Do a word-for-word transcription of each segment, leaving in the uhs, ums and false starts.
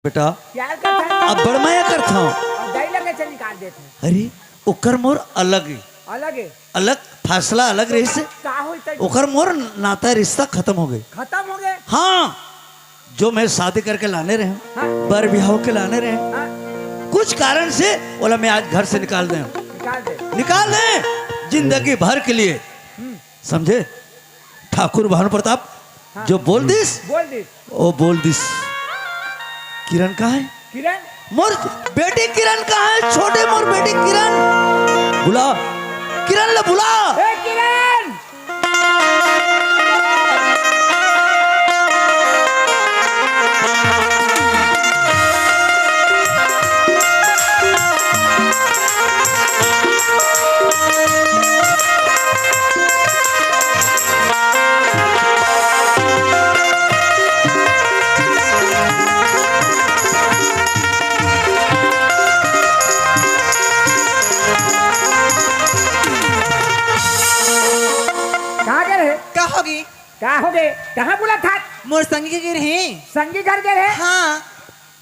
बेटा, प्यार करत हस? अब्बड़ मया करत हंव। अब दाई ला कइसे निकाल देत हस? अरे, ओकर मोर अलग हे। अलग हे? अलग फैसला, अलग रहिस हे। का होइस त? ओकर मोर नाता रिश्ता खतम हो गे। खतम हो गे? हाँ, जो मैं शादी करके लाने रहेंव, हाँ। बर बिहाव के लाने रहेंव, हाँ। कुछ कारण से ओला मैं आज घर से निकाल देंव। निकाल दे। निकाल दे, जिंदगी भर के लिए। हम्म। समझे? ठाकुर भानु प्रताप हाँ। जो बोल दिस, बोल दिस। ओ बोल दिस। किरण कहाँ हे? किरण? मोर बेटी किरण कहाँ हे? छोटे मोर बेटी किरण। बुला, किरण ला बुला। ए किरण! कहाँ गे रहे? का होगे? का होगे? कहाँ बुलाथस? मोर संगी के गे रहे। संगी घर गे रहे? हाँ।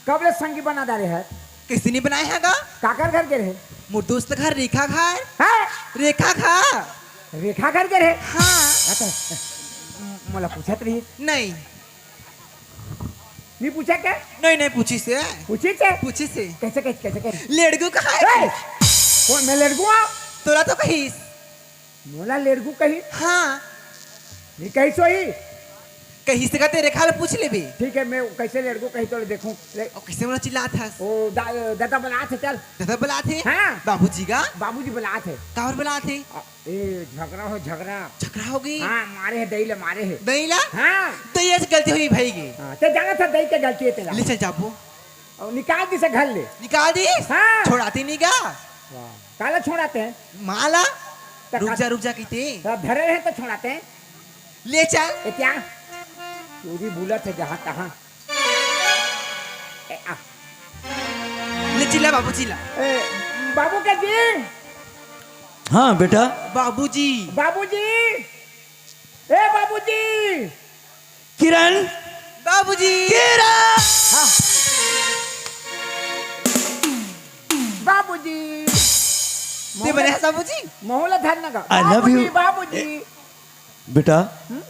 कब ले संगी बना डारे हस? कइसे नइ बनाए हंव गा? काकर घर गे रहे? मोर दोस्त घर, रेखा घर। हाँ? रेखा घर। रेखा घर गे रहे? हाँ। हाँ तो, मोला पूछत रहिस। नहीं। नइ पूछे के? नहीं, नहीं पूछिस हे। पूछिस हे? पूछिस हे। कइसे, कइसे, कइसे, कइसे? लेड़गू कहाँ हे? ए! कोन मैं लेड़गू हंव? तोला तो कहिस। मोला लेड़गू कहिस? हाँ। नइ कहिस होही। कहिस त का, तें रेखा ला पूछ लेबे। ठीक हे, मैं कइसे लेड़गू कहिस तो देखहूँ। ले। ओ, कइसे मोला चिल्लाथस? ओ, दा-, दादा बलात हे, चल। दादा बलात हे? हाँ। बाबूजी गा? बाबूजी बलात हे। काबर बलात हे? आ, ए, झगरा हो, झगरा। झगरा होगे? हाँ, मारे हे, दई ला मारे हे। दई ला? हाँ। दई से गलती होइस भई गे। हाँ, तें जानथस दई के गलती हे तेला। ले चल जाबो। अउ निकाल दिस घर ले। निकाल दिस? हाँ। छोड़ाते नइ गा? वाह। काला छोड़ाते? माँ ला। त रुक का-, जा, रुक जा कहिथे। त धरे रहे त छोड़ाते? ले चल। ए, क्या? तू भी बुलत हे जहाँ तहाँ। ए, आ। ले चिल्ला बाबू, चिल्ला। ए, बाबू के जी। हाँ, बेटा। बाबूजी। बाबूजी। ए, बाबूजी। किरण। बाबूजी। किरण। हाँ। बाबूजी। तें बने हस बाबूजी? महू ला धर ना गा। I love you। बाबूजी, बाबूजी। ए, बेटा, हम्म?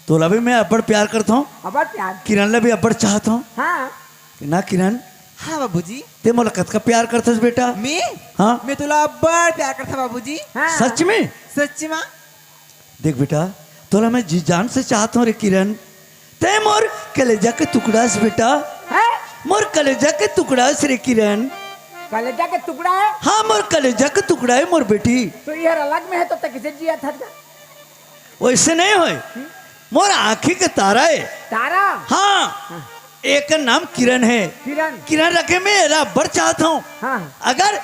तोला भी मैं अब्बड़ प्यार करत हंव। अब्बड़ प्यार। किरण ला भी अब्बड़ चाहत हंव। हाँ। ना किरण? हाँ बाबूजी। तें मोला कतका प्यार करथस बेटा? मैं? हाँ। मैं तोला अब्बड़ प्यार करथंव बाबूजी। हाँ। सच में? सच में। देख बेटा, तोला मैं जी जान से चाहत हंव रे किरण। तें मोर कलेजा के टुकड़ा हस बेटा। हैं? मोर कलेजा के टुकड़ा हस रे किरण। कलेजा के टुकड़ा हे? हाँ, मोर कलेजा के टुकड़ा हे मोर बेटी। त एहर अलग में हे त तें कइसे जियत हस गा? वइसे नइ होय। हम्म? मोर आँखी के तारा हे। तारा? हाँ। हाँ। एकर नाम किरण हे। किरण। किरण रखे मैं एला अब्बड़ चाहत हंव। हाँ। अगर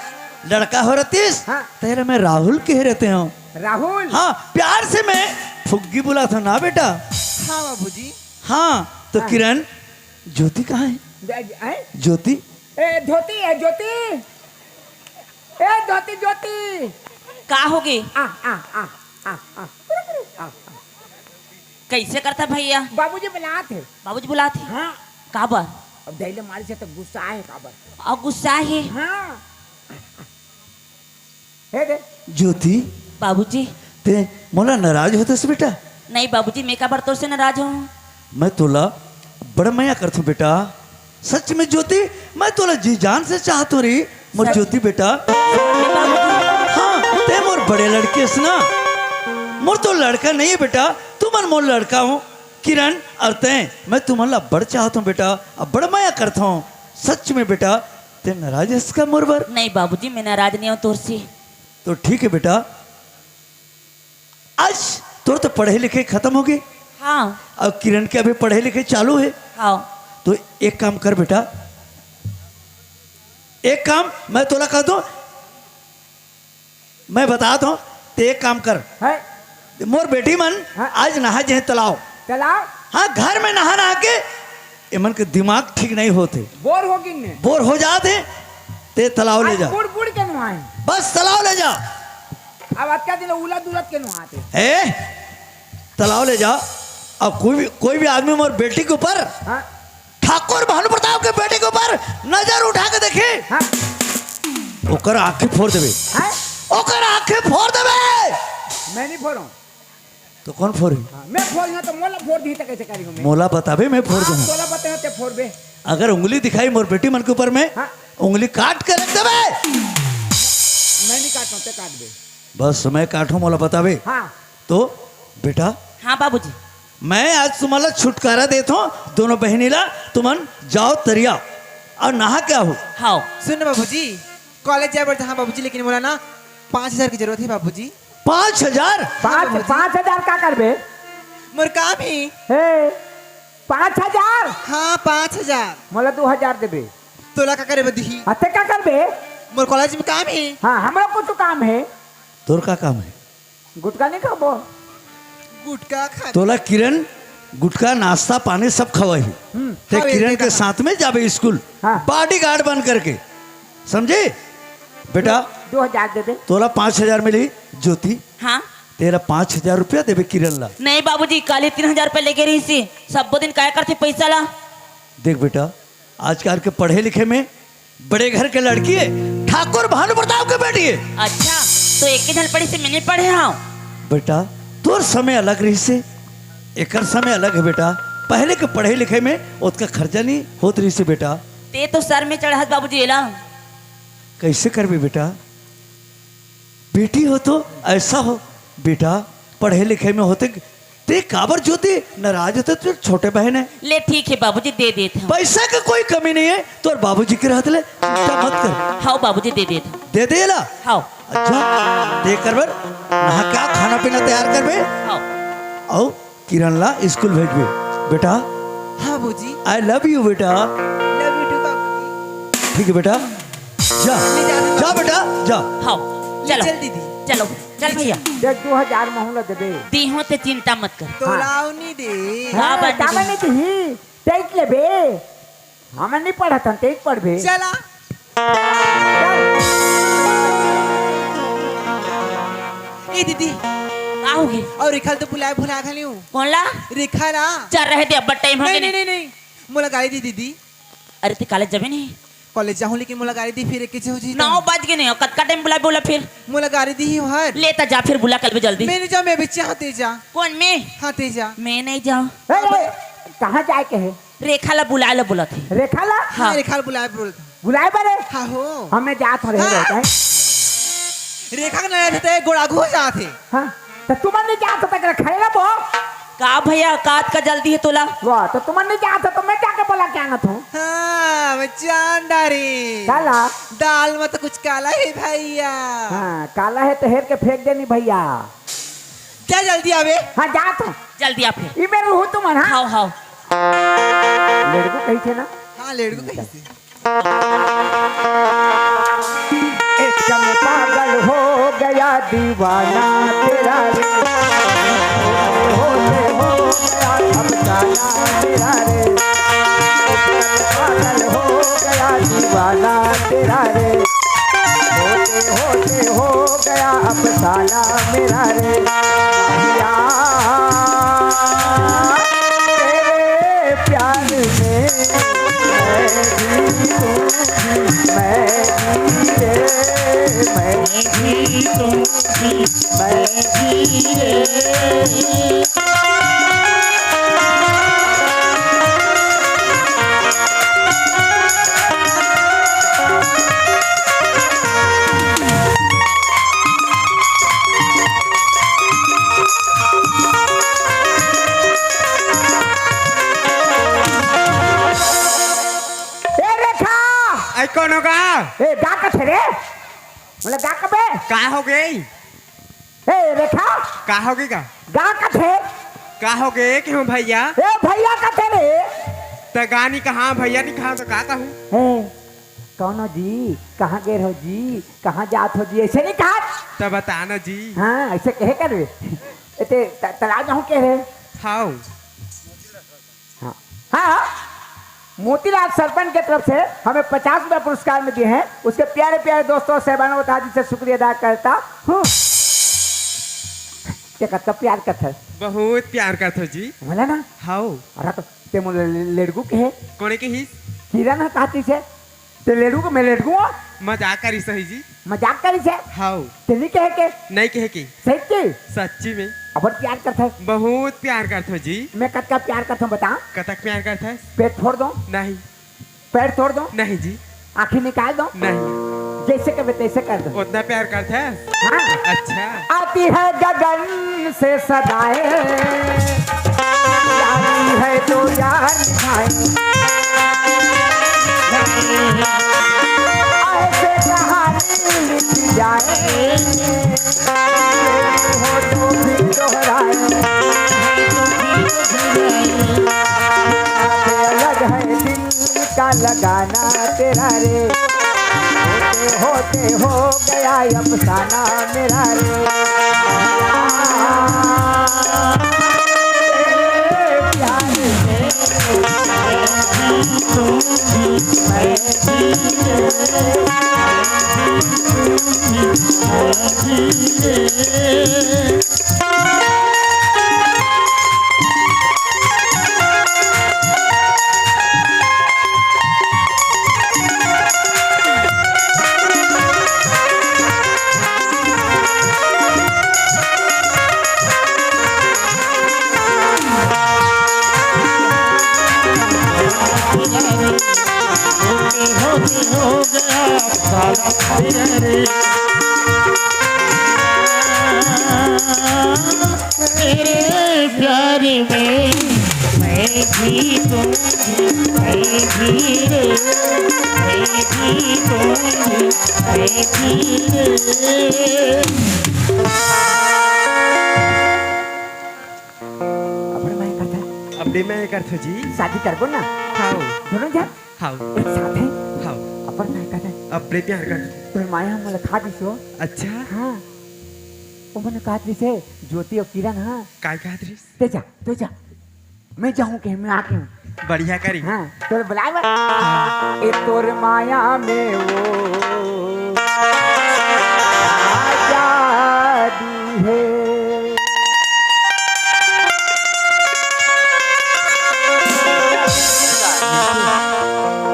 लड़का हो रहतिस, हाँ। त एला मैं राहुल कहे रहतेंव। राहुल? हाँ, प्यार से मैं फुग्गी बुलाथंव ना बेटा। हाँ बाबूजी। हाँ, त हाँ। किरण, ज्योति कहाँ हे? ज-, ज-, हैं? ज्योति? ए, धोती हे, ज्योति। ए, धोती, ज्योति। का होगे? आ, आ, आ, आ, आ। आ, आ। कइसे करथस भइया? बाबूजी बलात हे। बाबूजी बलात हे? हाँ। काबर? अब दई ला मारिस हे त गुस्सा हे काबर? अउ गुस्सा हे? हाँ। हे दे। ज्योति। बाबूजी। तें मोला नाराज होथस बेटा? नहीं बाबूजी, मैं काबर तोर से नाराज हंव? मैं तोला बड़ मया करथंव बेटा। सच में ज्योति, मैं तोला जी जान से चाहत हंव रे, मोर सच। ज्योति बेटा। सच में बाबूजी। हाँ, तें मोर बड़े लड़के हस ना। मोर तो लड़का नइ हे बेटा, तुमन मोर लड़का हो। किरण अउ तें, मैं तुमन ला अब्बड़ चाहत हंव बेटा, अब्बड़ मया करत हंव। सच में बेटा, तें नाराज हस का मोर बर? नहीं बाबूजी, मैं नाराज नइ हंव तोर से। त ठीक हे बेटा, आज तोर तो पढ़े लिखे खतम होगे। हाँ। अउ किरण के अभी पढ़े लिखे चालू हे। हाँ। त एक काम कर बेटा, एक काम मैं तोला कह दूं, मैं बतात हंव, तें एक काम कर। हैं? मोर बेटी मन हाँ। आज नहा जहीं तलाव। तलाव? हाँ, घर में नहा नहा के एमन के दिमाग ठीक नइ होत हे। बोर हो गिन ने। बोर हो जात हे, तें तलाव ले जा। बुड़ बुड़ के नुहाए। बस तलाव ले जा। अब अतका दिन उलत उलत के नुहात हे। ए, तलाव ले जा। अब कोई भी, कोई भी आदमी मोर बेटी के ऊपर, हाँ। ठाकुर भानु प्रताप के बेटी के ऊपर ओकर आंखें फोड़ देबे। हैं? ओकर आंखें फोड़ देबे। मैं नहीं फोड़ो। तो कौन फोड़ी? हाँ, मैं फोड़ यहाँ तो मोला फोड़ दी तो कैसे करी हूँ मैं? मोला बताबे, मैं फोड़ हाँ, दूँ। तोला बताए ते फोड़बे। अगर उंगली दिखाई मोर बेटी मन के ऊपर में, हाँ। उंगली काट के रख देबे। मैं नहीं काटता, ते काट दे। बस मैं काटूं, मोला बताबे। हाँ। तो बेटा, हाँ बाबूजी। मैं आज तुम्हारा छुटकारा देता हूँ, दोनों बहनी ला, तुमन जाओ तरिया और नहा के आओ। हाँ। सुन बाबूजी, कॉलेज जाए बर तो हाँ बाबूजी, लेकिन मोला ना पाँच हजार की जरूरत है बाबूजी। पाँच हजार? पाँच, बाबूजी। पाँच हजार का करबे? मोर काम ही। हे, पाँच हजार? हाँ, पाँच हजार। मोला दो हजार देबे। तोला का करे बदिही? अते का करबे? मोर कॉलेज में काम ही। हाँ, हमरा कुछ काम है। तोर का काम है? गुटखा नहीं खाबो। गुटखा खा। तोला किरण गुटखा, नाश्ता पानी सब खवाही। हम्म। ते हाँ, किरण के साथ में जाबे स्कूल। हाँ। बॉडीगार्ड बन करके, समझे बेटा? दो हजार दे दे। तोला पाँच हजार मिली ज्योति। हाँ। तेरा पाँच हजार रुपया देबे किरण ला। नहीं बाबूजी, काली तीन हजार रुपया लेके रही सी। सब दिन काय करते पैसा ला? देख बेटा, आजकल के पढ़े लिखे में बड़े घर के लड़की है, ठाकुर भानु प्रताप के बेटी है। अच्छा, तो एक ही झन पढ़ी से मैं नहीं पढ़े हूँ। बेटा, तोर समय अलग रही से, एकर समय अलग है बेटा। पहले के पढ़े लिखे में ओतका खर्चा नहीं होत रही से बेटा। ते तो सर में चढ़त बाबूजी एला। कैसे करबे बेटा? बेटी हो तो ऐसा हो बेटा, पढ़े लिखे में होते ते काबर ज्योति नाराज होते, तू छोटे बहन है। ले ठीक है बाबूजी, दे देत हूँ। पैसा के कोई कमी नहीं है, तोर बाबूजी के रहत ले, चिंता मत कर। हाँ बाबूजी, दे देत हूँ। दे दे ला। हाँ। अच्छा, दे कर बर, नहा क्या खाना पीना तैयार करबे। हाँ। आओ, किरण ला स्कूल भेजबे। बेटा, हाँ बाबूजी। I love you बेटा। Love you too बाबूजी। ठीक है बेटा, जा, ले जा, जा बेटा, जा। हाँ, ले चलो। चल दीदी। चलो, चल भैया। देख, दो हजार महू ला देबे। दी हो ते चिंता मत कर। तोला हाँ। नहीं दे। हाँ, हाँ, बाबूजी। काबर नहीं दीही? तेज लेबे। हमन नहीं पढ़त हन, तेज पढ़बे। चला। चल। ए दीदी। का हो गए? और रेखा ल तो बुलाए भुला घलियो। कौन ला? रेखा ला। चल रहे दे, अब टाइम हो नहीं, गया। नहीं, नहीं, नहीं। मोला गाड़ी दी दीदी। अरे, ते कॉलेज जाबे नहीं? कॉलेज जाहूं, लेकिन मोला गाड़ी दी, फिर एक कइसे हो जी? नौ बज गए नहीं, कतका टाइम बुलाबे बोला फिर? मोला गाड़ी दी ही हर। ले त जा फिर, बुला कल भी जल्दी। मैं नहीं जाऊं, मैं बच्चा हाँ, तेजा। कौन मैं? हाँ, तेजा। मैं नहीं जाऊं। ए, ए, कहाँ जाए के है? रेखा ला बुलाए ला बोला थे। रेखा ला? हाँ। हाँ, रेखा ला बुलाए बोल। बुलाए बरे? हाँ हो। हमें जात हो रहे हाँ। रहता है। रेखा के नहीं रहते, गोड़ागू हो जाते। हाँ, तो तुमन नहीं जात हो, तक खड़े रहो। का भैया, कात का जल्दी है तोला? वाह, तो तुमन नहीं जात हो, तो मैं जाके बोला क्या ना तू? हाँ, मैं चांदारी। काला? दाल में तो कुछ काला है भैया। हाँ, काला है तो हेर के फेंक देनी भैया। जा जल्दी आवे। हाँ, जात हूँ। जल्दी आ फिर। ई मेरे रहू तुमन, हाँ? हाव, हाव। लेड़गू कही थे ना? हाँ, लेड़गू कही थे। एकदम पागल हो गया दीवाना तेरा रे। होते हो गया अफसाना तेरा रे। एकदम पागल हो गया दीवाना तेरा रे। होते होते हो गया अफसाना मेरा रे। यार, तेरे प्यार में मैं भी तू भी, मैं भी रे, मैं भी तू भी, मैं भी रे। ए रेखा! आई कौन होगा? ए, गा कथे रे? मतलब गा कबे? का हो गई? ए रेखा! का हो गई का? गा कथे? का हो गई कि हूँ भैया? ए भैया कथे रे? त गानी कहाँ भैया नहीं कहाँ तो का कहूँ? ए, कौनो जी, कहाँ गे रहो जी, कहाँ जात हो जी, ऐसे नहीं कहा। त बता ना जी। हाँ, ऐसे कहे कर रे। ए, ते त-, तलाब जाहूँ के रे? हाउ। हाँ। हाँ, मोतीलाल सरपंच की तरफ से हमें पचास रुपया पुरस्कार में दिए हैं। उसके प्यारे प्यारे दोस्तों, साहबानों, बता जी से शुक्रिया अदा करता हूँ। ते कतका प्यार करत है? बहुत प्यार करत हो जी। बोला ना? हाउ। अरे तो ते मोला ले-, लेड़गू के है? कोने के हिस? किरण है, कहती से। ते लेडू को मैं लेट गो। मजाक करिस हे जी। मजाक करिस हे? हाव। ते नहीं कहे के? नहीं कहे के। सच्ची? सच्ची में। अब्बड़ प्यार करथस? बहुत प्यार करथों जी। मैं कतका प्यार करथों बता? कतक प्यार करथस? पेट फोड़ दो? नहीं। पैर तोड़ दो? नहीं जी। आँखी निकाल दो? नहीं। जैसे कहे तैसे कर दो? उतना प्यार करथस? हाँ। अच्छा। आती है गगन से सदाएं, आती है तो यार निभाए। ऐसे कहानी लिखी जाए, हो तो भी दोहराए। अलग है दिल का लगाना तेरा रे, होते होते हो गया अफसाना मेरा रे। तेरे प्यार में तेरे प्यार में मैं जीतूंगी, मैं जीतूंगी, मैं जीतूंगी, मैं जीतूंगी। अब्बड़ मया करथस? अब्बड़ मया करथों जी। शादी करबो ना? हाव। दोनों झन? हाव। एक साथ है? हाव। अब्बड़ मया करथस? अब्बड़ प्यार करथों। तोर माया मोला खा दिस हो। अच्छा? हाँ। ओ मन कहत रिहिस हे, ज्योति अउ किरण, हाँ। काय कहत रिहिस? ते जा, ते जा। मैं जाहूँ के, मैं आके हूँ। बढ़िया करिस। हाँ, तोर बुलाए बर। हाँ। ए तोर माया में वो आजादी है।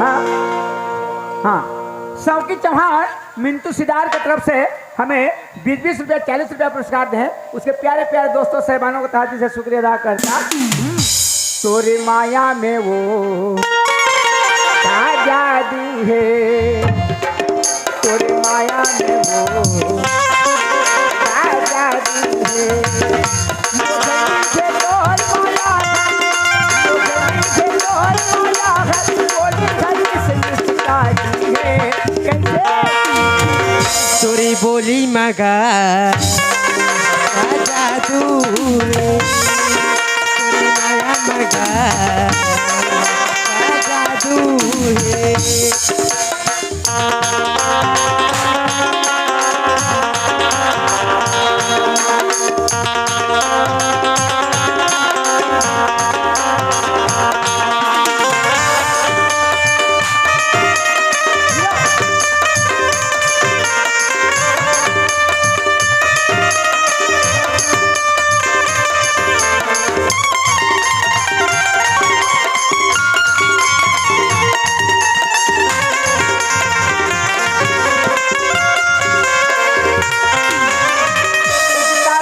हाँ, हाँ। सौकी चौहान मिंटू सिदार के तरफ से हमें बीस बीस रुपया, चालीस रुपया पुरस्कार दे हैं। उसके प्यारे प्यारे दोस्तों, साहिबानों का तहे दिल से शुक्रिया अदा करता। तोरे माया में वो आजादी है, तोरे माया में वो आजादी है। मुझे तोर माया है, मुझे तोर माया है, बोली है किस मुस्कान है। कैसे? तोरी बोली म गा जादू हे, तोरी माया म गा जादू हे।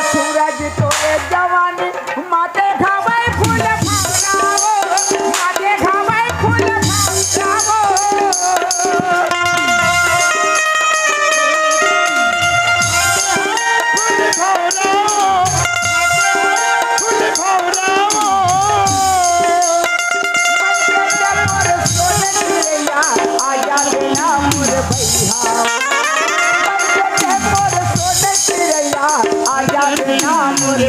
सूरज तो ए जवानी माथे खावे फूल भौरा वो, माथे खावे फूल भौरा वो। फूल भौरा वो, माथे खावे फूल भौरा वो। मन के चल मोर सोने चिड़ैया, आजा बेना मोर भैया। मन के चल मोर सोने चिड़ैया, आजा बेना मोर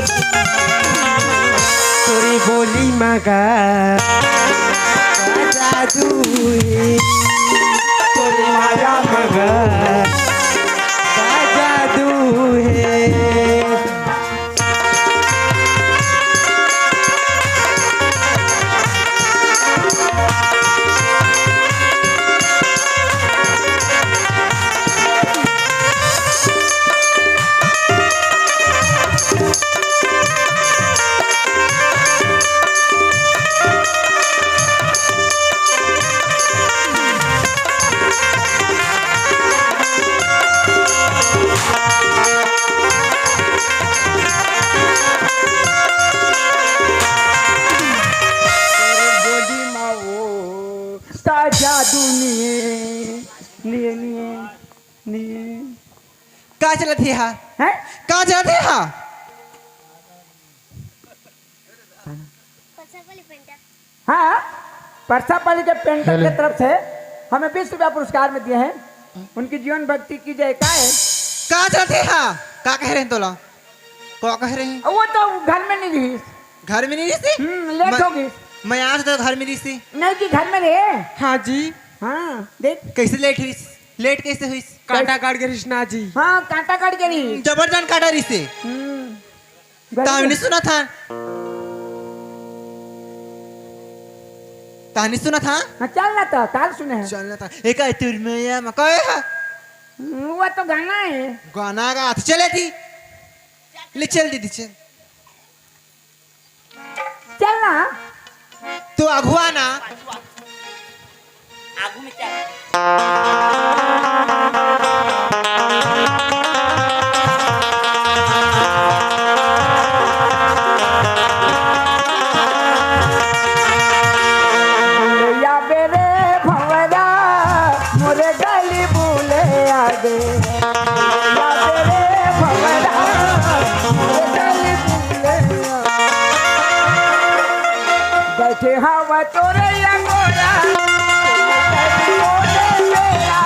तोरी बोली म गा जादू हे, तोरी माया म गा जादू हे। दुनिये, निये, निये, निये। का चलत हे हा? हैं? का चलत हे हा? हाँ, परसापाली के पेंटर हेलो। के तरफ से हमें बीस रुपया पुरस्कार में दिए हैं। उनकी जीवन भक्ति की जय। का है? का चलत हे हा? का कह रहे हैं तोला? का कह रहे हैं? वो तो घर में नहीं रही। घर में नहीं रही थी? हम्म, लेट मैं, हो गई। मैं आज तो घर में रही थी। नहीं जी, घर में रहे। हाँ जी। हाँ, देख। कैसे लेट हुई? लेट कैसे हुई? कांटा काट के रिश्ना जी। हाँ, कांटा काट के रही। जबरदस्त कांटा रिश्ते। हम्म। गरीब। तहने सुना था? तहने सुना था? हाँ, चल ना था, काल सुने हैं। चल ना था। एक आय तुर में या मका है? हम्म, वो तो गाना है। गाना गा, तो चले थी। ले चल दीदी, चल। चल ना। तू अगुआ ना। आगू में चल। या बेरे भंवरा, मोरे गली बुले आगे। या बेरे भंवरा, मोरे गली बुले आगे। बैठे हवा तोरे अंगोरा, कोने मेरा।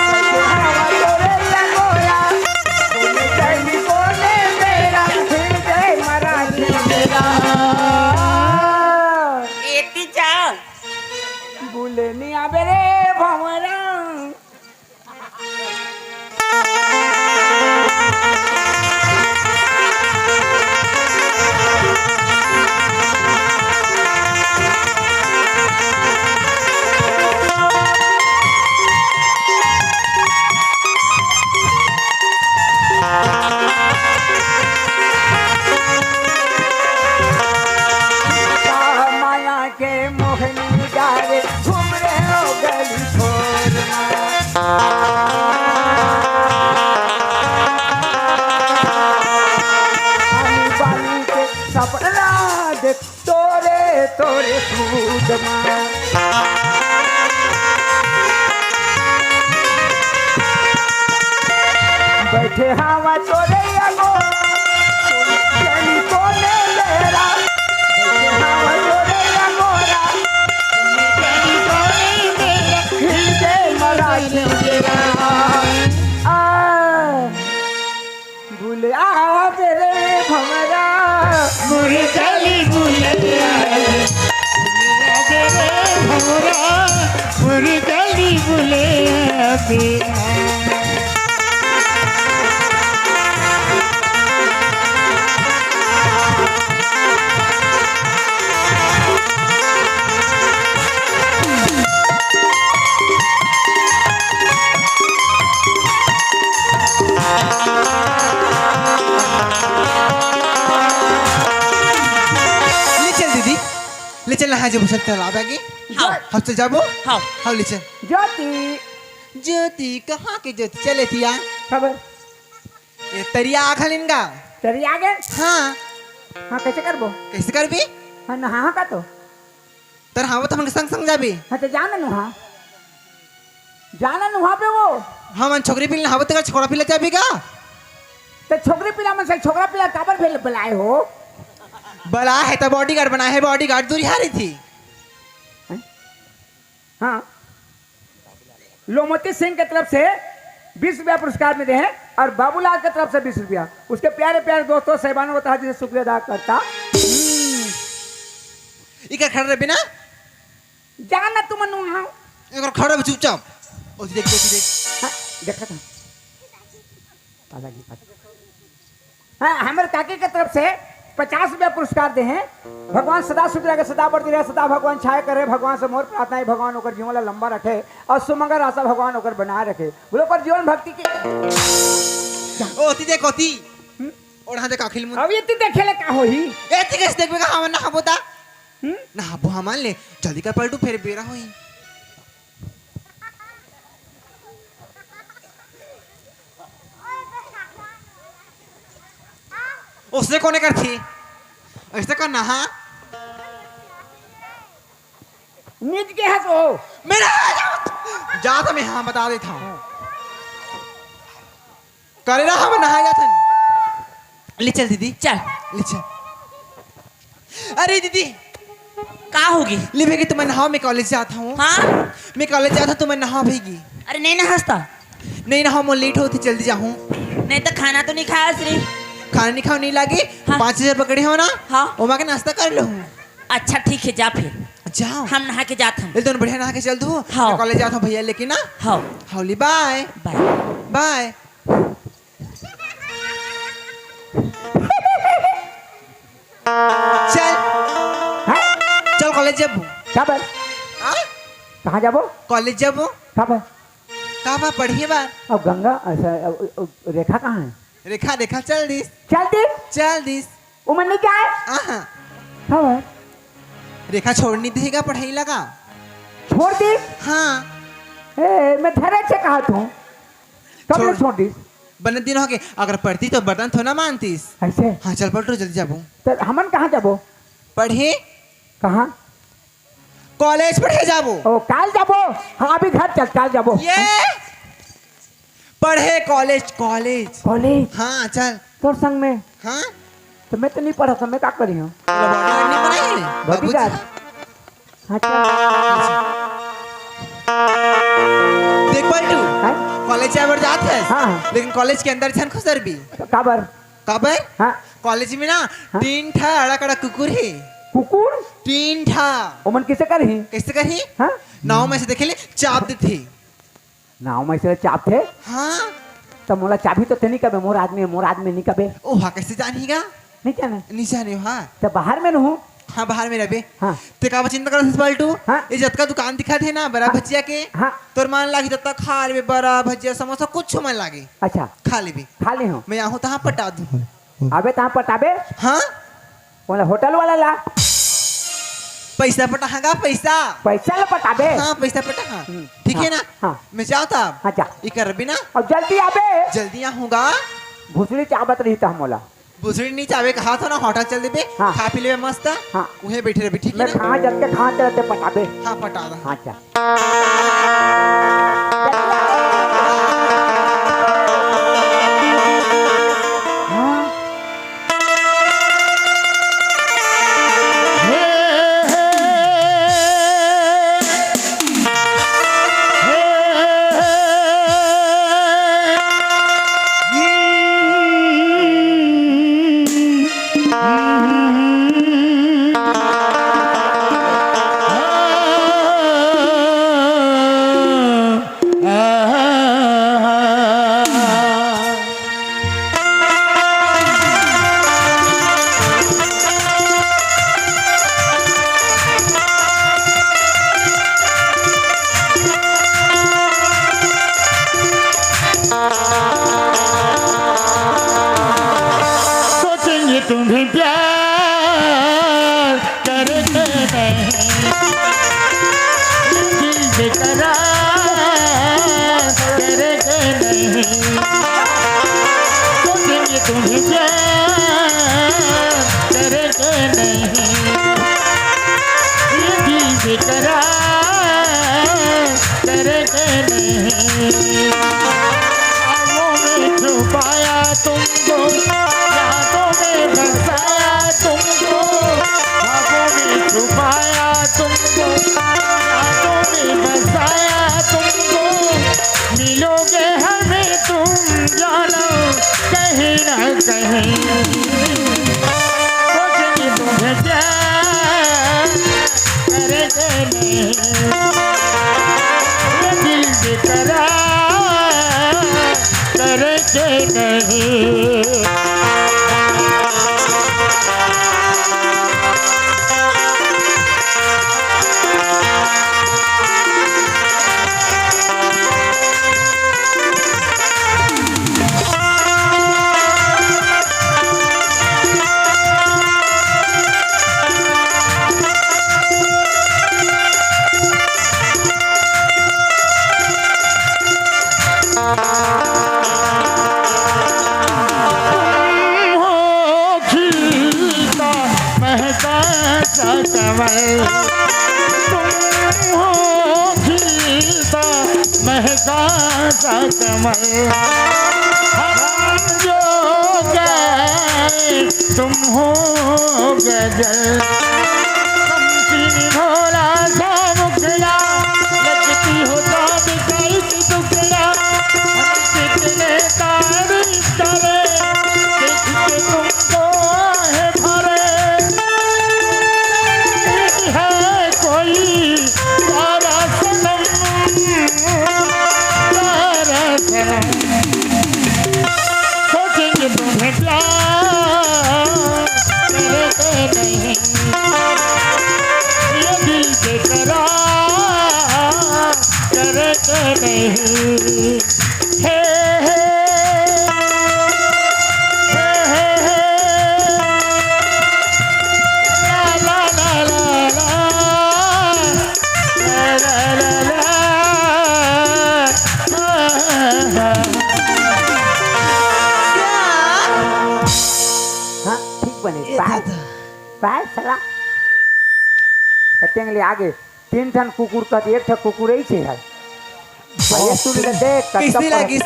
बैठे हवा तोरे अंगोरा, कोने मेरा, फिर गए मरा, फिर गया। एती जा। बुले नहीं आबे रे भंवरा। माया के मोहनी डारे घूम रहे हो गली छोर में। पानी पानी के सपना देख तोरे तोरे सूद में। बैठे हवा तोरे अंगोरा, चली कोने मेरा। बैठे हवा तोरे अंगोरा, चली कोने मेरा। हिल के मरा झिंझेरा। आ, बुले आ बेरे भंवरा। मुरझाली बुले आ। बुले आ बेरे भंवरा। मुरझाली बुले आ बेरे। ले चल दीदी, ले चल, नहा जाबो, चल, चल, आ बैगी। हाँ। हम चल जाबो। हाँ। हाँ, ले चल। ज्योति। ज्योति, कहाँ के ज्योति? चले थिया। खबर। ये तरिया आखल इनका। तरिया आगे? हाँ। हाँ, कैसे करबो? कैसे करबी? हाँ, नहा का तो। तर हावत हमन के संग संग जाबे। हाँ, तो जाना नुहा। जाना नुहा पे वो। हमन छोकरी पिला हावत कर छोकरा पिला जाबे का? तो छोकरी पिला मन से छोकरा पिला काबर भेल बुलाए हो? बला है तो बॉडीगार्ड बनाए है, बॉडीगार्ड दूरी हारी थी। हैं? हाँ। लोमती सिंह के तरफ से बीस रुपया पुरस्कार में दे हैं और बाबूलाल के तरफ से बीस रुपया। उसके प्यारे प्यारे दोस्तों, साहिबानों को तहे दिल से शुक्रिया अदा करता। हम्म। इका खड़ा रहे बिना? जाना तुम नु हाँ। एक खड़ा रहे चुपचाप। ओ देख, देख, देख। हाँ, देखा था। पाला जी, पाला। हाँ, हमर काकी के तरफ से पचास रुपया पुरस्कार दे हैं। भगवान सदा सुख रखे, सदा बढ़ती रहे, सदा भगवान छाया करे। भगवान से मोर प्रार्थना है, भगवान ओकर जीवन ला लंबा रखे और सुमंगल रास्ता भगवान ओकर बनाए रखे। बोलो, ओकर जीवन भक्ति के। ओती देख, ओती। हम्म? ओढ़ा देख, अखिल मुन। अब ये ती देखे ले का होही? ए, ती कैसे देखबे का? हमन नहाबो ता? हम्म? नहाबो हमन ले। जल्दी कर पलटू, फेर बेरा होही। उसने कोने कर थी? ऐसे करना, हाँ? निज के हंस हो। मेरा जात हँव मैं, हाँ, बता देत हँव। करे रहा, मैं नहाय जात हँव। ले चल दीदी। चल। ले चल। अरे दीदी। का होगे? ले भइया, तुमन नहाव, मैं कॉलेज जात हँव। हाँ? मैं कॉलेज जात हँव, तुमन नहाव भइया। अरे नहीं नहास त? नहीं नहाव, मोर लेट होथे, जल्दी जाहूँ। नहीं त खाना तो नहीं खास रे। खाना नहीं खाव, नहीं लागे। हाँ। पाँच हजार पकड़े हँव ना? हाँ। ओमा के नाश्ता कर लूँ। अच्छा ठीक हे, जा फिर। जाव। हम नहा के जात हन। ए, दोनों बढ़िया नहा के चल दू। हाँ। मैं कॉलेज जात हँव भइया लेके ना। हाँ। हाँ, ले बाय। बाय। बाय। चल। हाँ? चल कॉलेज जाबो। काबर? हाँ? कहाँ जाबो? कॉलेज जाबो। काबर? काबर पढ़े बर। अब गंगा, अच्छा, अब, अब रेखा कहाँ हे? रेखा, रेखा चल दिस। चल दिस? चल दिस। ओमन नहीं जाय? आहा। काबर? रेखा छोड़ नहीं देगा पढ़ाई ला। छोड़ दिस? हाँ। ए, मैं धरे से कहा तू। कब ले छोड़। छोड़ दिस? बने दिन होगे, अगर पढ़तिस त बर्तन थोड़ा ना मांजतिस। अइसे? हाँ, चल पलटू, जल्दी जाबो। त हमन कहाँ जाबो? पढ़े। कहाँ? कॉलेज पढ़े जाबो। ओ, काल जाबो। हाँ, अभी घर चल, काल जाबो। ये? पढ़े कॉलेज, कॉलेज। कॉलेज? हाँ, चल। तोर संग में? हाँ? त मैं तो नहीं पढ़त हँव, मैं का करिहूँ? तोला bodyguard नहीं बनाए हे? Bodyguard? बाबूजी। हाँ, चल। देख पलटू, हाँ? कॉलेज जाए बर जात हस, हाँ, हाँ। लेकिन कॉलेज के अंदर झन खुसरबे। काबर? काबर? हाँ। कॉलेज में ना हाँ? तीन ठा अड़ा कड़ा कुकुर हे। कुकुर? तीन ठा। ओमन कइसे करही? कइसे करही? हाँ? नाव में से देखे ले, चाब देथे। नाव में से चाबथे? हाँ। त मोला चाबही तो ते नहीं कबे, मोर आदमी, मोर आदमी नहीं कबे। ओ, हाँ, कइसे जानही गा? नहीं जाने। नहीं जाने, हाँ। त बाहर में रहूँ। हाँ, बाहर में रहिबे। हाँ। ते काबर चिंता करत हस पलटू? हाँ। ये जतका दुकान दिखत हे ना, बड़ा हाँ। भजिया के, हाँ। तोर मन लागी ततका खा लेबे, बड़ा भजिया, समोसा, कुछ मन लागी। अच्छा। खा लेबे। खा ले हूँ। मैं आहूँ तहाँ पटा दूँ। अबे तहाँ पटाबे? हाँ। ओला होटल वाला ला। पैसा पटाहूँ गा, पैसा। पैसा ला पटाबे? हाँ, पैसा पटाहूँ। हम्म, ठीक हाँ, हे ना? हाँ। मैं जावत हँव। हाँ, जा। ये करबे ना? अब जल्दी आबे। जल्दी आहूँ गा। भुसड़ी चाबत रही त हमोला। भुसड़ी नहीं चाबे, कहा था ना, होटल चल देबे, हाँ। खा पी लेबे मस्त। हाँ। उहें बइठे रहिबे, ठीक हे मैं ना? कहाँ जाके कहाँ चलते पटाबे। हाँ, पटा दा। हाँ, चल। सोचेंगे तुम्हें प्यार करके नहीं, दिल बेकरार करके नहीं, सोचेंगे तुम्हें प्यार करके नहीं, ये दिल बेकरार करके नहीं। ख्वाबों में छुपाया तुमको, यादों में बसाया तुमको, ख्वाबों में छुपाया तुमको, यादों में बसाया तुमको। मिलोगे हमें तुम जानो कहीं ना कहीं। सोचेंगे तुम्हें प्यार करके नहीं, ये दिल बेकरार करके नहीं। का सा कमल, हम जो गए तुम हो गजल। कम सीनी भोला सा मुखड़ा, लगती हो चांद का एक टुकड़ा। हम कितने तारीफ करे, देख के तुमको है भरे। है कोई प्यारा सनम, प्यारा सनम। सोचेंगे तुम्हें प्यार करते नहीं, ये दिल बेकरार करते नहीं। हे, हे, हे, हे, हे। ला, ला, ला, ला, ला। ला, ला, ला, ला। हाँ, ठीक बने। ए पाय, दादा। पाय साला। कटेंगे ले आगे। तीन ठन कुकुर कहत, एक ठन कुकुर ही छे है। भैया, सुन ले, देख, कब कइसे तक लगिस?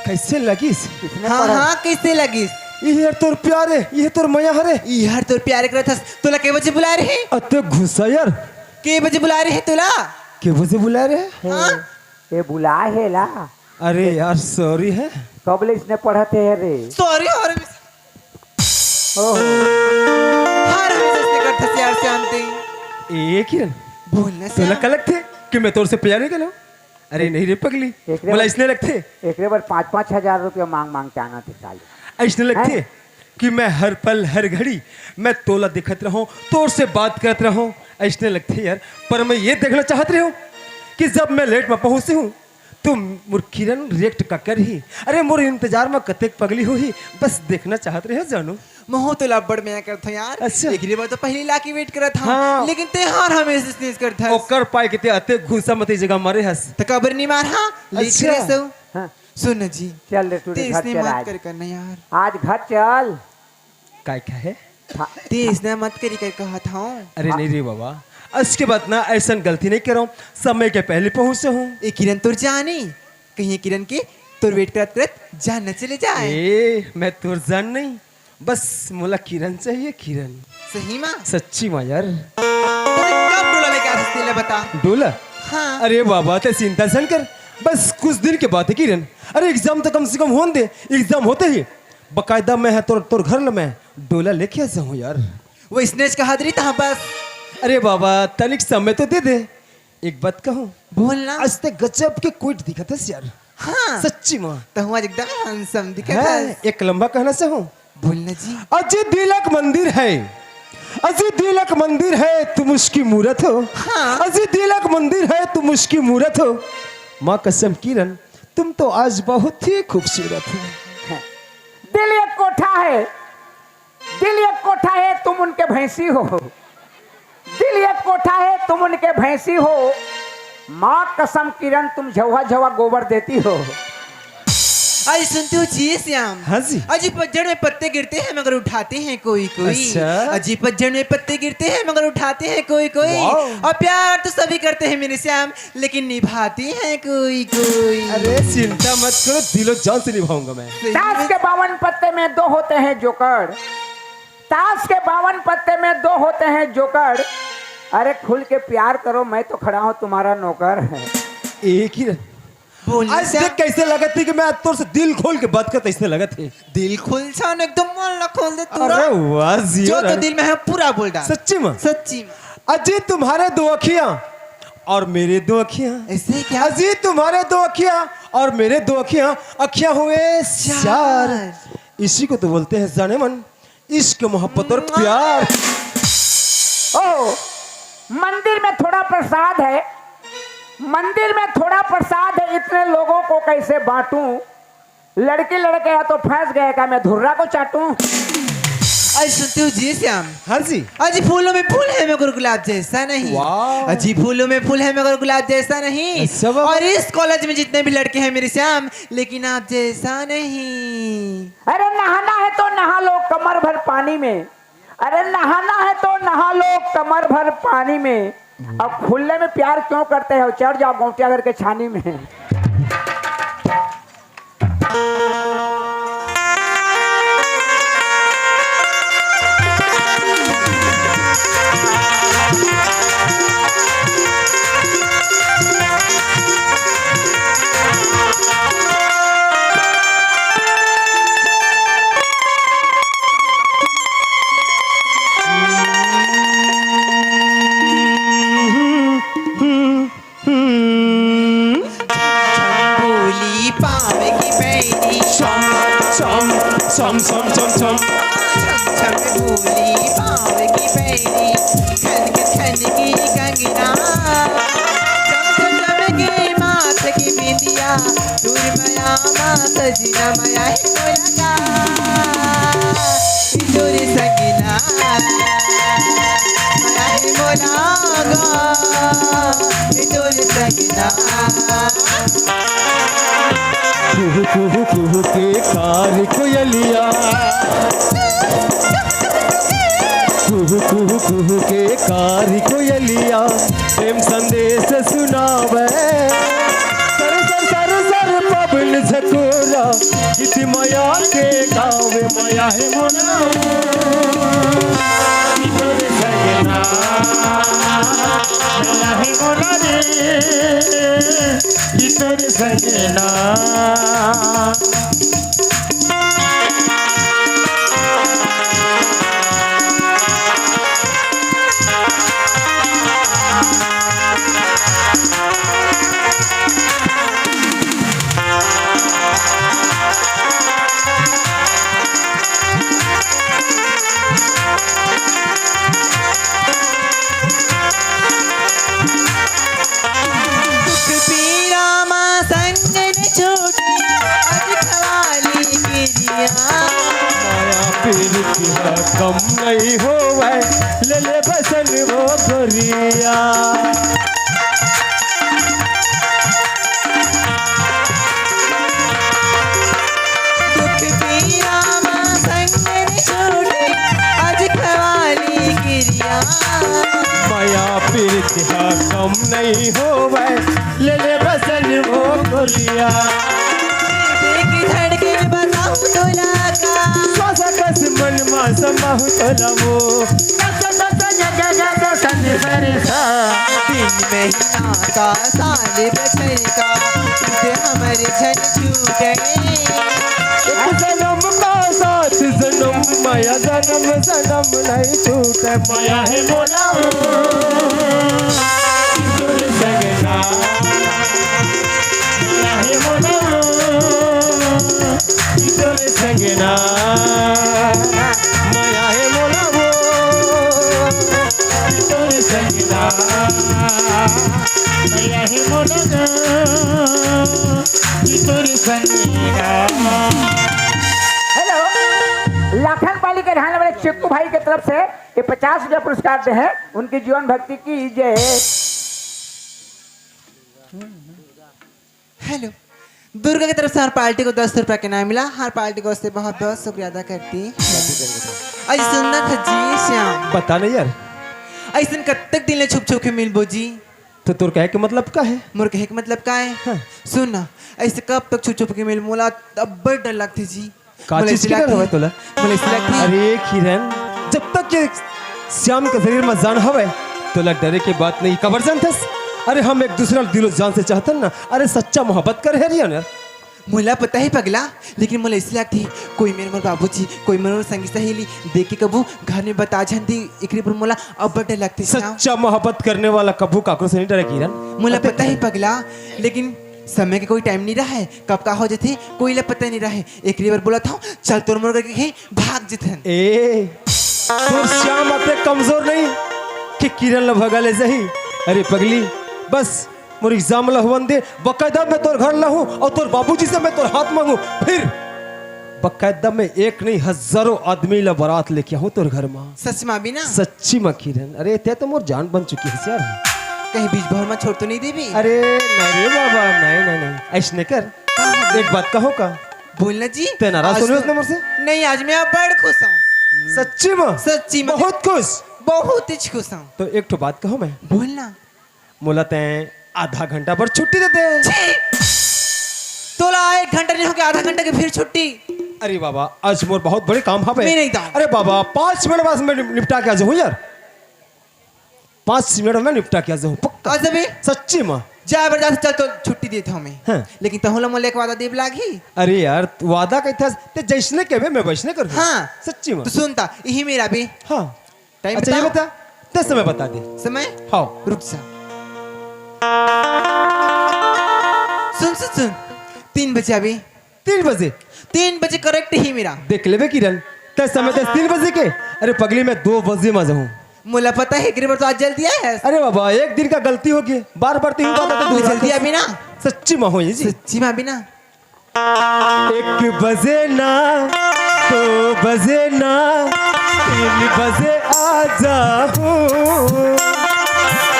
कइसे लगिस? किसने हाँ, पढ़ा? हाँ, कइसे लगिस? ये हर तोर प्यार हे, ये तोर मया हरे। ये हर तोर प्यार करत हस, तोला के बजे बुलाए रहे? अते घुसा यार। के बजे बुलाए रहे तोला? के बजे बुलाए रहे? हाँ। ये बुलाए हे ला। अरे यार, sorry है। कब ले इसने पढ़त हे रे? Sorry, और ओहो। हर हमेशा से करत हस यार, शांति। ए किरण, बोल ना तोला श्याम। का लगथे कि मैं तोर से प्यार नहीं करूँ? अरे नहीं रे पगली, एकरे मोला बर, इसने लगथे। एकरे बर पाँच पाँच हजार रुपया मांग मांग के आना थे साले। अइसने लगथे हैं? कि मैं हर पल हर घड़ी मैं तोला देखत रहूं, तोर से बात करत रहूं, अइसने लगथे यार। पर मैं ये देखना चाहत रहूं कि जब मैं लेट में पहुंचे हूं तो मोर किरण react का करही, अरे मोर इंतजार में कतेक पगली होही, बस देखना चाहत रहे जानू। महू तो अब्बड़ मया करत हूँ यार। अच्छा। एकरे बर तो पहली लाके wait करत हूँ। हाँ। लेकिन ते हर हमेशा अइसने करत हस। ओकर पाय के ते अतेक घुसा मती जगह मारे हस। त काबर नहीं मार, हाँ? लेट अच्छा। करे सो। हाँ। सुन ना जी। चल रे, तू ते रे घर अइसने चल मत आज। कर करना यार। आज घर चल। काय का है? हाँ। ते अइसने मत करी कर कहत हूँ। अरे नहीं रे बाबा, आज के बाद ना अइसन गलती नहीं करहूँ, समय के पहले पहुँचे हूँ। ए किरण तोर जान ए, कहीं किरण के तोर wait करत करत जान न चले जाए। ए, मैं तोर जान नहीं, बस मोला किरण चाहिए, किरण। सही मा? सच्ची मा यार। तैं कब डोला लेके आथस तेला बता। डोला? हाँ। अरे बाबा, ते चिंता झन कर, बस कुछ दिन के बात है किरण। अरे exam तो कम से कम होन दे, exam होते ही बकायदा मैं ह तोर, तोर घर ल मैं डोला लेके आ जाहूँ यार। वइसनेच कहत रही तहाँ बस। अरे बाबा, तनिक समय तो दे दे। एक बात कहूँ? बोल ना। आज ते गजब के cute दिखत हस यार। हाँ। सच्ची मा। तहूँ आज एकदम handsome दिखत हैं, हस। एक लम्बा कहना चाहूँ। बोल ना जी। अजी दिलक मंदिर है, अजी दिलक मंदिर है, तुम उसकी मूरत हो। हाँ। अजी दिलक मंदिर है, तुम उसकी मूरत हो। माँ कसम किरण, तुम तो आज बहुत ही खूबसूरत हो। दिल एक कोठा है, दिल एक कोठा है, तुम उनके भैंसी हो। दिल एक कोठा है, तुम उनके भैंसी हो। माँ कसम किरण, तुम झौवा झौवा गोबर देती हो। अजी सुनते हो जी श्याम? हाँ जी। अजी पतझड़ में पत्ते गिरते हैं मगर उठाते हैं कोई कोई। अच्छा। अजी पतझड़ में पत्ते गिरते हैं मगर उठाते हैं कोई कोई। वाह। और प्यार तो सभी करते हैं मेरे श्याम, लेकिन निभाते हैं कोई कोई। अरे चिंता मत करो, दिलो जान से निभाऊंगा मैं। सही ताश में। के बावन पत्ते में दो होते हैं जोकर, ताश के बावन पत्ते में दो होते हैं जोकर। अरे खुल के प्यार करो, मैं तो खड़ा हूँ तुम्हारा नौकर। एक ही बोल ना आज श्याम। देख कइसे लगत हे कि मैं आज तोर से दिल खोल के बात करत, अइसने लगत हे। दिल खोल छान, एकदम मन ला खोल दे तू। अरे वाह, जियो जो तो रानी। दिल में है पूरा बोल डाल। सच्ची में? सच्ची में। अजी तुम्हारे दो अखियां और मेरे दो अखियां। ऐसे क्या? अजी तुम्हारे दो अखियां और मेरे दो अखियां, अखियां हुए चार। चार। इसी को तो बोलते हैं जानेमन, इश्क, मोहब्बत और प्यार। ओ, मंदिर में थोड़ा प्रसाद है, मंदिर में थोड़ा प्रसाद है, इतने लोगों को कैसे बांटूं? लड़की लड़के हैं तो फंस गए, क्या मैं धुर्रा को चाटूं? अजी सुनते हो जी श्याम? हाँ जी। अजी फूलों में फूल है मगर गुलाब जैसा नहीं। वाह। अजी फूलों में फूल है मगर गुलाब जैसा नहीं। अच्छा बाबा। और इस कॉलेज में जितने भी लड़के हैं मेरे श्याम, लेकिन आप जैसा नहीं। अरे नहाना है तो नहा लो कमर भर पानी में, अरे नहाना है तो नहा लो कमर भर पानी में। अब खुले में प्यार क्यों करते हो, चढ़ जाओ गौटिया घर के छानी में। बोली पावे की पैरी। सम सम सम सम सम सम। छम छम बोली पावे की पैरी। खन के खन की कंगना। चम चम चम की माथ की बिंदिया। दूर मया मा सजना मया ही मोला गा। दूर संगना। मया ही मोला गा। दूर संगना। कुहू कुहू कुहू के कार कोयलिया। कुहू कुहू कुहू के कार कोयलिया। प्रेम संदेश सुनावे। सर सर सर सर पवन झकोरा। गीत मया के गावे मया हे मोला। तोर सजना, मया हे मोला रे। तोर सजना। दुख पीरा मा संग न छूटे, आज खवाली किरिया। माया पीरित ह कम नहीं होवै, ले ले बसन वो गोरिया। दुख पीरा मा संग न छूटे, आज खवाली किरिया। माया पीरित ह कम नहीं होवै, ले ले बसन वो गोरिया। दिल की धड़कन बताऊं तोला का। श्वासा कस मन मा समाहूं तोला वो। दिन महीना का साल बछर का, तुझे हमर झन छूटे। एक जन्म का साथ जन्म, माया जन्म जन्म नहीं छूटे। माया हे मोला तोर संगना, माया हे मोला तोर संगना, माया हे मोला वो तोर संगना, माया हे मोला तोर संगना। हेलो, लाखन पाली के रहने वाले चिक्कू भाई की तरफ से ये पचास रुपया पुरस्कार दे हैं, उनकी जीवन भक्ति की जय। हेलो, दुर्गा की तरफ से हर पार्टी को दस रुपया के इनाम मिला। हर पार्टी को उससे बहुत बहुत शुक्रिया अदा करती है। अजी सुनना था जी श्याम। बता नहीं यार। अइसन कब तक दिन ले छुप छुप के मिलबो जी? तो तोर कहे के मतलब का है? मोर कहे के मतलब का है? हाँ। सुन ना, अइसे कब तक छुप छुप के मिल, मोला अब्बड़ डर लगथे जी। का मोला चीज अइसे के डर लगथे। हवय तोला? मोला अइसे लगथे। अरे किरण, जब तक ये श्याम के शरीर में जान हवय, तोला डरे के बात नहीं। काबर जानथस? अरे हम एक दूसरा दिलो जान से चाहतन ना। अरे सच्चा मोहब्बत करे हरियन यार। मोला पता हे पगला, लेकिन मोला अइसे लगथे, कोई मेर मोर बाबूजी, कोई मेर मोर संगी सहेली देख के कभू घर में बता झन दे, एकरे बर मोला अब्बड़ डर लगथे श्याम। सच्चा मोहब्बत करने वाला कभू काकरो से नहीं डरे किरण। मोला पता हे पगला, लेकिन समय के कोई टाइम नहीं रहय, कब का हो जथे, कोई ला पता नहीं रहय। एकरे बर बोलत हंव, चल तोर मोर करके कहीं भाग जथन। ए, तोर श्याम अतेक कमजोर नहीं कि किरण ला भगा ले जाही। अरे पगली, बस मोर एग्जाम ला होवन दे, बकायदा मैं तोर घर ला हूँ अउ तोर बाबूजी से मैं तोर हाथ मांगू, फिर बकायदा मैं एक नहीं हजारों आदमी ला बारात लेके आहूँ तोर घर मा। सच मा भी ना? सच्ची मा किरण, अरे तैं तो मोर जान बन चुकी हस यार। कहीं बीच भर मा छोड़ तो नहीं देबे? अरे नहीं रे बाबा, नहीं नहीं नहीं, अइसने कर। एक बात कहूँ का? बोलना जी। तैं नाराज तो नहीं होस ना मोर से? नहीं, आज मैं अब्बड़ खुश हंव। सच्ची मा? सच्ची मा। बहुत खुश? बहुत ही खुश हंव। तो एक ठो बात कहूँ मैं? बोलना। मोला तैं आधा घंटा बर छुट्टी दे दे। छी! तोला एक घंटा नहीं होगे, आधा घंटा के फिर छुट्टी। अरे बाबा, आज मोर बहुत बड़े काम हवे। मैं नहीं जाऊँ। अरे बाबा, पाँच मिनट बाद मैं निप-, निपटा के आ जाऊँ यार। पाँच मिनट में निपटा के आ जाऊँ, पक्का। आज अभी? सच्ची माँ। जा बरदास, चल तो छुट्टी देत हूँ मैं। हाँ। लेकिन तहूँ ला मोला एक वादा देब लागही। अरे यार, वादा कहिथस, ते जैसने कहबे मैं वैसने करहूँ। हाँ। सच्ची माँ। तो सुन ता, यही मेरा भी। हाँ। टाइम अच्छा, ये बता। बता, ते समय बता दे। समय? हाँ। रुक जा। सुन, सुन, सुन। तीन बजे अभी। तीन बजे? तीन बजे करेक्ट ही मेरा। देख लेबे किरण, ते समय दस तीन बजे के। अरे पगली, मैं दो बजे में जाऊँ। मोला पता है, एकरे बर तो आज जल्दी आए है। अरे बाबा, एक दिन का गलती होगी, बार बार तो ही बात आता, तू जल्दी अभी ना। सच्ची माँ हो ये जी। सच्ची माँ अभी ना। एक बजे ना, दो बजे ना, तीन बजे आ जाहूँ।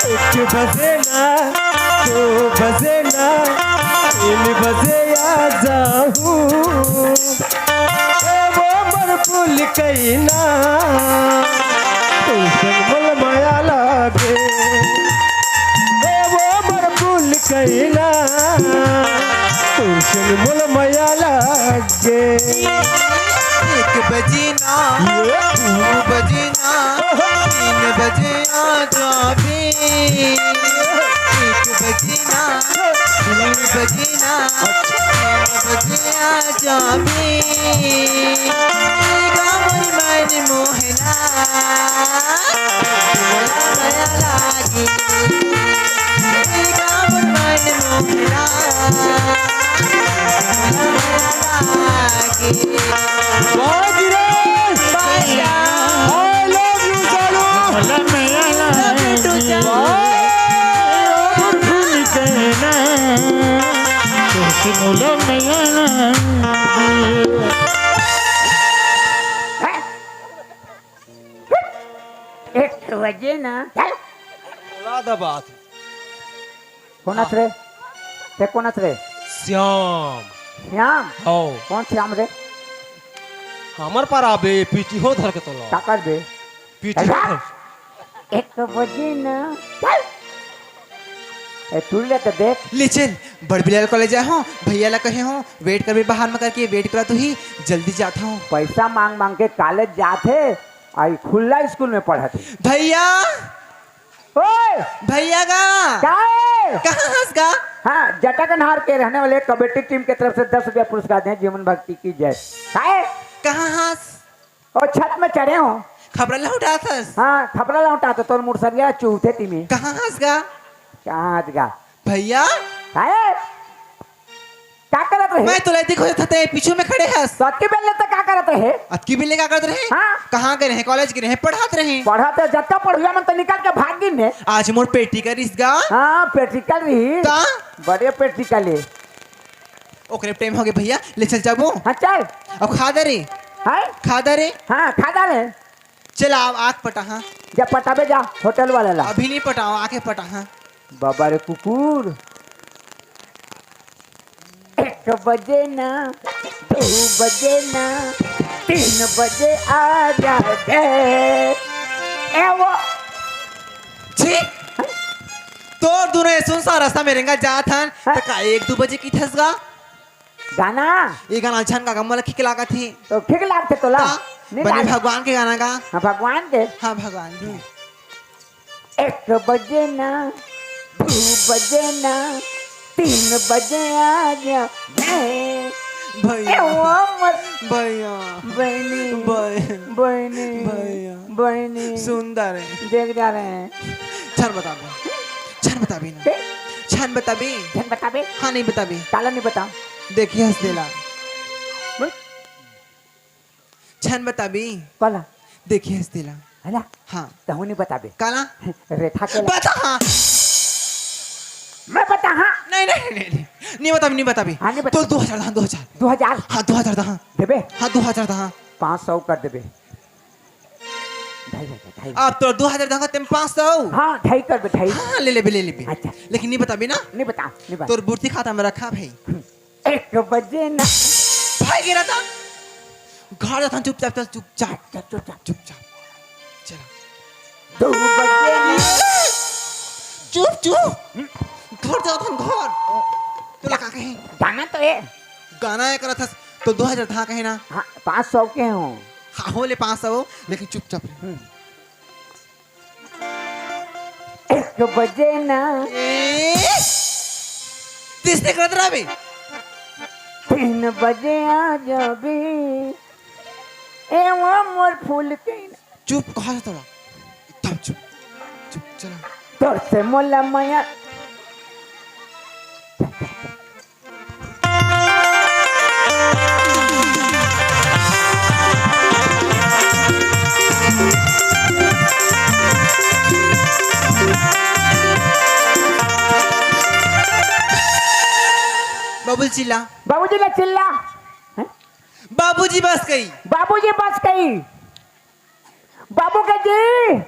एक बजे ना, दो बजे ना, तीन बजे आ जाहूँ। ए वो मोर फूल कइना, तू संग मोला मया लागे। ए वो मोर फूल कइना, तू संग मोला मया लागे। एक बजे ना, ये दो बजे ना, तीन बजे आ जाबे। एक बजे ना, दो बजे ना, तीन बजे आ जाबे। गाँव मन मोहना, मोला मया लागे। गाँव मन मोहना, मोला मया लागे। वाह गिरीश! बादशाह। I love you जानू। मोला मया लागे। वाह। मोर फूल कइना, तोसे मोला मया लागे। एक बजे ना। बोला दा बात। कोन अस रे? ते कोन अस रे? श्याम। श्याम? हौ। कोन श्याम रे? हमर पारा बे, पीटी हो धर के तोला। का करबे? पीटी हो धर। एक बजे ना। ए, तू ले तो देख। ले चल, बड़ बिलाल कॉलेज आए हो, भैया ला कहे हो, वेट करबे बाहर में करके, वेट करा तू ही, जल्दी जात हो। पैसा मांग मांग के कॉलेज जात हे, आई खुला स्कूल में पढ़त हे। भैया, ओए! भैया गा! का हे? कहाँ हस गा? हाँ, जटाकनहार के रहने वाले कबड्डी टीम के तरफ से दस रुपया पुरस्कार दें, जीवन भक्ति की जय। का हे? कहाँ हस? ओ, छत में चढ़े हो। खपरा लहुटात हस? हाँ, खपरा लहुटात हो, तोर मुड़सरिया चूहते तिमी। कहाँ हस गा? कहाँ हस गा? भैया? का हे? का करत रहे? मैं तो लइती खोजत हते, पीछू में खड़े हस। तो अतकी बेल ले त का करत रहे? अतकी बेल ले का करत रहे? हाँ। कहाँ गए रहे? कॉलेज गए रहे, पढ़त रहे। पढ़त रहे, जतका पढ़ुआ मन तो निकल के भाग गिन ने। आज मोर practical रिस गा। हाँ, practical रही। ता? बड़े practical हे। ओकरे टाइम हो गए भैया, ले चल जाबो। हाँ, चल। अब खा दे रे। हाँ? खा दे रे। हाँ, खा दे रे। चल, आव, आके पटा, हाँ। जा पटाबे जा, होटल वाला ला। अभी नहीं पटाओ, आके पटा, हाँ। बाबा रे कुकुर। एक बजे ना, दो बजे ना, तीन बजे आ जाबे। ए वो। छी! तोर दूनों ये सुनसान रास्ता में रेंगा जात हन, हाँ? त का एक दो बजे कहिथस गा? गाना? ये गाना अच्छा गा, मोला ठीक लागत हे। तो ठीक लागथे तोला? हाँ, नहीं बने लाग- भगवान के गाना गा। हाँ, भगवान के? हाँ, भगवान के। एक बजे ना, दो बजे ना, तीन बजे आ जा। मैं भैया। ए, वो मत भैया। बहनी। भैया। बहनी। भैया। बहनी। सुंदर है। देख जा रहे हैं। झन बताबे। झन बताबे ना। ए? झन बताबे। झन बताबे? हाँ, नहीं बताबे। काला नहीं बता। देखिए हंस देला। बोल। झन बताबे। काला? देखिए हंस देला। है ना? हाँ। तहूँ नहीं बताबे। काला? रेठा के ला- बता हाँ। मैं बता हाँ। नहीं, नहीं, नहीं, नहीं। नहीं बताबे, नहीं बताबे। हाँ, नहीं बता। तो दो हजार दा, दो हजार। दो हजार? हाँ, दो हजार दा, हाँ। देबे? हाँ, दो हजार दा, हाँ। पाँच सौ कर देबे। ढाई, ढाई, ढाई। अब तो दो हजार दा, तेम पाँच सौ। हाँ, ढाई कर दे, ढाई। हाँ, ले लेबे, ले लेबे। अच्छा। लेकिन नहीं बताबे ना। नहीं बता, नहीं बता। तोर बुद्धि खाता में रखा भाई। एक बजे ना। भाई गिरा था। घर जाता हूँ, चुपचाप चल, चुपचाप। चल, चुपचाप। चुपचाप। चला। दो बजे ना। चुप, चुप। घर जाता हूँ, घर। तोला का कहे? गाना तो हे। गाना हे करत हस, तो दो हजार था कहे ना। हाँ, पाँच सौ के हो। हाँ, हो ले पाँच सौ, लेकिन चुपचाप रहे। हम्म। एक बजे ना। ए? तीसरे करत रहा बे। तीन बजे आ जाबे। ए वो मोर फूल के। चुप, कहा था थोड़ा? एकदम चुप। चुप, चला। तोर से मोला मया। बाबूजी चिल्ला। बाबूजी ला चिल्ला। हैं? बाबूजी बस गई। बाबूजी बस गई। बाबू के जी।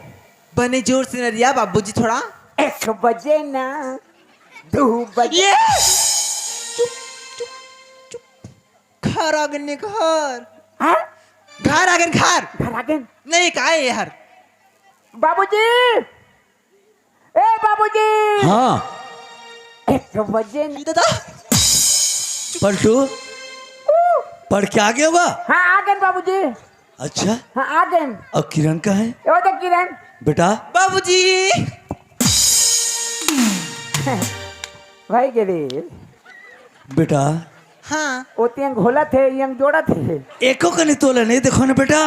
बने जोर से नरिया बाबूजी थोड़ा। एक बजे ना, दो बजे। ये! चुप, चुप, चुप। घर आ गए घर। हाँ? घर आ गए घर। घर आ गए। नहीं, का हे यार? बाबूजी, ए बाबूजी। हाँ। एक बजे न- ये दादा। पलटू, पढ़ के आ गए होगा? हाँ, आ गए बाबूजी। अच्छा। हाँ, आ गए। और किरण का है? ये वो तो किरण। बेटा। बाबूजी। भाई गिरी। बेटा। हाँ। वो तियंग घोला थे, यंग जोड़ा थे। एको कनी तोला नहीं देखो ना बेटा।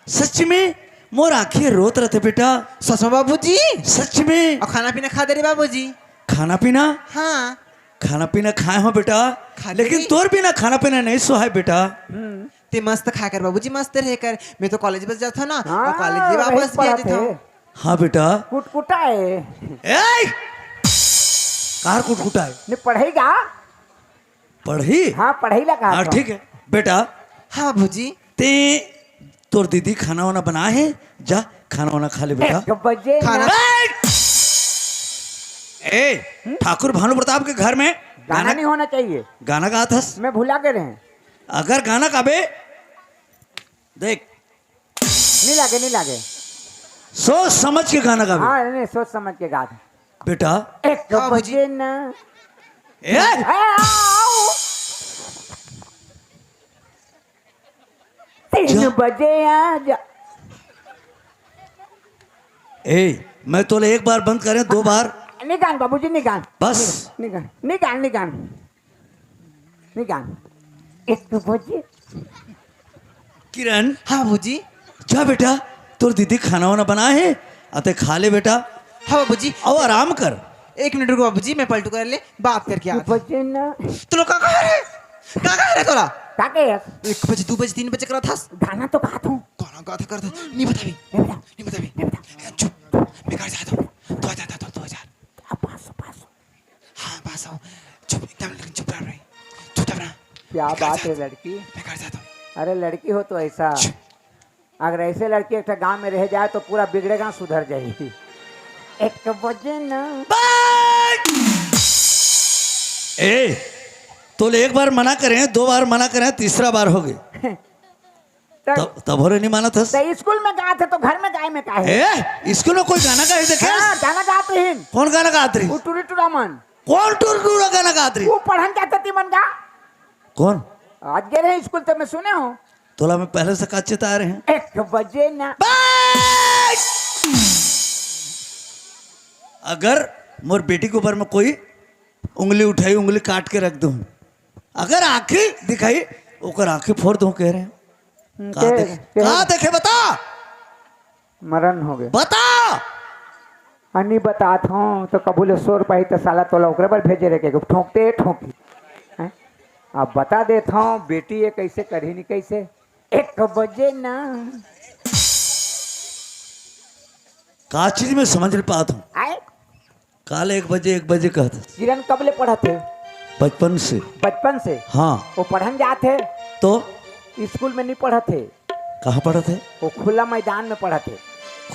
सच में मोर आँखी रोत रथे बेटा। सच में बाबूजी? सच में। और खाना पीना खा दे रे बाबूजी? खाना पीना? हाँ। खाना पीना खाए हो बेटा, खा ले लेकिन रे। तोर बिना खाना पीना नहीं सोहाय बेटा। हम्म। ते मस्त खा कर बाबूजी, मस्त रह कर। मैं तो कॉलेज बस जाता हूँ ना, हाँ, और कॉलेज से वापस भी आ जाता हूँ। हाँ बेटा। कुटकुटा है। ए! कार कुटकुटा है? नहीं, पढ़ाई का? पढ़ी? हाँ, पढ़ई ला कहा हाँ, था। ठीक है। बेटा। हाँ, बाबूजी। ते तोर दीदी खाना वाना बनाए हे, जा खाना वाना खा ले बेटा। एक बजे खाना ना। ए! ए, ठाकुर भानु प्रताप के घर में गाना गाना नहीं होना चाहिए। गाना गात हस? मैं भुला के रहे। अगर गाना गाबे, देख, नहीं लागे, नहीं लागे। सोच समझ के गाना गाबे। हाँ, नहीं, सोच समझ के गा दे। बेटा। एक हाँ, बाबूजी। बजे ना। ए! ए, आओ। तीन जा। बजे आ जा। ए, मैं तोले एक बार बंद करें, दो बार। निकाल बाबूजी, निकाल। बस। निकाल, निकाल, निकाल। निकाल। एक बजे। किरण। हाँ बाबूजी। जा बेटा, तोर दीदी खाना वाना बनाए हे, अते खा ले बेटा। हाँ बाबूजी। आओ आराम कर। एक मिनट रुको बाबूजी, मैं पलटू कर ले बात करके एक आता हूँ। बजे ना। तू लोग का कहा रे? का कहा रे तोला? का के? एक बजे, दो बजे, तीन बजे करत हस। गाना तो गात हूँ। गाना गात करत हस। नहीं बताबे। नहीं बता। नहीं बताबे। नहीं बता। चुप। मैं घर जाता हूँ। तू आ जाता, तू, तू आ जा। अब पास, पास। हाँ, पास आओ। चुप, एकदम लेकिन चुप रह रही। चुपचाप रह। क्या मैं घर बात है जाता हूँ। लड़की? मैं घर जाता हूँ। अरे लड़की हो तो ऐसा। चुप। अगर ऐसे लड़की एक ठे गांव में रह जाए तो पूरा बिगड़े गांव सुधर जाए। एक बजे ना। ए, तोले एक बार मना करें, दो बार मना करें, तीसरा बार हो गए। तो तब, तब हो रे नहीं मानत हस। तो स्कूल में गात हे तो घर में गाय में का हे? ए, स्कूल में कोई गाना गाए देखे? हाँ, गाना गात रहिन। कौन गाना गात रही? वो टूरी टूरा मन। कौन टूरी टूरा गाना गात रही? वो पढ़न जाते ती मन गा। कौन? आज गए रहे स्कूल तो मैं सुने हूँ। तोला मैं पहले से का चेता रहे हैं। एक बजे ना। बस! अगर मोर बेटी के ऊपर में कोई उंगली उठाई, उंगली काट के रख दूं। अगर आंखी दिखाई, ओकर आंखी फोड़ दूं, कह रहे हैं। हम्म, का के, देख-, के का देखे, बता। मरण हो गए। बता। अनि बतात हूँ तो कभू ले सोर पाही तो साला तोला ओकरे बर भेजे रहे के ठोंकते ठोंकी। हैं? अब बता देत हूँ, बेटी ये कैसे करही नहीं कैसे। एक बजे ना। का चीज में समझ नहीं पात हूँ। आए? काल एक बजे, एक बजे कहत। किरण कब ले पढ़त हे? बचपन से। बचपन से? हाँ। वो पढ़न जात हे? तो? स्कूल में नहीं पढ़त हे। कहाँ पढ़त हे? वो खुला मैदान में पढ़त हे।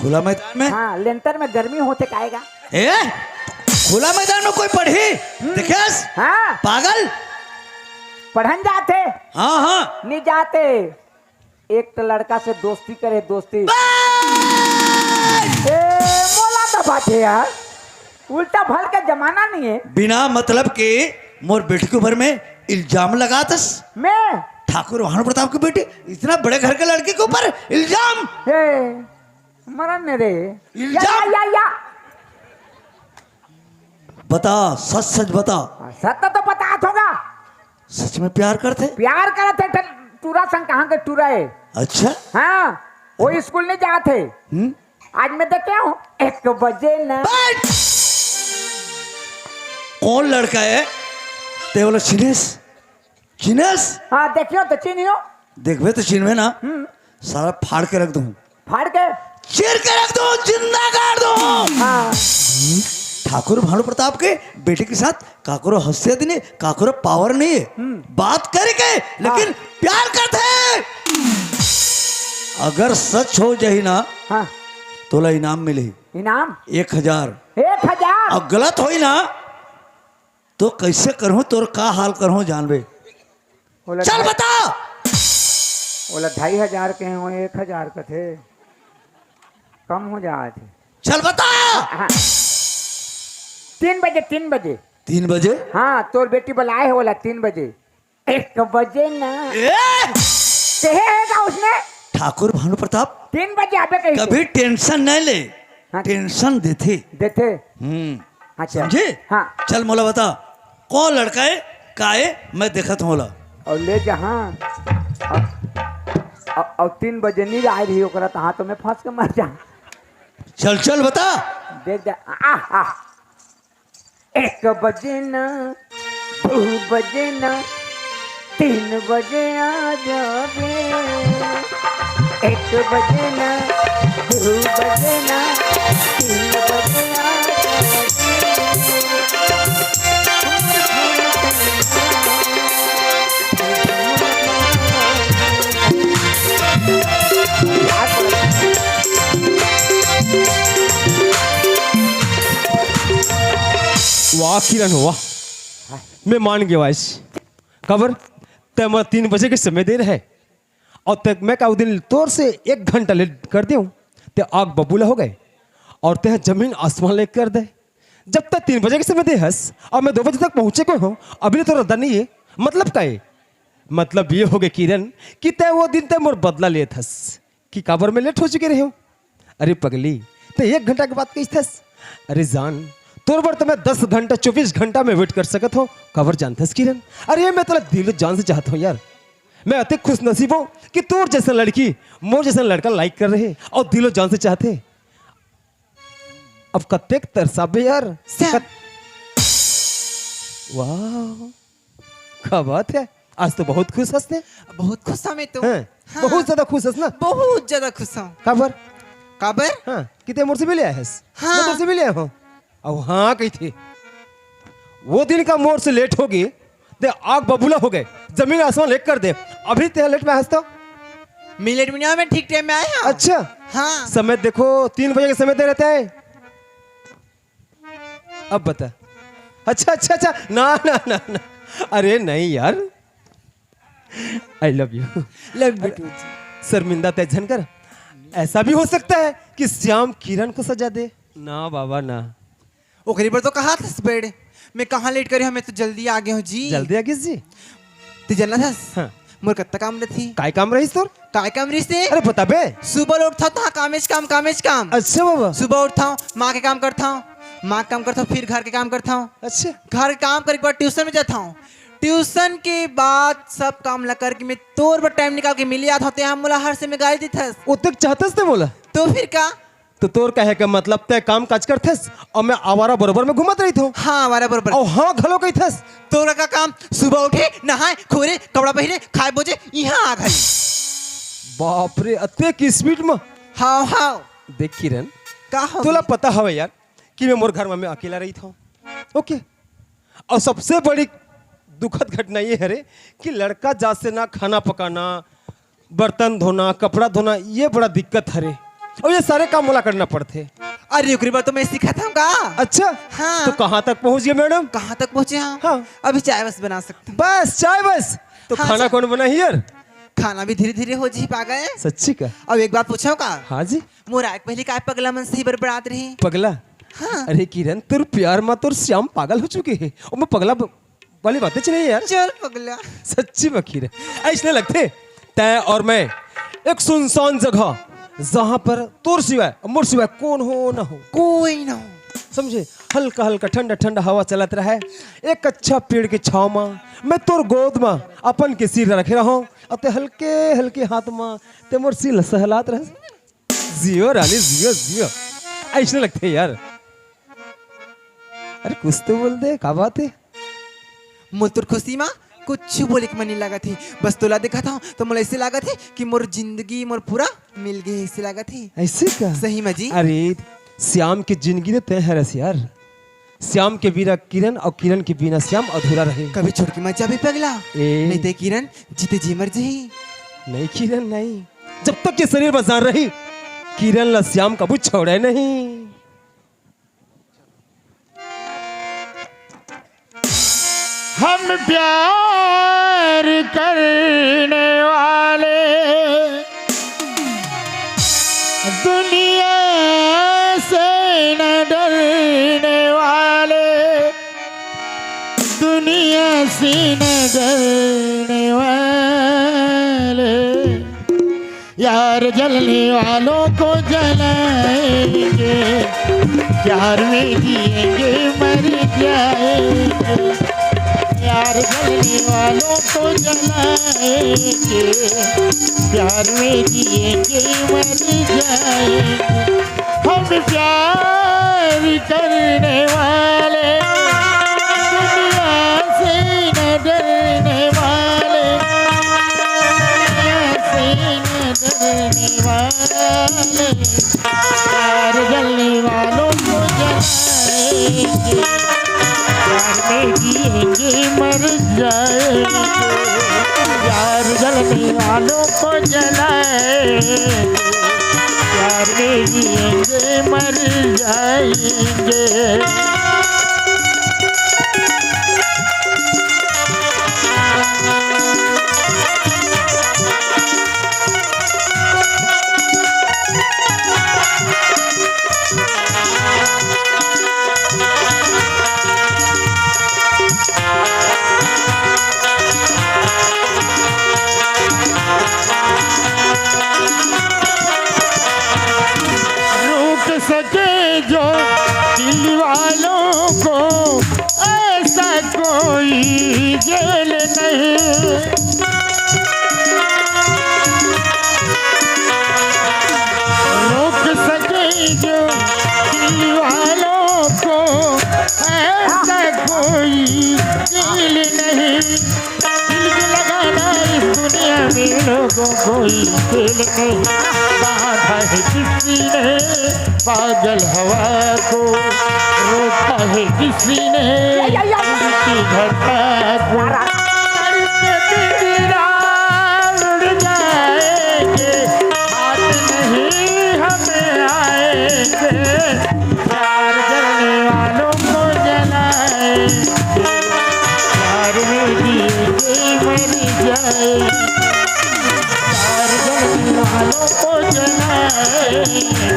खुला मैदान में? हाँ, लेंटर में गर्मी होथे काएगा। ए? खुला मैदान में कोई पढ़ही? हम्म। देखेस? हाँ। पागल? पढ़न जात हे? हाँ, हाँ। नहीं जाते। एक तो लड़का से दोस्ती करे, दोस्ती। बस! ए, मोला तो बात है यार, उल्टा भल के जमाना नहीं है। बिना मतलब के मोर बेटी के ऊपर में इल्जाम लगाथस। मैं? ठाकुर भानु प्रताप के बेटी, इतना बड़े घर के लड़की के ऊपर इल्जाम? ए, मरन ने रे। इल्जाम? या, या, या। बता, सच सच बता। सत्य तो बता होगा। सच में प्यार करथे? प्यार करत हे, टूरा संग कहाँ के टूरा हे। अच्छा। हाँ, वो स्कूल नहीं जात हे। हम्म। आज मैं देखे हूँ, एक बजे ना। बैठ! कौन लड़का है? ते बोला, चिन्हेस? चिन्हेस? हाँ, देखियो तो चिन्हियो। देखबे तो चिन्हबे ना। हम्म। सारा फाड़ के रख दूँ। फाड़ के? चीर के रख दूँ, जिंदा गाड़ दूँ। हाँ। ठाकुर भानु प्रताप के बेटी के साथ काकरो हसियत नहीं, काकरो पावर नहीं है। हम्म। बात करके, लेकिन हाँ। प्यार करथे। अगर सच हो जाही ना, हाँ। तोला इनाम मिलही। इनाम? एक हजार। एक हजार? अउ गलत होही ना, तो कैसे करहूँ, तोर का हाल करहूँ, जानबे। ओला चल ढाई बता। ओला ढाई हजार के हो, एक हजार कथे, कम हो जात हे। चल बता। हाँ। तीन बजे, तीन बजे। तीन बजे? हाँ, तोर बेटी बुलाए हे ओला तीन बजे। एक बजे ना। ए! कहे हे का उसने? ठाकुर भानु प्रताप, तीन बजे आबे कही। कभी टेंशन नहीं ले। हाँ। टेंशन देथे। देथे। हम्म। अच्छा। समझे? हाँ। चल मोला बता, कौन लड़का है, का है, मैं देखत हूँ ओला। अउ ले जा, हाँ। अउ, अउ, अउ तीन बजे नहीं आए रही ओकरा, तो हाँ, तो मैं फंस के मर जा। चल, चल बता। देख जा, आ, आ। एक बजे ना, दू बजे ना, तीन बजे आ जाबे। एक बजे ना, दू बजे ना, तीन बजे आ जाबे। वाह किरण, वाह। मैं मान गेंव आज। काबर? तैं मोला तीन बजे के समय दे रहे, अउ तैं, मैं का ओ दिन तोर से एक घंटा लेट कर देंव, तैं आग बबूला हो गए, अउ तैं जमीन आसमान लेट कर दे। जब तैं तीन बजे के समय दे हस, अउ मैं दो बजे तक पहुंचे को हूं, अभी ले तोर रद्दा नहीं है, मतलब का है? मतलब ये हो गए किरण, कि तैं ओ दिन तैं मोर बदला लेत हस। कि काबर मैं लेट हो चुके रहेंव। अरे पगली, तैं एक घंटा के बात कहिथस। अरे जान, तोर बर तो मैं दस घंटा, चौबीस घंटा में वेट कर सकत हंव। काबर जानथस किरण? अरे मैं तोला दिल जान से चाहत हंव यार। मैं अतेक खुशनसीब हंव कि तोर जइसन लड़की मोर जइसन लड़का लाइक कर रहे अउ दिलो जान से चाहथे। अब कतेक तरसाबे यार। श्याम। कत-, वाह, का बात है, आज तो बहुत खुश हस तैं। बहुत खुश हंव मैं तो। हैं? हाँ। बहुत ज्यादा खुश हस ना? बहुत ज्यादा खुश हंव। काबर? काबर? हाँ, कि तैं मोर से मिले आए हस। हाँ। मैं तोर से मिले आए हंव। अब हाँ कहिथे, ओ दिन का मोर से लेट हो गे, तैं आग बबूला हो गए, जमीन आसमान एक कर दे। अभी तैं लेट में हस तो? मैं लेट में नहीं आया, मैं ठीक टाइम में आया हूँ। अच्छा। हाँ। समय देखो, तीन बजे के समय दे रहता है। अब बता। अच्छा, अच्छा, अच्छा, ना, ना, ना, ना। अरे नहीं यार, I love you। Love you too। शर्मिंदा तैं झन कर। ऐसा भी हो सकता है कि श्याम किरण को सजा दे। ना बाबा ना। ओकरे बर तो कहाथस बेड़, मैं कहाँ लेट करे हंव, मैं तो जल्दी आ गे हंव जी। जल्दी आ गेस जी? तैं जानथस? हाँ। मोर कत्ता काम रहिथे। काय काम रहिस तोर? काय काम रहिथे? अरे बता बे। सुबह ले उठथंव तो हाँ, कामेच काम, कामेच काम। अच्छा बाबा। सुबह उठथंव, माँ के काम करथंव, माँ के काम करथंव, फिर घर के काम करथंव। अच्छा। घर के काम करे के बाद ट्यूशन में जाथंव, ट्यूशन के बाद सब काम ला करके मैं तोर बर टाइम निकाल के मिले आथंव, तैं हा मोला हर समय गारी देथस। ओतेक चाहथस तैं मोला? तो फिर का? तो तोर कहे के मतलब तैं काम काज करथस अउ मैं आवारा बरोबर में घूमत रहिथंव। हाँ, आवारा बरोबर। अउ हाँ घलो कहिथस। तोर का काम? सुबह उठे, नहाए, खोरे, कपड़ा पहिरे, खाए बोजे, इहाँ आ घरे। बाप रे, अतेक स्पीड में। हाँ, हाँ। देख किरण, का हो तोला गई? पता हवे यार कि मैं मोर घर में मैं अकेला रहिथंव। ओके। अउ सबसे बड़ी दुखद घटना ये हरे कि लड़का जात से ना खाना पकाना, बर्तन धोना, कपड़ा धोना, ये बड़ा दिक्कत हरे। अउ ये सारे काम मोला करना पड़थे। अरे ओकरे बर तो मैं सिखाथंव का। अच्छा? हाँ। तो कहाँ तक पहुँच गे मैडम? कहाँ तक पहुँचे हंव? हाँ। अभी चाय बस बना सकथंव। बस, चाय बस? तो हाँ, खाना चाय। कौन बनाही यार? खाना भी धीरे-धीरे हो जाही पागल। सच्ची का? अउ एक बात पूछंव का? हाँ जी। मोर आय के पहिली काय पगला मन सही बड़बड़ात रहे? पगला? हाँ। अरे किरण, तोर प्यार में तोर श्याम पागल हो चुके हे। अउ मैं पगला ब-, वाली बातें चले यार। चल पगला। सच्ची में खीर है। अइसने लगथे तैं और मैं एक सुनसान जगह, जहां पर तोर सिवाय, मोर सिवाय कोन हो न हो। कोई न हो। समझे? हल्का हल्का ठंडा ठंडा हवा चलत रहय। एक अच्छा पेड़ के छांव म मैं तोर गोद म अपन के सिर रखे रहंव, अउ तैं हल्के हल्के हाथ म तैं मोर सिर ल सहलात रहस। जियो रानी, जियो, जियो। अइसने लगथे यार। अरे कुछ तो बोल दे, का बात हे? मोर तोर खुशी म कुछ बोले के मन नइ लागत हे। बस तोला देखत हंव त मोला अइसे लागत हे कि मोर जिंदगी मोर पूरा मिल गे हे, अइसे लागत हे। अइसे का? सही म जी। अरे श्याम के जिंदगी तो तैं हरस यार। श्याम के बिना किरण अउ किरण के बिना श्याम अधूरा रहे। कभी छोड़ के मत जाबे पगला। ए। नइ ते किरण जीते जी मर जाही। नहीं किरण नहीं, जब तक ये शरीर म जान रही, किरण ला श्याम कभू छोड़य नहीं। हम प्यार करने वाले दुनिया से न डरने वाले, दुनिया से न डरने वाले। यार जलने वालों को जलाएंगे, प्यार में जिएंगे मर जाएंगे। यार जलने वालों को जलाएंगे, प्यार में जिएंगे मर जाएंगे। हम प्यार करने वाले, दुनिया से न डरने वाले, दुनिया से न डरने वाले। प्यार जलने वालों को जलाएंगे, प्यार में जिएंगे मर जाएंगे। प्यार जलने वालों को जलाएंगे, प्यार में जिएंगे मर जाएंगे। रोक सके जो दिल वालों को, ऐसा कोई जेल नहीं। रोक सके जो दिल वालों को, ऐसा कोई जेल नहीं। दिल की लगाना इस दुनिया में लोगों, कोई खेल नहीं। बांधा है किसी ने पागल हवा को, रोका है किसी ने उड़ती घटा को। तड़पते दिन रात उड़ जाएंगे, हाथ नहीं हमें आएंगे। प्यार करने वालों को जलाएंगे, प्यार में जिएंगे मर जाएंगे। प्यार करने वालों को जलाएंगे,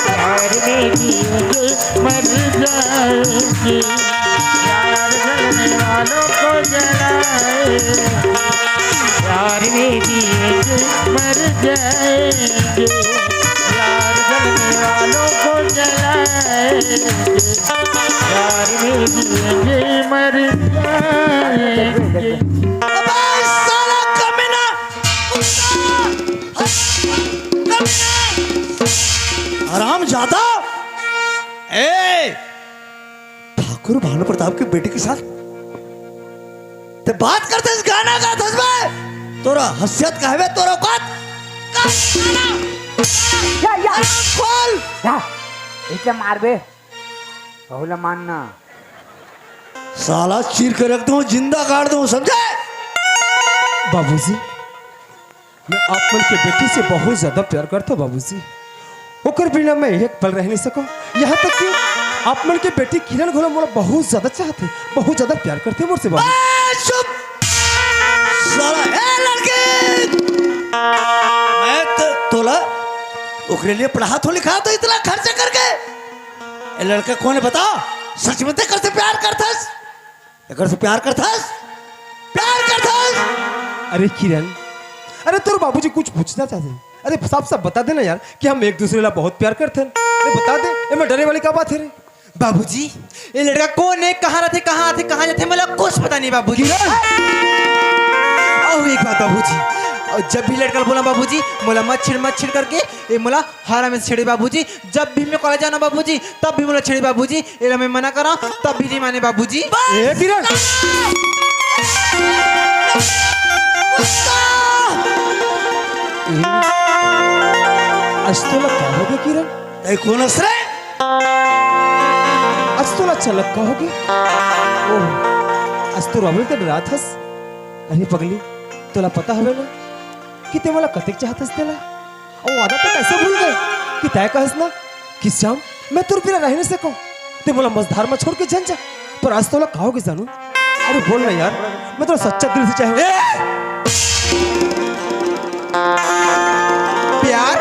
प्यार में जिएंगे मर जाएंगे। प्यार करने वालों को जलाएंगे, प्यार में जिएंगे मर जाएंगे। प्यार करने वालों को जलाएंगे, प्यार में जिएंगे मर जाएंगे। अबे साला कमीना, कुत्ता, कमीना, हराम जादा। ए, ठाकुर भानु प्रताप के बेटी के साथ ते बात करथस, गाना गाथस बे। तोरा हैसियत का हवे, तोरा औकात का? गाना, या, या। गाना खोल। या, इसे मार बे। बहुला मानना। साला चीर के रख दूं, जिंदा गाड़ दूं, समझे? बाबूजी, मैं आप मन के बेटी से बहुत ज्यादा प्यार करता हूँ बाबूजी। ओकर बिना मैं एक पल रह नहीं सकूं। यहाँ तक कि आप मन के बेटी किरण घलो मोला बहुत ज्यादा चाहथे, बहुत ज्यादा प्यार करथे मोर से बाबू। ए, चुप! साला, ए लड़की! मैं तो तोला ओकरे लिए पढ़ात हों लिखात हों इतना खर्चा करके। ए लड़का कौन है बता? सच में ते कर से प्यार करथस? एकर से प्यार करथस? प्यार करथस? अरे किरण, अरे तोर बाबूजी कुछ पूछना चाहते हैं। अरे साफ साफ बता देना यार कि हम एक दूसरे ला बहुत प्यार करते हैं। अरे बता दे, एमे डरे वाली का बात है रे? बाबूजी, ये लड़का कौन है, कहाँ रहते, कहाँ आते, कहाँ जाते, मोला कुछ पता नहीं बाबूजी। किरण! अउ एक बात बाबूजी, अउ जब भी लड़का बोला बाबूजी, मोला मत छेड़, मत छेड़ करके, ये मोला हर हमेशा छेड़े बाबूजी। जब भी मैं कॉलेज जाना बाबूजी, तब भी मोला छेड़े बाबूजी। एला मैं मना करा, तब भी नहीं माने बाबूजी। ए किरण, ए, आज तोला का हो गे किरण? तै कोन हस रे? आज तोला अचानक का हो गे? ओह, आज तो रोवे के रात हस। अरे पगली, तोला पता हवे ना कि ते मोला कतेक चाहत हस तेला? अउ वादा तो कैसे भूल गए कि तय कहस ना कि श्याम, मैं तोर बिना रह नहीं सकूं, ते मोला मझधार में छोड़ के झन जा। पर आज तोला का हो गे जानू? अरे बोल ना यार, मैं तोला सच्चा दिल से चाहूं। ए! प्यार?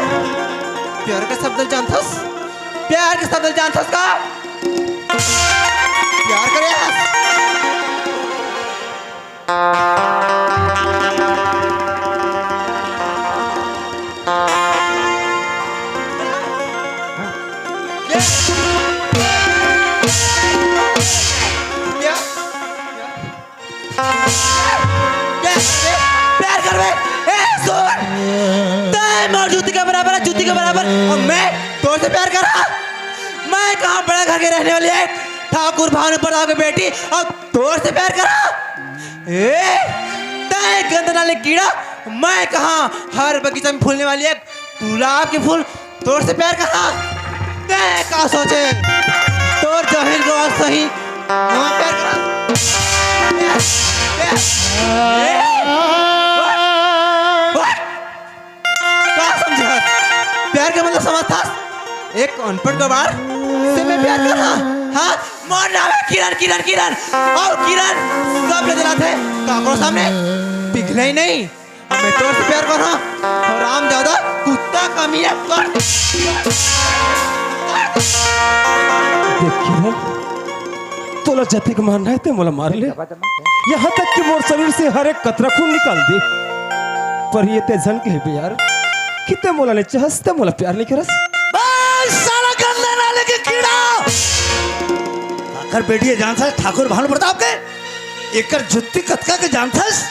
प्यार के शब्द ल जानथस? प्यार के शब्द ल जानथस का? प्यार करे हस? क्या? क्या? क्या? प्यार करबे? ए, सुन! तै मोर जूती के बराबर है, जूती के बराबर। अउ मैं तोर से प्यार करा? मैं कहाँ बड़े घर के रहने वाली है, ठाकुर भानु प्रताप की बेटी, अउ तोर से प्यार करा? ए, तै गंदा नाली कीड़ा, मैं कहाँ हर बगीचा में फूलने वाली एक गुलाब के फूल, तोर से प्यार करा? तै का सोचे? तोर जमीन को आज सही, मैं प्यार करा? ए, ए, ए, what? What? का समझे हस? प्यार के मतलब समझथस? एक अनपढ़ गवार से मैं प्यार करहा? हाँ? मोर नाम है किरण, किरण, किरण। अउ किरण सब ले जलाथे। काकरो सामने पिघले ही नहीं। अब मैं तोर से प्यार करहा। हरामजादा, कुत्ता, कमीना, कर। देख किरण, तोला जतेक मारना है, ते मोला मार ले। यहाँ तक कि मोर शरीर से हर एक कतरा खून निकाल दे, पर ये ते झन कहे बे यार कि ते मोला नहीं चाहस, ते मोला प्यार नहीं करस। बस साला गंदा नाली के कीड़ा। आखिर बेटी ये जानथस ठाकुर भानु प्रताप के, एकर जुत्ती कतका के जानथस?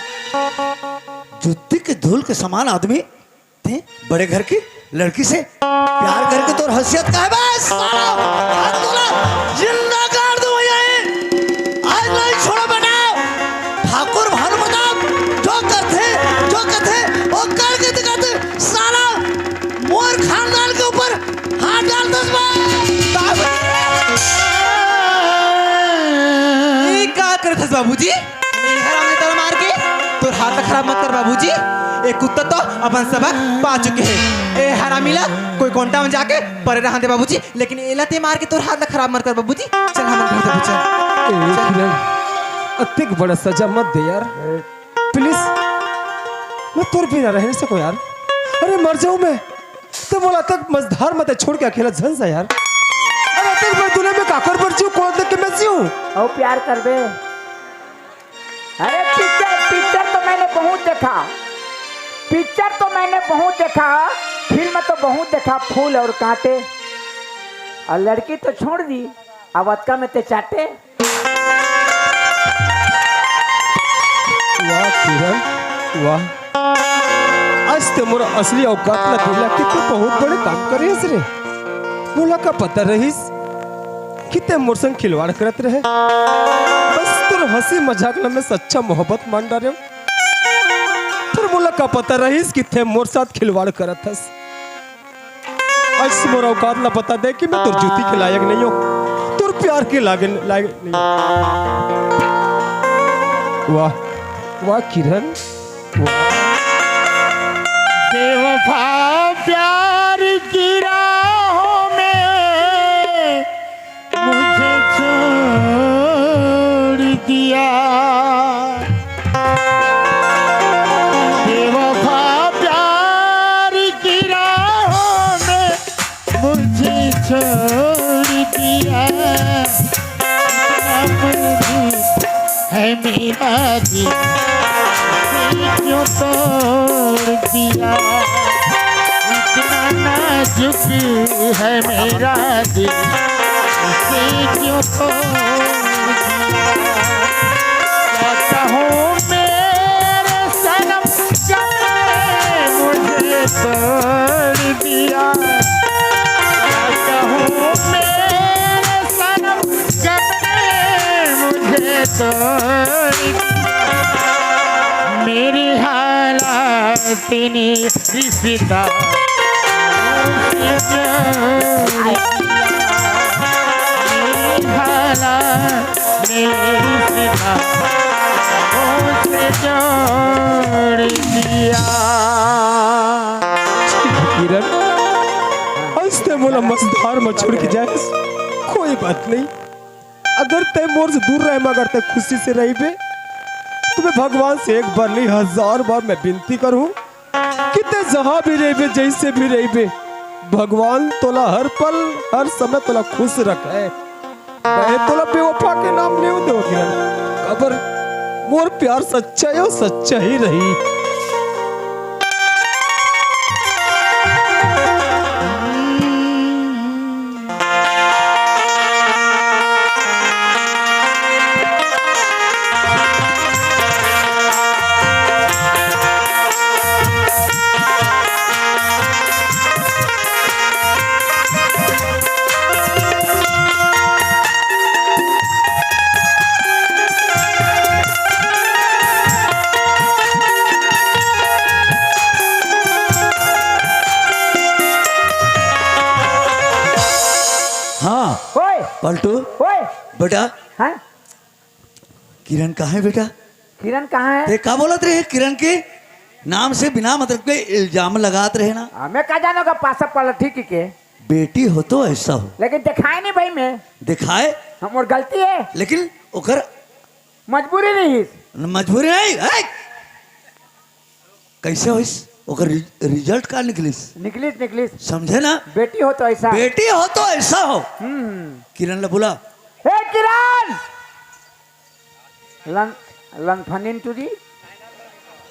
जुत्ती के धूल के समान आदमी ते बड़े घर की लड़की से प्यार करके तोर हैसियत का है बे साला? आज तोला जिंदा गाड़ दूं भैया, आज नहीं छोड़ो बेटा। ठाकुर भानु प्रताप जो करथे, जो करथे, वो करके दिखाथे साला। मोर खानदान के ऊपर हाथ डाल दस बार। ये का करथस बाबूजी? ए हरामी तोर मार के तोर हाथ ला खराब मत कर बाबूजी। ए कुत्ता तो अपन सबक पा चुके हे। ए हरामी ला कोई कोंटा में जाके परे रहन दे बाबूजी, लेकिन एला ते मार के तोर हाथ ला खराब मत कर बाबूजी। चल हमन घर जाबो, चल। ए किरण, अतेक बड़ा सजा मत दे यार, please। मैं तोर बिना रह नहीं सको यार। अरे मर जाऊं मैं, ते मोला तक मझधार में ते छोड़ के अकेला झन जा यार। अरे अतेक बड़ दुनिया में काकर बर जीव, कोन देख के मैं जीव? अउ प्यार करबे? अरे पिक्चर, पिक्चर तो मैंने बहुत देखा, पिक्चर तो मैंने बहुत देखा, फिल्म तो बहुत देखा, फूल और कांटे, और लड़की तो छोड़ दी, अब अतका में ते चाटे। वाह किरण, वाह। आज ते मोर असली औकात ला दिखला कि तू बहुत बड़े काम करे हस रे। मोला का पता रहिस कि ते मोर संग खिलवाड़ करत रहे। बस तोर हंसी मजाक ला मैं सच्चा मोहब्बत मान डारेंव। पर मोला का पता रहिस कि ते मोर साथ खिलवाड़ करत हस। आज मोर औकात ला बता दे कि मैं तोर जूती के लायक नहीं हूँ, तोर प्यार के लागे, लायक नहीं हूँ। वाह, वाह किरण, वाह। बेवफा प्यार की राहों में मुझे छोड़ दिया। बेवफा प्यार की राहों में मुझे छोड़ दिया। अब भी मेरा दिल क्यों तोड़ दिया, इतना नाजुक है मेरा दिल, इसे क्यों तोड़ दिया। क्या कहूँ मेरे सनम, गम ने मुझे तोड़ दिया। क्या कहूँ मेरे सनम, गम ने मुझे तोड़ दिया। मेरी हालत ने रिश्ता, मेरी हालत ने रिश्ता जोड़ दिया। किरण, आज ते मोला मझधार म छोड़ के जाएस, कोई बात नहीं। अगर ते मोर से दूर रहे, मगर ते खुशी से रहिबे, तो मैं भगवान से एक बार नहीं, हजार बार मैं विनती करूँ कि ते जहाँ भी रहिबे, जैसे भी रहिबे, भगवान तोला हर पल, हर समय तोला खुश रखे। मैं तोला बेवफा के नाम नहीं देवत हन, काबर मोर प्यार सच्चा है, सच्चा ही रही। हाँ, ओए, पलटू, ओए, बेटा, हैं? किरण कहाँ है बेटा? किरण कहाँ है? ते का बोलत रहे किरण के नाम से बिना मतलब के इल्जाम लगात रहे ना? हमें का जानो का पासा पलटी की के? बेटी हो तो ऐसा हो। लेकिन दिखाए नहीं भाई मैं। दिखाए? हम और गलती है। लेकिन ओकर मजबूरी नहीं है। मजबूरी नहीं, है? कैसे होइस? ओकर रि-, रिजल्ट का निकलिस? निकलिस, निकलिस। समझे ना? बेटी हो तो ऐसा। बेटी हो तो ऐसा हो। हम्म। किरण ला बुला। ए किरण! लन-, लनफनिन टू जी।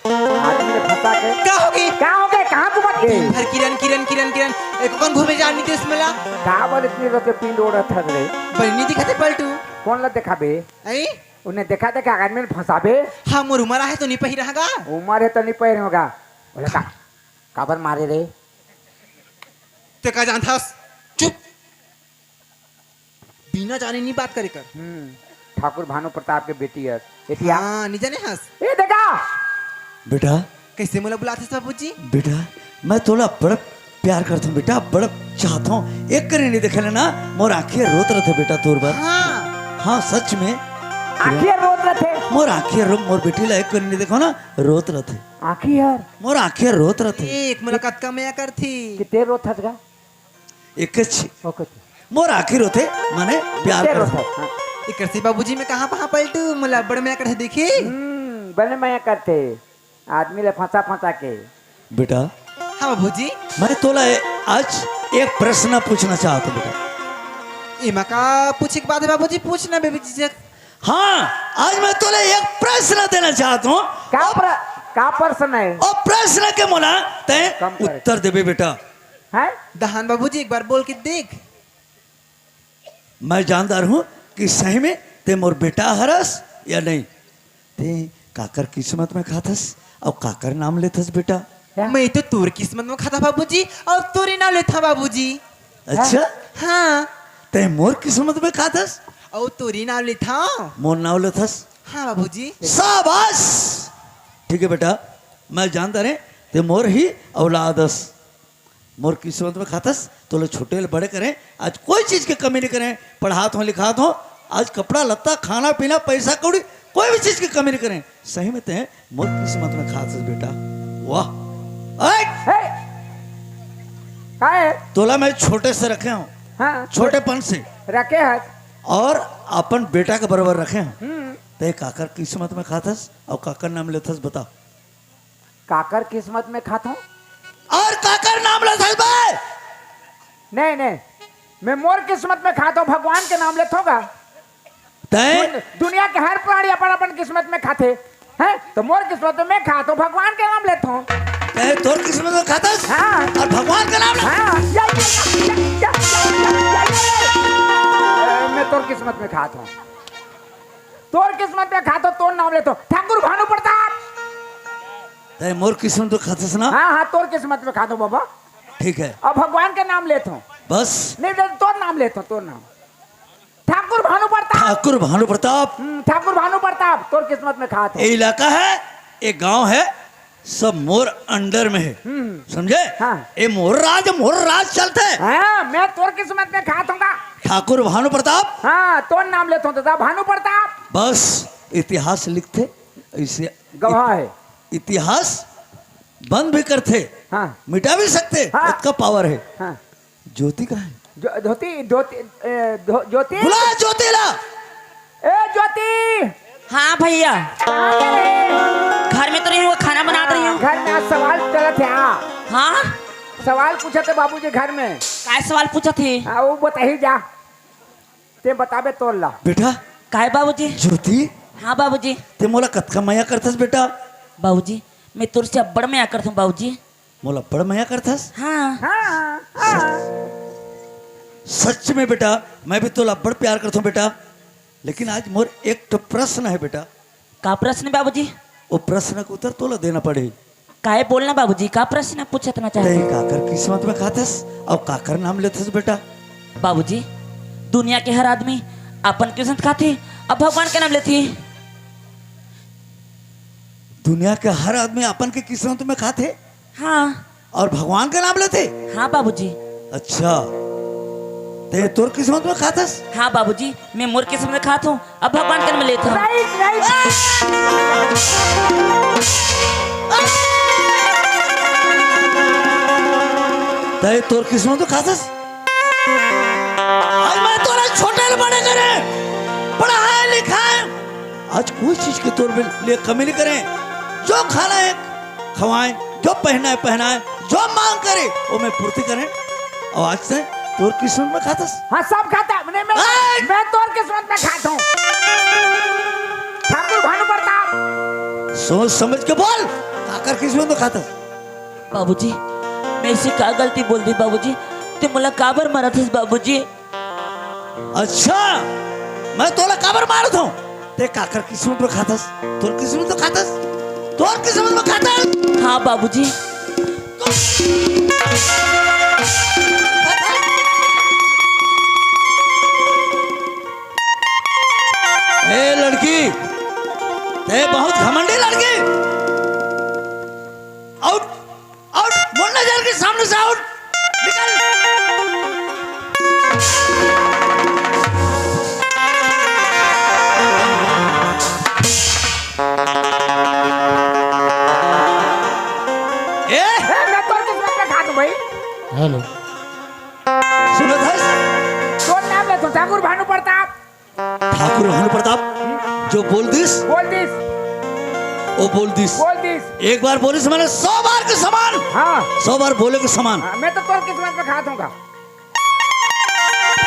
आदमी ने फंसा के। का होगे? का होगे? कहाँ घूमत हे? दिन भर किरण, किरण, किरण, किरण। एको कन घूमे जान नहीं देस मोला। का बर इतनी रोते पिंड ओढ़त हस रे? बनी नहीं दिखत हे पलटू। कौन ला दिखाबे? आई? उन्हें देखा देखा आदमी ने फंसाबे। हाँ, मोर उमर आहे तो नहीं पहिरा गा। उमर है तो नहीं पहिरे होगा। बोले का? काबर मारे रे? ते का जानथस? चुप। बिना जाने नहीं बात करे कर। हम्म, ठाकुर भानु प्रताप के बेटी है। एतिया। हाँ, नहीं जाने हस। ए देखा। बेटा। कैसे मोला बुलाथस बाबूजी? बेटा, मैं तोला बड़ा प्यार करता हूँ बेटा, बड़ा चाहता हूँ। एक कनी नहीं देखे ना, मोर आँखिया रोत रथे बेटा तोर बर। हाँ। हाँ, सच में। आँखिया रोत रथे? मोर आँखिया रो, मोर बेटी ला एक कनी नहीं देखो ना, रोत रथे। आँखिया? मोर आँखिया रोत रथे। एक मोला कतका मया करथी। किते रोत हस गा? एकच। ओके। मोर आँखिया रोथे, माने प्यार करथे। हाँ। एकर से बाबूजी मैं कहाँ पहाँ पलटू, मोला बड़ मया करथे देखी। हम्म, बने मया करथे। आदमी ला फंसा फंसा के। बेटा। हाँ बाबूजी। मैं तोला आज एक प्रश्न पूछना चाहता हूँ बेटा। एमा का पूछे के बात है बाबूजी, पूछना बेबी जी। हाँ, आज मैं तोला एक प्रश्न देना चाहता हूँ। का प्र-, का प्रश्न है? और प्रश्न के मोला तैं कम करे। उत्तर देबे बेटा। हैं? दहान बाबूजी, एक बार बोल के देख। मैं जानदार हूँ कि सही में तैं मोर बेटा हरस या नहीं। तैं काकर किस्मत में खाथस अउ काकर नाम लेथस बेटा? क्या? मैं तो तोर किस्मत में खाता बाबूजी, अउ तोरे नाम लेथा बाबूजी। अच्छा? हाँ। तैं मोर किस्मत में खाथस? अउ तोरे नाम लेथा। मोर नाम लेथस? हाँ बाबूजी। शाबाश। ठीक है बेटा, मैं जानदार हूँ तैं मोर ही औलाद हस। मोर किस्मत में खाथस, तोला छोटे ले बड़े करें, आज कोई चीज के कमी नहीं करें, पढ़ात हों, लिखात हों, आज कपड़ा लत्ता, खाना पीना, पैसा कौड़ी, कोई भी चीज के कमी नहीं करें। सही में तैं मोर किस्मत में खाथस बेटा। वाह। ए! हे! का है? तोला मैं छोटे से रखे हूँ। हाँ। छोटेपन से। रखे हस। और अपन बेटा के बराबर रखे हूँ। हम्म। तैं काकर किस्मत में खाथस अउ काकर नाम लेथस बता। काकर किस्मत में खाथों? अउ काकर नाम लेथस बे? नहीं, नहीं, मैं मोर किस्मत में खाथों, भगवान के नाम लेथों गा। तय दुनिया के हर प्राणी अपन अपन किस्मत में खाथे, हैं? तो मोर किस्मत में मैं खाथों, भगवान के नाम लेथों। तय तोर किस्मत में खाथस? हाँ। और भगवान के नाम ले? हाँ। या, या, या, या, या, या, या, या। ए, मैं तोर किस्मत में खाथों, तोर किस्मत में खाथों, तोर नाम लेथों, ठाकुर भानु प्रताप। तय मोर किस्मत में खाथस ना? हाँ, हाँ, तोर किस्मत में खाथों बाबा। ठीक है। अब भगवान के नाम लेथों। बस। नहीं, नहीं, तोर नाम लेथों, तोर नाम। ठाकुर भानु प्रताप। ठाकुर भानु प्रताप। हम्म, ठाकुर भानु प्रताप, तोर किस्मत में खात हे। ये इलाका है, ये गांव है, सब मोर under में है। हम्म। समझे? हाँ। ये मोर राज, मोर राज चलथे। हाँ, मैं तोर किस्मत में खात हूँ का। ठाकुर भानु प्रताप। हाँ, तोर नाम लेथों दादा, भानु प्रताप। बस, इतिहास लिखथे, इसे गवाह इत-, है। इतिहास बंद भी करथे, हाँ। मिटा भी सकथे, हाँ। ओतका power है। हाँ। ज्योति कहाँ है? जो-, धोती, धोती, ए, धो-, ज्योति? बुला ज्योति ला। ए, ज्योति! हाँ भैया। कहाँ गए? घर में तो नहीं हूँ, खाना बनात रही हूँ। घर में आज सवाल चलत हे, हाँ। हाँ? सवाल पूछत हे बाबूजी घर में। काय सवाल पूछत हे? हाँ, वो बताही जा। ते बताबे तोर ला। बेटा। काय बाबूजी? ज्योति। हाँ बाबूजी। ते मोला कतका मया करथस बेटा? बाबूजी, मैं तोर से अब्बड़ मया करथूँ बाबूजी। मोला अब्बड़ मया करथस? हाँ। हाँ, हाँ। सच में बेटा, मैं भी तोला अब्बड़ प्यार करथूँ बेटा, लेकिन आज मोर एक ठो प्रश्न है बेटा। का प्रश्न बाबूजी? वो प्रश्न के उत्तर तोला देना पड़ही। काय बोलना बाबूजी, का प्रश्न पूछत ना चाहत? तय काकर किस्मत में खाथस अउ काकर नाम लेथस बेटा? बाबूजी, दुनिया के हर आदमी अपन किस्मत खाथे, अब भगवान के नाम लेथे। दुनिया के हर आदमी अपन के किस्मत में खाथे? हाँ। और भगवान के नाम लेथे? हाँ बाबूजी। अच्छा, ते तोर किस्मत में खाथस? हाँ बाबूजी, मैं मोर किस्मत में खात हूँ, अब भगवान के नाम लेत हूँ। Right, right. तय तोर किस्मत में खाथस? आज मैं तोला छोटे ले बड़े करे, पढ़ाए लिखाए, आज कोई चीज के तोर लिए कमी नहीं करे। जो खाना है खवाए, जो पहना है पहनाए, जो मांग करे वो मैं पूर्ति करे। और आज से तोर किस्मत में खाथस। हाँ, सब खाता। नहीं, मैं, ए! मैं तोर किस्मत में खात हूँ। ठाकुर भानु प्रताप। सोच समझ के बोल, काकर किस्मत में खाथस? बाबूजी, मैं ऐसी का गलती बोल दी बाबूजी? ते मोला काबर मारत हस बाबूजी? अच्छा, मैं तोला काबर मारत हूँ? ते काकर किस्मत में खाथस? तोर किस्मत में खाथस? तोर किस्मत में खाथस? हाँ बाबूजी। ए लड़की, ते बहुत घमंडी लड़की। आउट, आउट, मोर नजर के सामने से आउट। निकल। ए? ए, मैं तोर किस्मत में खा दूं भाई। हेलो। सुनत हस? तोर नाम ले तो ठाकुर भानु प्रताप। ठाकुर भानु प्रताप जो बोल दिस, बोल दिस। वो बोल दिस। बोल दिस। एक बार बोलिस माने सौ बार के समान। हाँ। सौ बार बोले के समान। हाँ, मैं तो तोर किस्मत में खात हूँ का।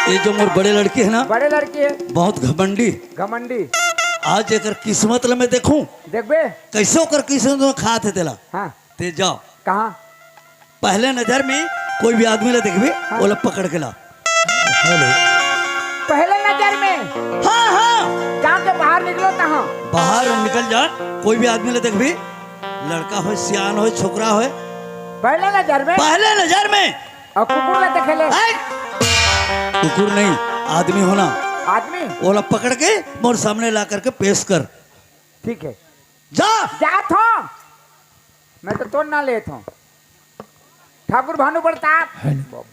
ये जो मोर बड़े लड़की है ना, बड़े लड़की है। बहुत घमंडी। घमंडी। आज एकर किस्मत ल मैं देखूं। देखबे। कैसे ओकर किस्मत में खात है तेला। हाँ। ते जाओ। कहाँ? पहले नजर में कोई भी आदमी ला देखबे, हाँ। ओला पकड़ के ला। हेलो। पहले नजर में? हाँ, हाँ। गांव के बाहर निकलो तहाँ। बाहर निकल जा, कोई भी आदमी ला देखबे, लड़का होय, सियान होय, छोकरा होय। पहले नजर में? पहले नजर में। और कुकुर ला देखे ले? हैं? कुकुर नहीं, आदमी होना। आदमी? ओला पकड़ के मोर सामने ला करके पेश कर। ठीक है। जा। जात हो। मैं तो तोर ना लेत हूँ। ठाकुर भानु प्रताप। हेलो।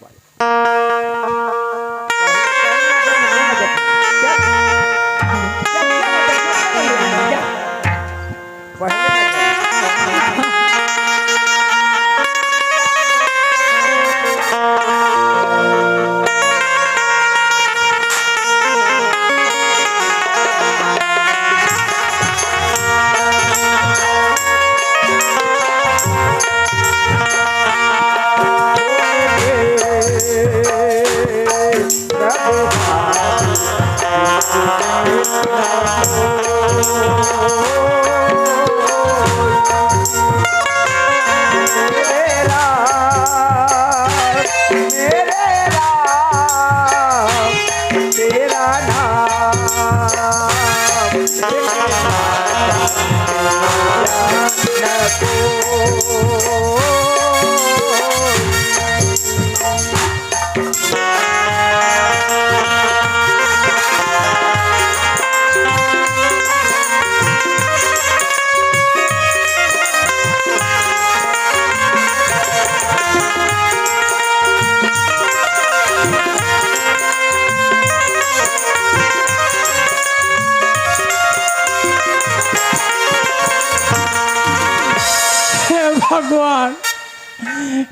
भगवान,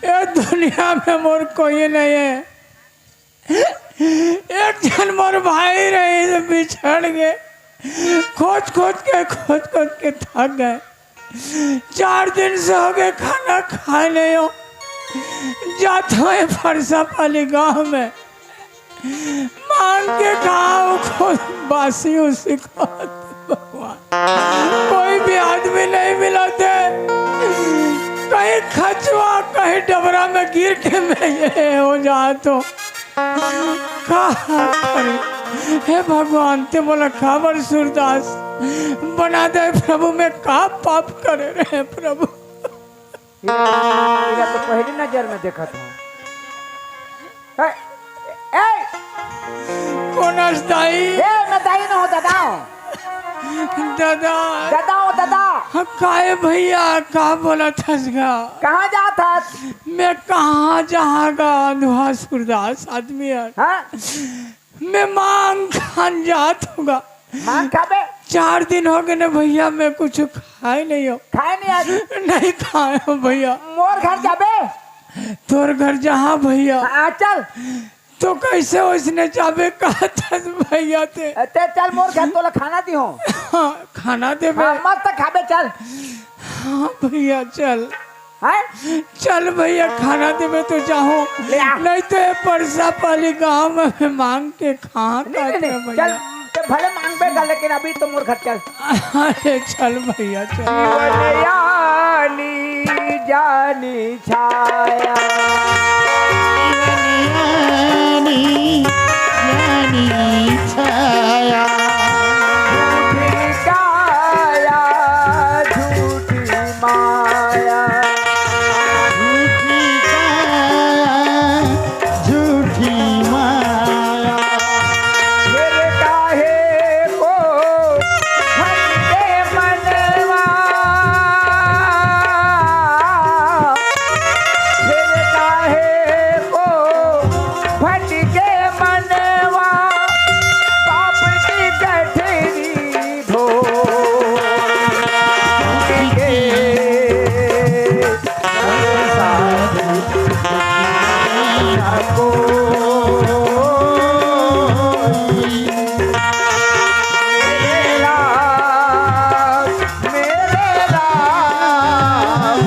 ये दुनिया में मोर कोई नहीं है। एक झन मोर भाई रहे, बिछड़ गए। खोज खोज के, खोज खोज के थक गए। चार दिन से हो गए, खाना खाए नहीं हो। जात हो ये फरसा पाली गांव में, मांग के खाओ, खुद बासी उसी को। भगवान, कोई भी आदमी नहीं मिला थे। कहीं खचवा, कहीं डबरा में गिर के मैं ये हो जात हो। का करी? हे भगवान, ते मोला काबर सूरदास बना दे प्रभु, मैं का पाप करे रहे प्रभु। ये, ये तो पहली नजर में देखत हूँ। ए, ए, कोन अस दाई? ए, मैं दाई न हो, दादा हूँ। दादा। दादा हूँ, दादा। हाँ, काहे भैया, का बोलत हस गा? कहाँ जात हस? मैं कहाँ जाहां गा, अंधवा सूरदास आदमी है। हाँ? मैं मांग खान जात हूँ गा। मांग खाबे? चार दिन हो गए ना भैया, मैं कुछ खाए नहीं हो। खाए नहीं आज? नहीं खाए हो भैया। मोर घर जाबे? तोर घर जाहां भैया। हाँ, चल। तो कैसे ओइसने जाबे कहत हस भैया ते? ते चल मोर घर, तोला खाना दिहूं। हाँ, खाना देबे। हाँ, मस्त खाबे, चल। हाँ भैया, चल। हैं? चल भैया, खाना देबे तो जाहूं, ले आ। नहीं तो ये परसा पाली गांव में मांग के कहाँ नहीं, नहीं, खाते नहीं, भैया। चल, ते भले मांगबे कर, लेकिन अभी तो मोर घर चल। अरे चल भैया, चल। जीवन यानी जानी छाया। जीवन यानी, यानी छाया। झूठी काया, झूठी माया। झूठी काया, झूठी माया। फिर काहे को भटके मनवा, फिर काहे को भटके मनवा, पाप की गठरी ढो के साथ को मेरे राम, मेरे राम,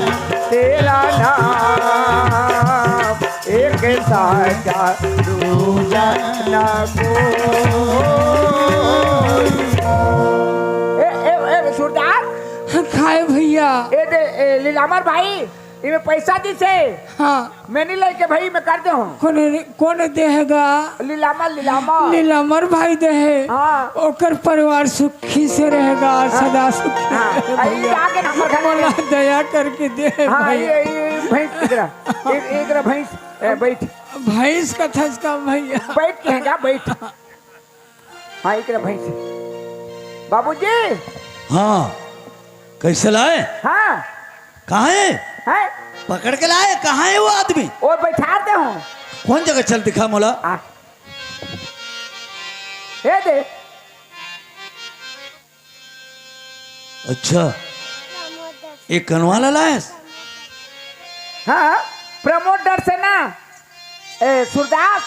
तेरा नाम एक साचा दूजा ना कोई। ए, ए, ए, सूरदास। हाँ, काहे भैया? ए दे, ए, लीलामर भाई, इमे पैसा दिसे। हाँ। मैं नहीं लेके भाई, मैं कर दे हूँ। कोन, कोन देहेगा? लीलामर, लीलामर। लीलामर भाई देहे। हाँ। ओकर परिवार सुखी से रहेगा, हाँ। सदा सुखी हाँ। रहे अरे, भैया। ये आके ना हमर घर मोला में। दया करके दे हाँ, भैया। ये, ये भैंस इधर आ। एक, एक रहा भैंस, ए, बैठ। भैंस कथस का भैया? बैठ के है क्या? बैठ। हाँ, एक रहा भैंस। बाबूजी। हाँ, कैसे लाए? हाँ। कहाँ है? हैं? पकड़ के लाए, कहाँ है वो आदमी? और बैठा दे हूँ। कौन जगह चल दिखा मोला? आ। ए दे। अच्छा, एक कनवा ला लायस? हाँ, प्रमोद डर से ना। ए, सूरदास।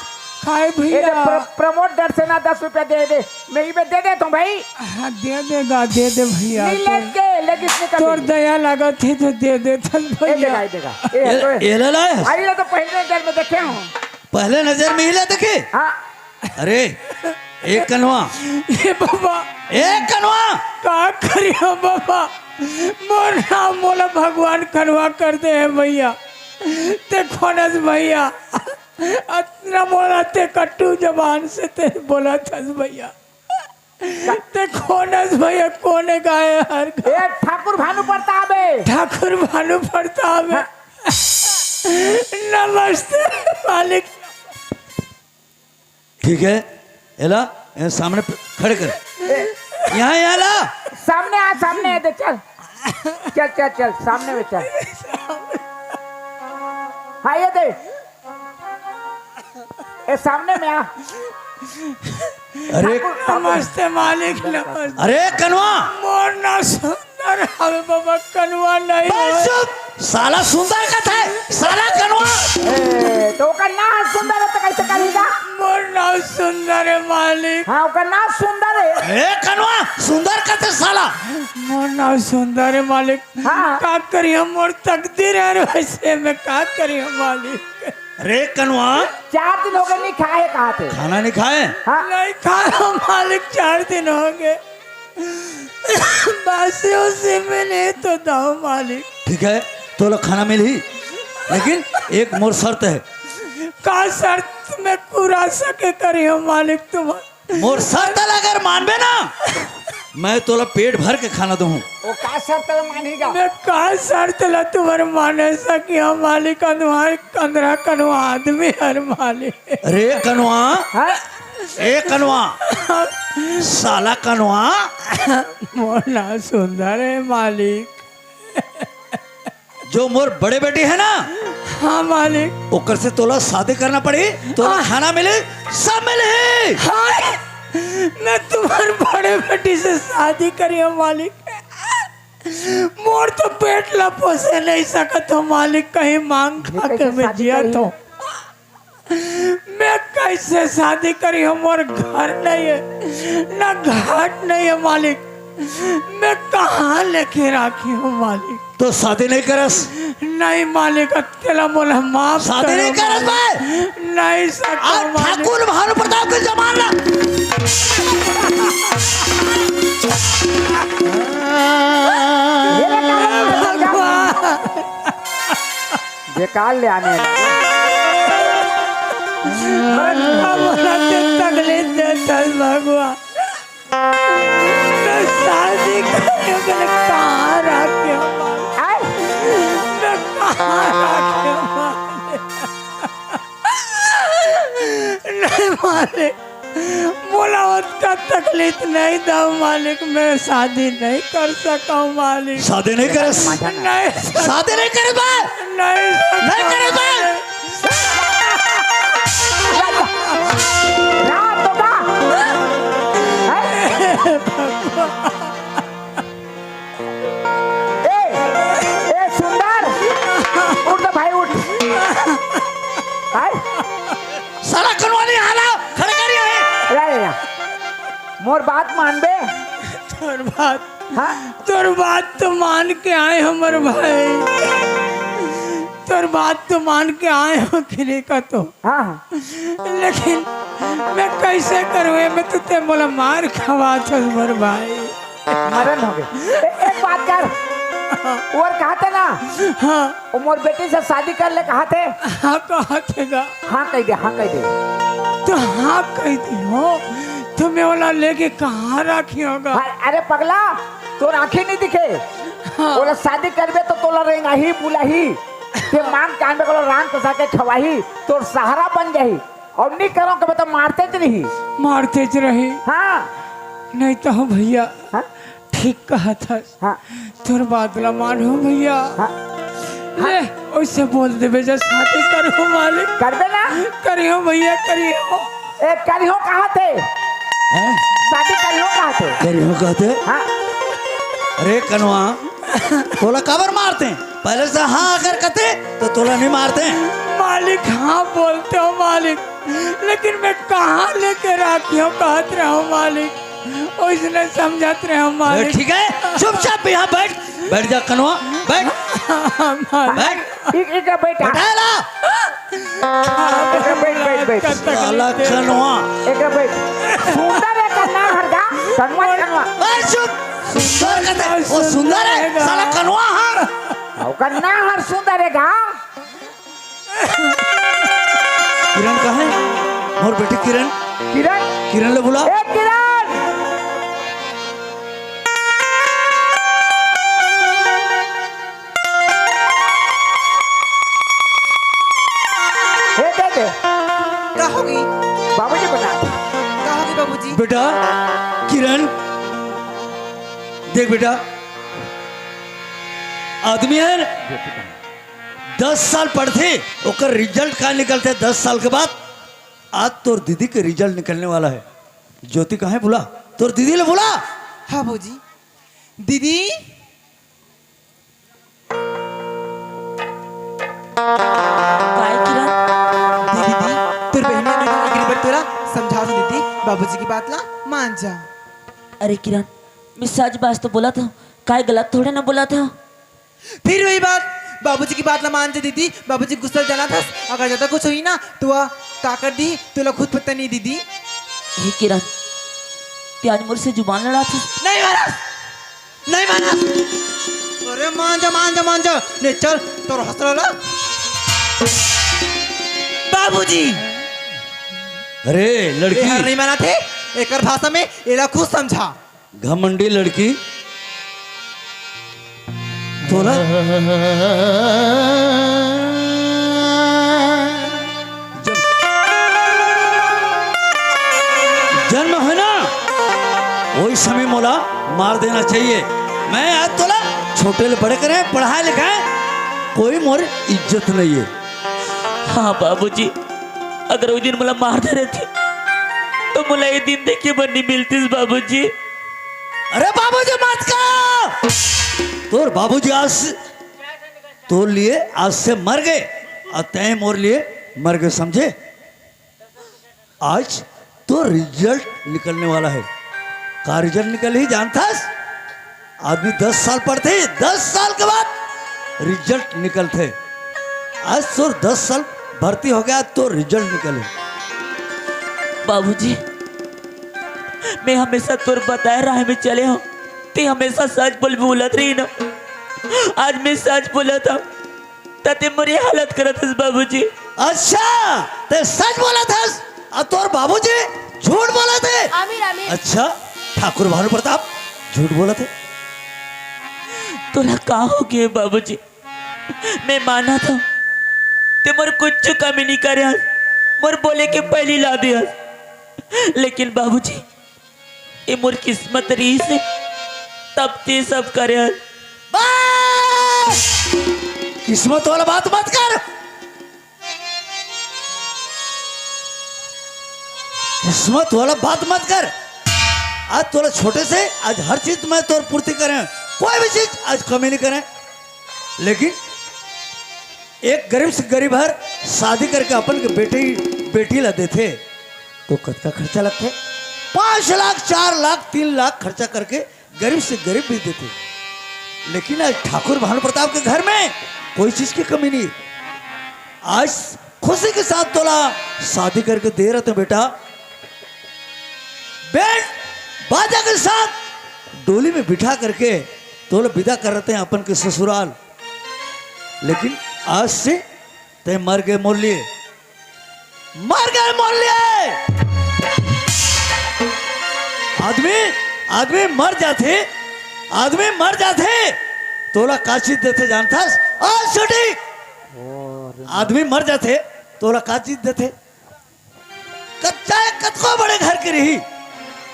काहे ए, दे भैया? प्र-, प्रमोद डर से ना दस रुपया दे दे। मैं इमे दे देता हूँ भाई। हाँ, दे देगा, दे दे भैया। नहीं तोर, लेके, लेकिन इसने कभी तोर दया लागत है तो दे दे थस ए, भैया। देगा, ए, देगा। ए, ए, तो ए, ले लायस? आई ले तो पहले नजर में देखे हूँ। पहले नजर में ही ले देखे? हाँ। अरे, ए कनवा। ए बाबा। ए कनवा। का करियो बाबा? मोर नाम मोला भगवान कनवा कर दे है भैया। ते कोन अस भैया, अतना मोला ते कटु जबान से ते बोलत हस भैया। ते कोन अस भैया, कोन गाय हर ए ठाकुर भानु प्रताप है। ठाकुर भानु प्रताप है। हाँ। नमस्ते मालिक। ठीक है, एला, ए, सामने प-, खड़े कर। यहाँ, यहाँ ला। सामने आ, सामने आ, दे, चल। चल, चल, चल, सामने में चल। हाँ, ये दे। ए, सामने में आ। अरे। नमस्ते मालिक, नमस्ते। अरे, कनवा। मोर ना सुन। अरे हमें बाबा कनवा नहीं बस हो। चुप, साला सुंदर कथे, साला कनवा। ए, तो ओकर नाम सुंदर है तो कैसे करेगा? मोर नाम सुंदर है मालिक। हाँ, ओकर नाम सुंदर है। ए कनवा, सुंदर कथे साला। मोर नाम सुंदर है मालिक। हाँ। का करियो, मोर तकदीर है, वैसे में का करियो मालिक। रे कनवा। चार दिन हो गए नहीं खाए, कहा थे? खाना नहीं खाए? हाँ। नहीं खाया मालिक, चार दिन हो गए। बासी उसी में नहीं तो दो मालिक। ठीक है, तोला खाना मिलही, लेकिन एक मोर शर्त है। का शर्त? मैं कुरासा के करियो मालिक तुम्हार। मोर शर्त ला अगर मानबे ना, मैं तोला पेट भर के खाना दूँ। वो का शर्त ला मानेगा? मैं का शर्त ला तुम्हार माने सकियो मालिक, तुम्हार कंदरा कनवा आदमी हर मालिक। रे कनवा, हाँ? ए कनवा, साला कनवा। मोर नाम सुंदर है मालिक। जो मोर बड़े बेटी है ना, हाँ मालिक। ओकर से तोला शादी करना पड़ी, तोला हाँ। खाना मिले, सब मिले। हाँ, मैं तुम्हार बड़े बेटी से शादी करियो मालिक। मोर तो पेट ला पोसे नहीं सकत हो मालिक, कहीं मांग खा के मैं जिया तो। मैं कैसे शादी करियो? मोर घर नहीं है, ना घाट नहीं है मालिक। मैं कहाँ लेके राखियो मालिक? तो शादी नहीं करस? नहीं मालिक, तेला मोला माफ शादी नहीं करस बे? नहीं सकत मालिक। ठाकुर भानु प्रताप के जमाना। बेकार ले आने। भगवान, तकलीफ देता है भगवान। मैं शादी करने के लिए कहाँ रखे हो मालिक? मैं कहाँ रखे हो मालिक? नहीं मालिक, मोला उतना तकलीफ नहीं दो मालिक, मैं शादी नहीं कर सकूं मालिक। शादी नहीं करे? नहीं। शादी नहीं करे बे? नहीं। नहीं करे बे? रात होगा। ए, ए सुंदर, उठ तो भाई उठ। हाय। साला कनवा नहीं हाला, खड़े कर रही है। या, या, या। मोर बात मानबे? तोर बात, हाँ? तोर बात तो मान के आए हमर भाई, तोर बात तो मान के आए हो खिले का तो। हाँ, हाँ। लेकिन मैं कैसे करूँ? मैं तो ते मोला मार खवात हस मोर भाई। मरन हो गए। ए-, एक बात कर। और कहा थे ना? हाँ। वो मोर बेटी से शादी कर ले कहा थे? हाँ, कहा थे गा। हाँ कह दे, हाँ कह दे। तो हाँ कह दी हो, तो मैं वाला लेके कहाँ रखी होगा? हाँ, अरे पगला, तोर आँखी नहीं दिखे? हाँ। बोला शादी करबे तो तोला रेंगाही, बुलाही। ते मांग कान में कोला रान पसा के खवाही, तोर सहारा बन जाही। और नहीं करो कबे तो मारते च रही। मारते च रही। हाँ। नहीं तो हो भैया, हाँ? ठीक कहा था। हाँ। तोर बात ला मानो भैया। हाँ। ले, उसे बोल देबे जा शादी करो मालिक। करबे ना? करियो भैया, करियो। ए, करियो कहा थे? हैं? शादी करियो कहा थे? करियो कहा थे? हाँ। अरे कनवा, तोला काबर मारते हैं? पहले से हाँ अगर कहते तो तोला नहीं मारते हैं। मालिक, हाँ बोलते हो मालिक, लेकिन मैं कहाँ लेके राखी हूँ कहत रहो मालिक, ओइसने समझत रहे हो ए, मालिक। ठीक है, चुपचाप यहाँ बैठ, बैठ जा कनवा, बैठ, मालिक। बैठ। एक, एक बैठ, हाँ। बैठा ला। एक बैठ, बैठ, बैठ। साला कनवा। एक बैठ। सुंदर है कन्ना हर गा, कनवा, कनवा। ए, चुप। सुंदर कहते, वो सुंदर है, साला कनवा हर। ओकर ना हर सुंदर है गा। किरण कहाँ है? मोर बेटी किरण। किरण। किरण ले बुला। ए किरण। हे दे दे। का होगी? बाबूजी बना। का होगी बाबूजी? बेटा, किरण, देख बेटा, आदमी है ना, दस साल पढ़थे, ओकर रिजल्ट का निकलथे दस साल के बाद। आज तोर दीदी के रिजल्ट निकलने वाला है। ज्योति कहाँ है? बुला, तोर दीदी ले बुला। हाँ भौजी। दीदी, बाबूजी की बात ला मान जा। अरे किरण, मैं सच बात तो बोलत हँव, काय गलत थोड़े ना बोलत हँव। फिर वही बात, बाबूजी की बात ला मान जा दीदी, बाबूजी गुस्सा जानत हस, अगर ज्यादा कुछ होही ना तो वह का कर दिही तोला खुद पता नहीं दीदी। हे किरण, तैं आज मोर से जुबान लड़ात हस। नहीं मानस, नहीं मानस। अरे मान जा, मान जा, मान जा। नहीं चल, तोर हौसला ला। बाबूजी। अरे लड़की। एहर नहीं मानत हे, एकर भाषा में एला खुद समझा। घमंडी लड़की। तोला जब जन्म होय ना, वही समय मोला मार देना चाहिए। मैं आज तोला छोटे ले बड़े करे, पढ़ाए लिखाए, कोई मोर इज्जत नहीं है। हाँ बाबूजी, अगर वो दिन मोला मार दे रहे थे तो मोला ये दिन देखे बर नहीं मिलतीस बाबूजी। अरे बाबूजी मत कह। तोर बाबूजी आज से, तोर लिए आज से मर गए और तैं मोर लिए मर गए, समझे? आज तो रिजल्ट निकलने वाला है। का रिजल्ट निकलही जानथस? आदमी दस साल पढ़थे, दस साल के बाद रिजल्ट निकलथे। आज तोर दस साल भर्ती हो गया तो रिजल्ट निकले। बाबूजी, मैं हमेशा तोर बताए राह में चले हँव, तैं हमेशा सच बोल बोलत रही ना। आज मैं सच बोलत हँव, त तैं मोर ये हालत करत हस बाबूजी। अच्छा, तैं सच बोलत हस, अउ तोर बाबूजी झूठ बोलत हे। आमीन, आमीन। अच्छा, ठाकुर भानु प्रताप झूठ बोलत हे। तोला का हो गए बाबूजी? मैं मानत हँव, तैं मोर कुछ कमी नहीं करे हस, मोर बोले के पहिली ला दे हस। लेकिन बाबूजी, ये मोर किस्मत रहिस हे, तब तैं सब करे हस। बस! किस्मत वाला बात मत कर। किस्मत वाला बात मत कर। आज तोला छोटे से आज हर चीज मैं तोर पूर्ति करे, कोई भी चीज आज कमी नहीं करे। लेकिन एक गरीब से गरीब हर शादी करके अपन के बेटी, बेटी ला देथे तो कतका खर्चा लगथे? पाँच लाख, चार लाख, तीन लाख खर्चा करके गरीब से गरीब भी देथे। लेकिन आज ठाकुर भानु प्रताप के घर में कोई चीज की कमी नहीं। आज खुशी के साथ तोला शादी करके दे रहे थे बेटा, बैंड बाजा के साथ डोली में बिठा करके तोला विदा कर रहे थे अपन के ससुराल। लेकिन आज से तैं मर गए मोर लिए, मर गए मोर लिए। आदमी, आदमी मर जाथे, आदमी मर जाथे, तोला का चीज देथे जानथस? आज छुट्टी। आदमी मर जाथे, तोला का चीज देथे? कच्चा कतको बड़े घर के रही,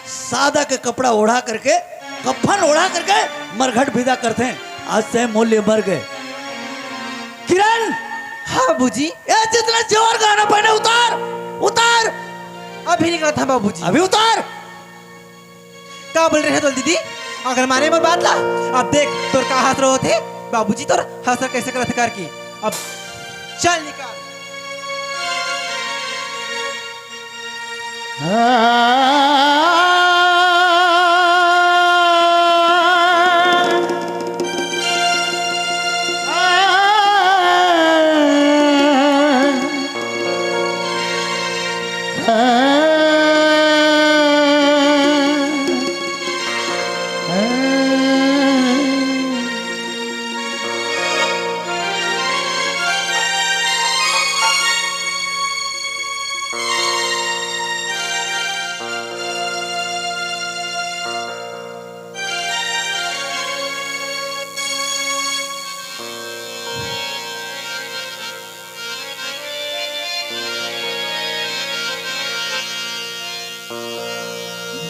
सादा के कपड़ा ओढ़ा करके, कफन ओढ़ा करके मरघट विदा करथे। आज तैं मोर लिए मर गए। किरण। हाँ बाबूजी। ये जितना जेवर गहना पहने उतार, उतार। अभी निकलत हँव बाबूजी। अभी उतार। का बोल रहे हो दीदी? अगर माने मोर बात ला, अब देख तोर का हाथ रहो थे, बाबूजी तोर हाथ कैसे करत हे करके। अब चल निकाल।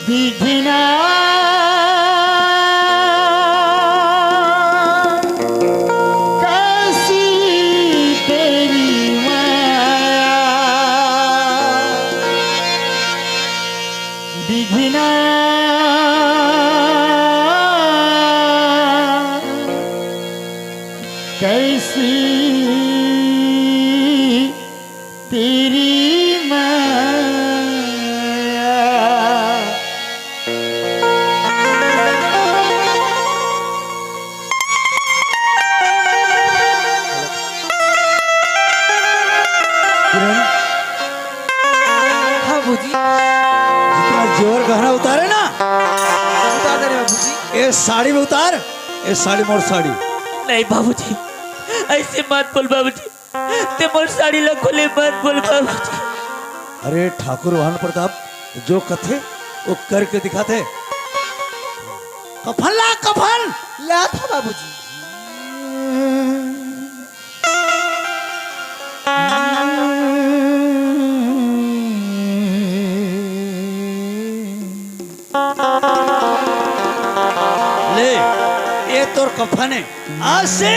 विधि ना कैसी तेरी माया, विधि ना कैसी तेरी माया। साड़ी में उतार, ए साड़ी मोर साड़ी। नहीं बाबूजी, ऐसे मत बोल बाबूजी, ते मोर साड़ी ला खोले मत बोल बाबूजी। अरे ठाकुर वाहन प्रताप, जो कथे वो करके दिखाथे। कफन ला, कफन। ला था बाबूजी। ले, ये तोर कफन है। आज से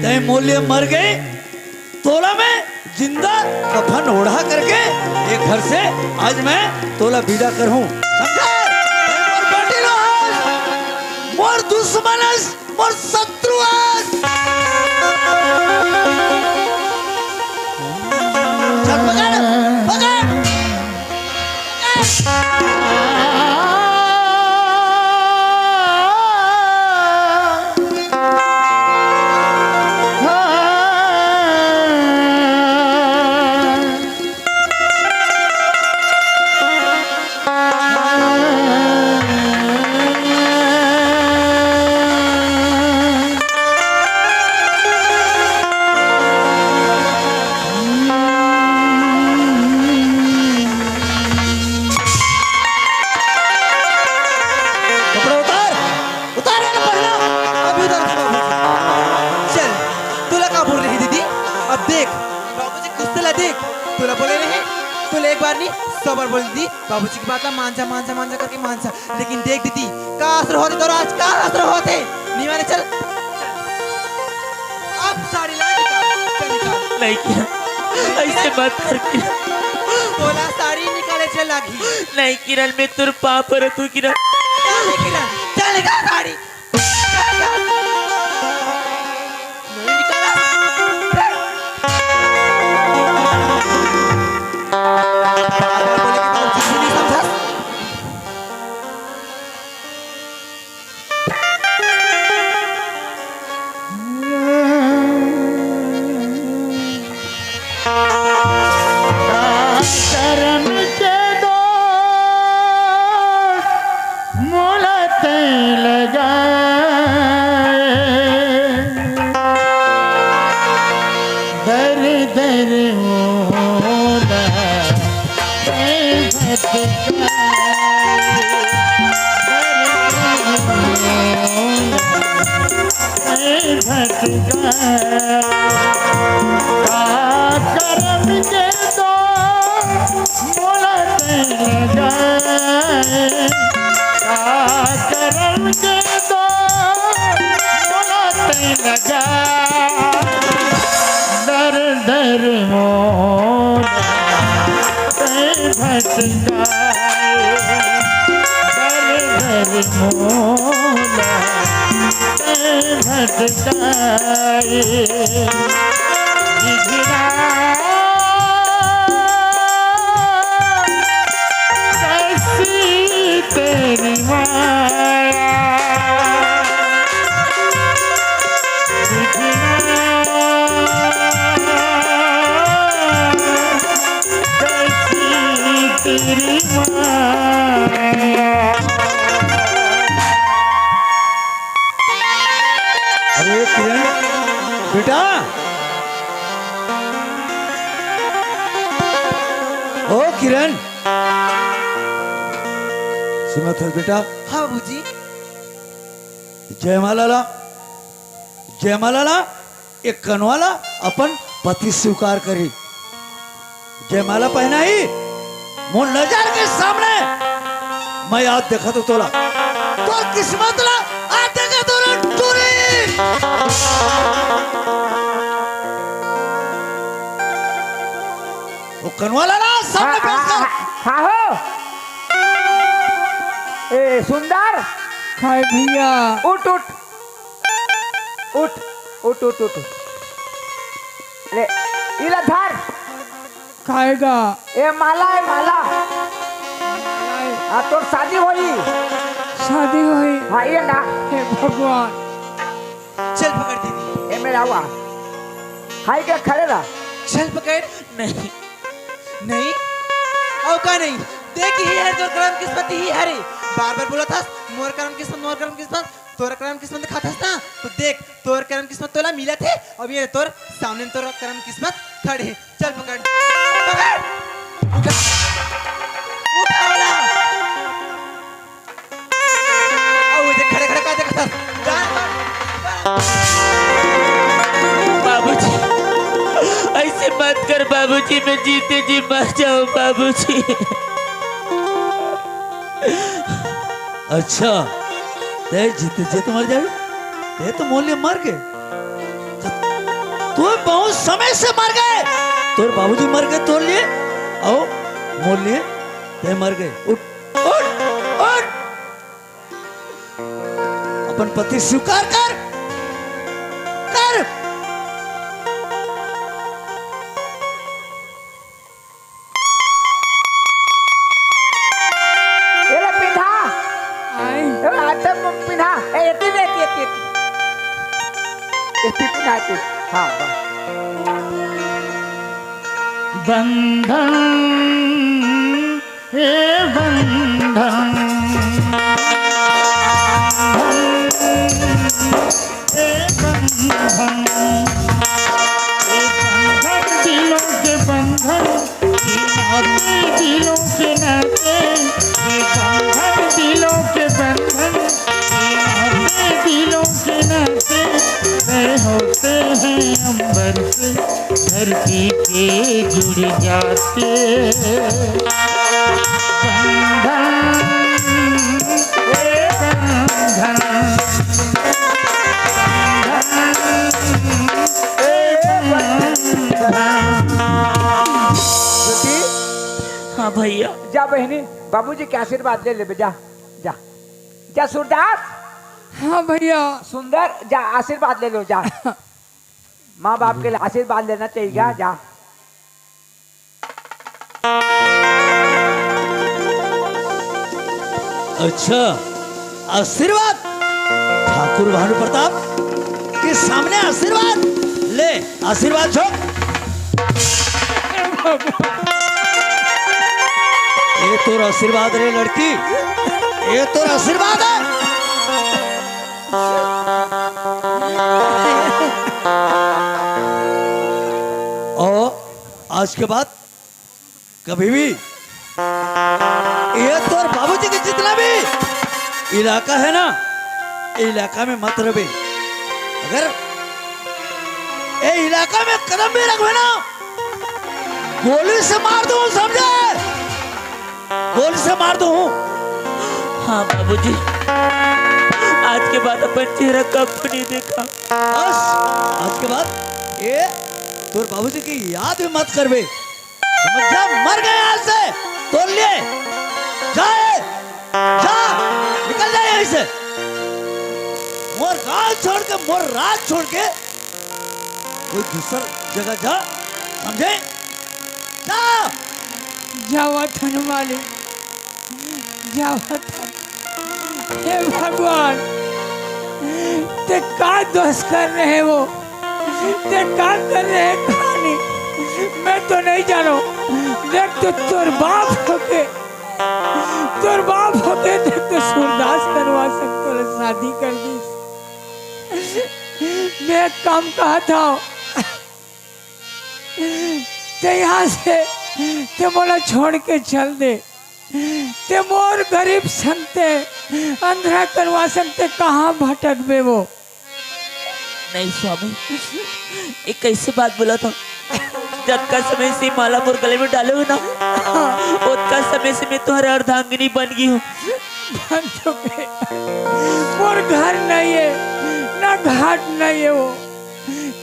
तय मूल्य मर गए, तोला मैं जिंदा कफन ओढ़ा करके ये घर से आज मैं तोला विदा करहूं, समझा? तय मोर बेटी लो हस, मोर दुश्मन हस, मोर शत्रु हस। चल पकड़, पकड़। कपड़ा उतार, उतार ना पहला। अभी उतार दे बाबूजी। चल, तोला का बोल रही दीदी? अब देख, बाबूजी गुस्से ला देख। तोला बोले रहे, तोला एक बार नहीं, सौ बार बोल दी। बाबूजी की बात ला मान जा, मान जा, मान जा करके मान जा। लेकिन देख दीदी, का असर होथे तोर आज, का असर होथे? नहीं माने, चल। अब साड़ी ला निकाल, चल निकाल। नहीं किरण, ऐसे मत कर किरण। तोला साड़ी निकाले चल लागी। नहीं किरण, मैं तोर पाँव परत हूँ किरण। चल नहीं किरण, चल निकाल साड़ी। नहीं निकाला। बार बार बोले के बावजूद भी नहीं समझा। करम के दोष मोला तैं लगाए, दर दर मोला तैं भटकाए, दर दर मोला तैं भटकाए। का करम के दोष मोला तैं लगाए, का करम के दोष मोला तैं लगाए, दर दर मोला तैं भटकाए, दर दर मोला तैं भटकाए। बिघड़ा कैसी तेरी माया, बिघड़ा कैसी तेरी माया। अरे किरण, बेटा, ओ किरण, सुनत हस बेटा? हाँ बाबूजी। जयमाला ला, जयमाला ला, एक कनवा ला अपन पति स्वीकार करी। जयमाला पहनाही, मोर नजर के सामने। मैं आज देखत हूँ तोला, तोर किस्मत ला आज देखत हूँ रे टूरी। वो कनवा ला ना सामने हाँ, पेश कर। हाँ, हाँ, हाँ हो। ए सुंदर, काय भैया? उठ, उठ। उठ, उठ, उठ, उठ। ले, इला धर। काय गा? ए माला, ए माला। आ तोर शादी होई। शादी होई। हाँ, ये ना। हे भगवान। चल पकड़ दीदी। ए मेरा हुआ। हाय के खड़े रह। चल पकड़। नहीं। नहीं? अउ का नहीं? देख ही हरे तोर करम किस्मत ही हरे। बार बार बोलत हस, मोर करम किस्मत, मोर करम किस्मत, तोर करम किस्मत खाथस ना, तो देख, तोर करम किस्मत तोला मिलत हे, अउ ये तोर सामने में तोर करम किस्मत खड़े हे। चल पकड़, पकड़, उठा, उठा वाला। अउ वो जे खड़े खड़े का देखत हस, जा। बाबूजी, ऐसे मत कर बाबूजी, मैं जीते जी मर जाऊं बाबूजी। अच्छा, तैं जीते जीते मर जाबे? तैं तो मोर लिए मर गे। तू बहुत समय से मर गे। तोर बाबूजी मर गे तोर लिए, अउ मोर लिए तैं मर गे। उठ, उठ, उठ। अपन पति स्वीकार कर, कर। ये ले पिंधा। आए। ये ले हाथ में पिंधा। ए, एती, एती, एती, एती। एती पिंधा, एती। हाँ, बस। बंधन, हे बंधन, बंधन, हे बंधन, हे बंधन, दिलों के बंधन, ये नाते दिलों के नाते, ये बंधन दिलों के बंधन, ये नाते दिलों के नाते, तय होते हैं अंबर से धरती के जुड़ जाते। बंधन, ए बंधन, बंधन, ए बंधन। ज्योति, हाँ भैया। जा बहिनी, बाबूजी के आशीर्वाद ले लेबे, जा, जा, जा सूरदास। हाँ भैया। सुंदर, जा आशीर्वाद ले लो, जा। माँ बाप के आशीर्वाद लेना चाहिए, जा, जा। अच्छा, आशीर्वाद, ठाकुर भानु प्रताप के सामने आशीर्वाद ले, आशीर्वाद झोंक। ये तोर आशीर्वाद रे लड़की, ये तोर आशीर्वाद है। और आज के बाद कभी भी ये तोर बाबूजी के जितना भी इलाका है ना, इलाका में मत रहे। अगर ये इलाका में कदम भी रखबे ना, गोली से मार दूं, समझे? गोली से मार दूं। हाँ बाबूजी, आज के बाद अपन चेहरा कब नहीं देखा। बस, आज के बाद ये तोर बाबूजी की याद भी मत करबे। समझ जा, मर गए आज से, तोर लिए। जा, जा, निकल जा यहीं से। मोर गांव छोड़ के, मोर राज छोड़ के कोई दूसर जगह जा, समझे? जा। जावत हन मालिक, जावत हन। हे भगवान, ते का दोष कर रहे वो, ते का कर रहे कहानी, मैं तो नहीं जानो। देख तो तोर बाप होके, तोर बाप होके देख तो सूरदास करवा सकतो शादी कर दी। मैं एक काम कहा था, ते यहाँ से ते मोला छोड़ के चल दे। ते मोर गरीब संग ते अंधरा करवा संग ते कहाँ भटकबे वो? नहीं स्वामी, ये कैसे बात बोला था? जतका समय से माला मोर गले में डाले हो ना, उतका समय से मैं तुम्हारे अर्धांगिनी बन गई हूँ। बन चुके। मोर घर नहीं है, ना घाट नहीं है वो।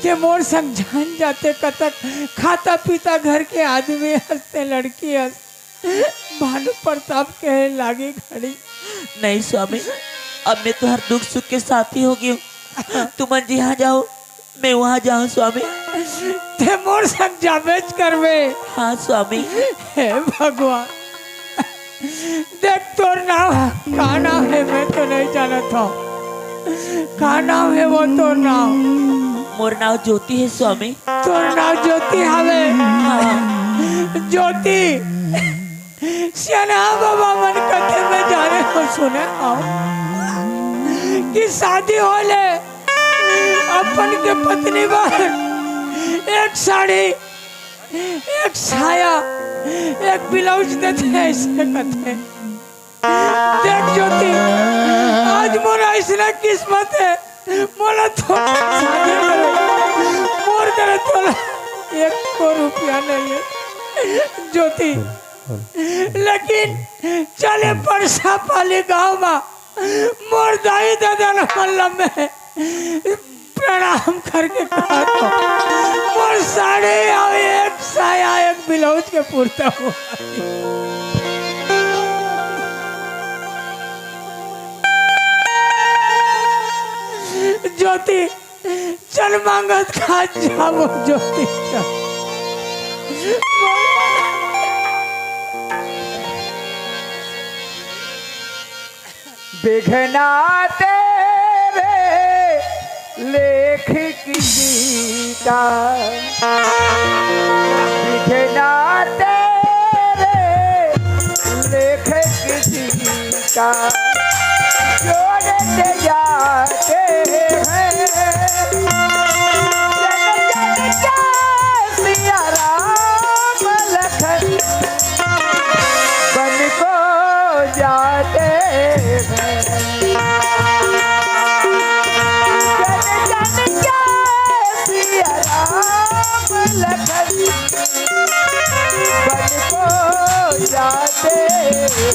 ते मोर संग झन जाते कतक खाता पीता घर के आदमी हंसते लड़की हंस भानु प्रताप कहे लागे घड़ी। नहीं स्वामी, अब मैं तुम्हारे दुख सुख के साथी हो गई हूँ। तुम जिहाँ जाओ, मैं वहाँ जाऊँ स्वामी। ते मोर संग जाबेच करबे। हाँ स्वामी। हे भगवान, देख तोर नाम का नाम है, मैं तो नहीं जानत हूँ। का नाम है वो तोर नाम? मोर नाम ज्योति है स्वामी। तोर नाम ज्योति हवे? हाँ। ज्योति, सियाना बाबा मन कथे में जाने हो सुने आओ। कि शादी होले अपन के पत्नी बर एक साड़ी, एक साया, एक ब्लाउज देथे, अइसे कथे। देख ज्योति, आज मोर अइसना किस्मत हे, मोला तो शादी करे, मोर करा तोला एको रुपया नइ हे ज्योति। लेकिन चले परसा पाली गाँव मा मोर दाई ददा मन ल मैं प्रणाम करके कहत हँव, मोर साड़ी अउ एक साया, एक ब्लाउज के पुरता हो। ज्योति, चल मांगत खात जाबो ज्योति, चल। बिघना तेरे लेख की गीता, बिघना तेरे लेख की गीता, जोड़ते जाते हैं जन जन का सिया राम लखन बन को जाते हैं। जन जन के सिया राम लखन बन को जाते हैं।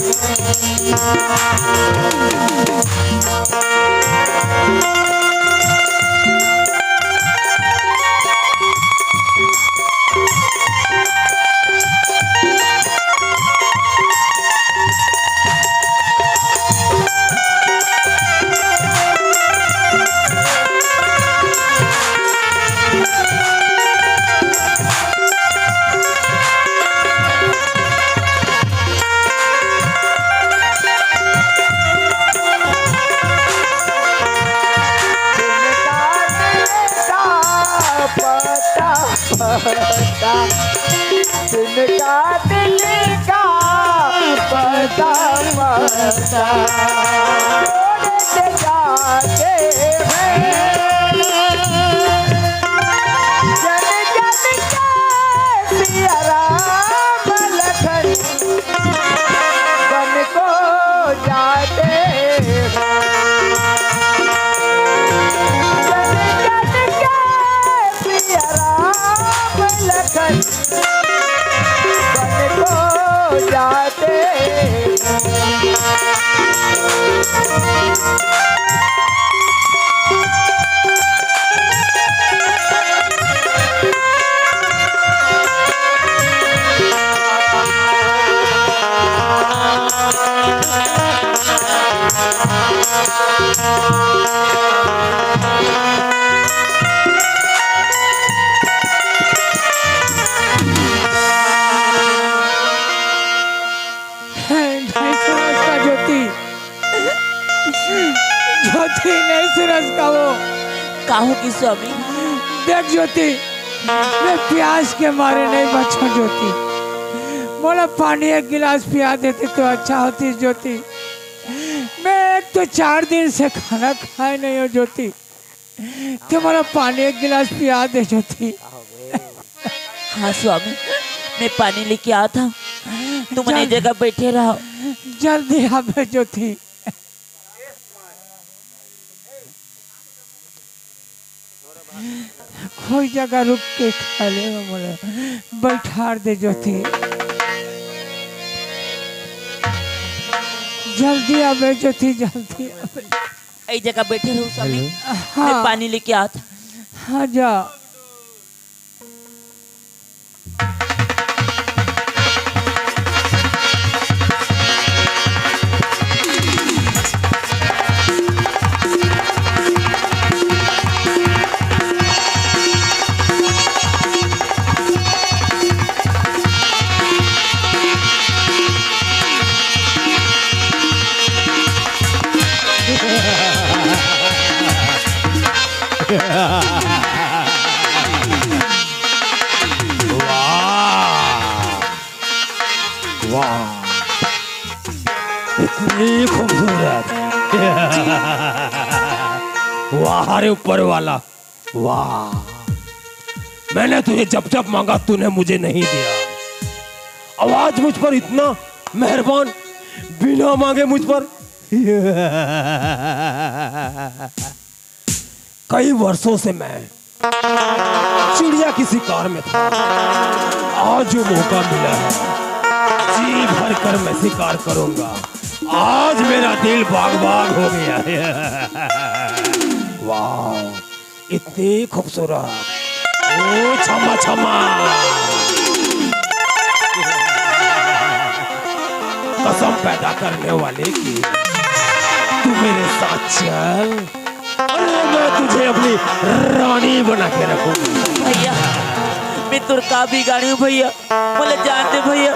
पता, पता, तिनका दिल का पता, पता, छोड़ के जाते हैं। जन जन के सिया राम लखन बन को जाते हैं। जन जन के सिया राम लखन बन को जाते हैं। ज्योति, ज्योति, नहीं सुनस का वो। काहू की स्वामी? देख ज्योति, मैं प्यास के मारे नहीं बचों ज्योति। मोला पानी एक गिलास पिया देते तो अच्छा होती ज्योति। मैं एक तो चार दिन से खाना खाए नहीं हूँ ज्योति, ते मोला पानी एक गिलास पिया दे ज्योति। हाँ स्वामी, मैं पानी लेके आता हूँ, तुम मन ए जगह बैठे रहो। जल्दी आबे ज्योति। कोई जगह रुक के खा ले, मोला बैठार दे ज्योति। जल्दी आबे ज्योति, जल्दी आबे। ए जगह बैठे रहो स्वामी। हाँ। मैं पानी लेके आत। हाँ, जा। वाह, वाह, इतनी खूबसूरत। वाह रे ऊपर वाला, वाह। मैंने तुझे जब जब मांगा, तूने मुझे नहीं दिया। अब आज मुझ पर इतना मेहरबान, बिना मांगे मुझ पर। कई वर्षों से मैं चिड़िया की शिकार में था, आज जो मौका मिला है, जी भर कर मैं शिकार करूंगा। आज मेरा दिल बाग बाग हो गया है। वाह, इतनी खूबसूरत, ओ छमा छमा। कसम पैदा करने वाले की, तू मेरे साथ चल। अरे, मैं तुझे अपनी रानी बना के रखूंगा। भैया, मैं तोर का बिगाड़ी हूँ भैया, मोला जान दे भैया,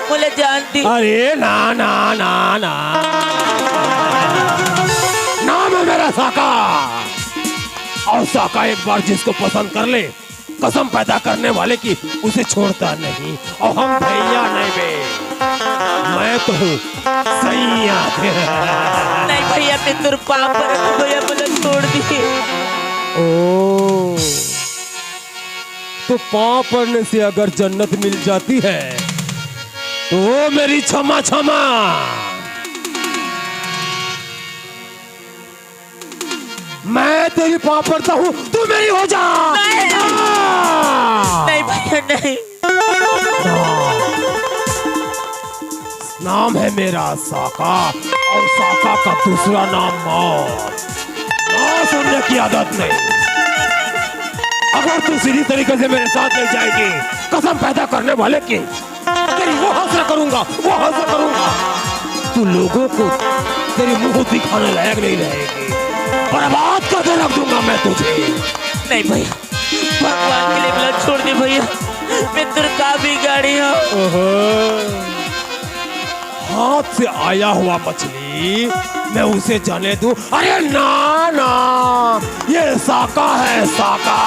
मोला जान दे। अरे ना ना ना ना, नाम है मेरा साका। और साका एक बार जिसको पसंद कर ले, कसम पैदा करने वाले की, उसे छोड़ता नहीं। और हम भैया नहीं बे, मैं तो हूँ सैया। नहीं भैया, मैं तोर पाँव परत हूँ भैया, मोला छोड़ दे। ओ, तो पाँव पड़ने से अगर जन्नत मिल जाती है, तो मेरी छमा छमा, मैं तेरी पाँव पड़ता हूँ, तू मेरी हो जा। नहीं। हाँ। नहीं भैया, नहीं। हाँ। नाम है मेरा साका, और साका का दूसरा नाम मौत। ना सुनने की आदत नहीं। अगर तू सीधी तरीके से मेरे साथ नहीं जाएगी, कसम पैदा करने वाले की, तेरी वो हसरत करूंगा, वो हसरत करूंगा। तू लोगों को तेरी मुंह दिखाने लायक नहीं रहेगी, बर्बाद करके रख दूंगा मैं तुझे। नहीं भैया, भगवान के लिए मोला छोड़ दे भैया, मैं तोर का बिगाड़ी हूँ। ओहो। हाथ से आया हुआ मछली, मैं उसे जाने दूं? अरे ना ना, ये साका है, साका।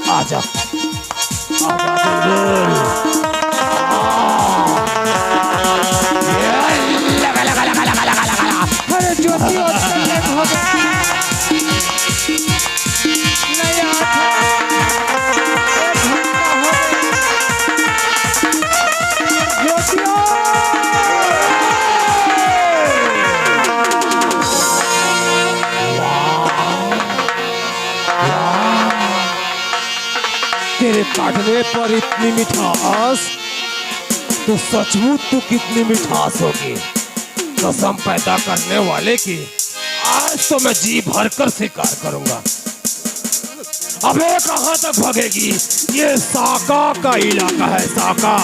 आजा, आजा बुलबुल। आ। ये लगा, लगा, लगा, लगा, लगा, लगा। अरे ज्योति, और लेट हो गया। नहीं आता। एक घंटा हो गया। ज्योति, ओ। तेरे काटने पर इतनी मिठास, तो सचमुच तू कितनी मिठास होगी। कसम पैदा करने वाले की, आज तो मैं जी भर कर शिकार करूंगा। अबे कहां तक भागेगी? ये साका का इलाका है, साका।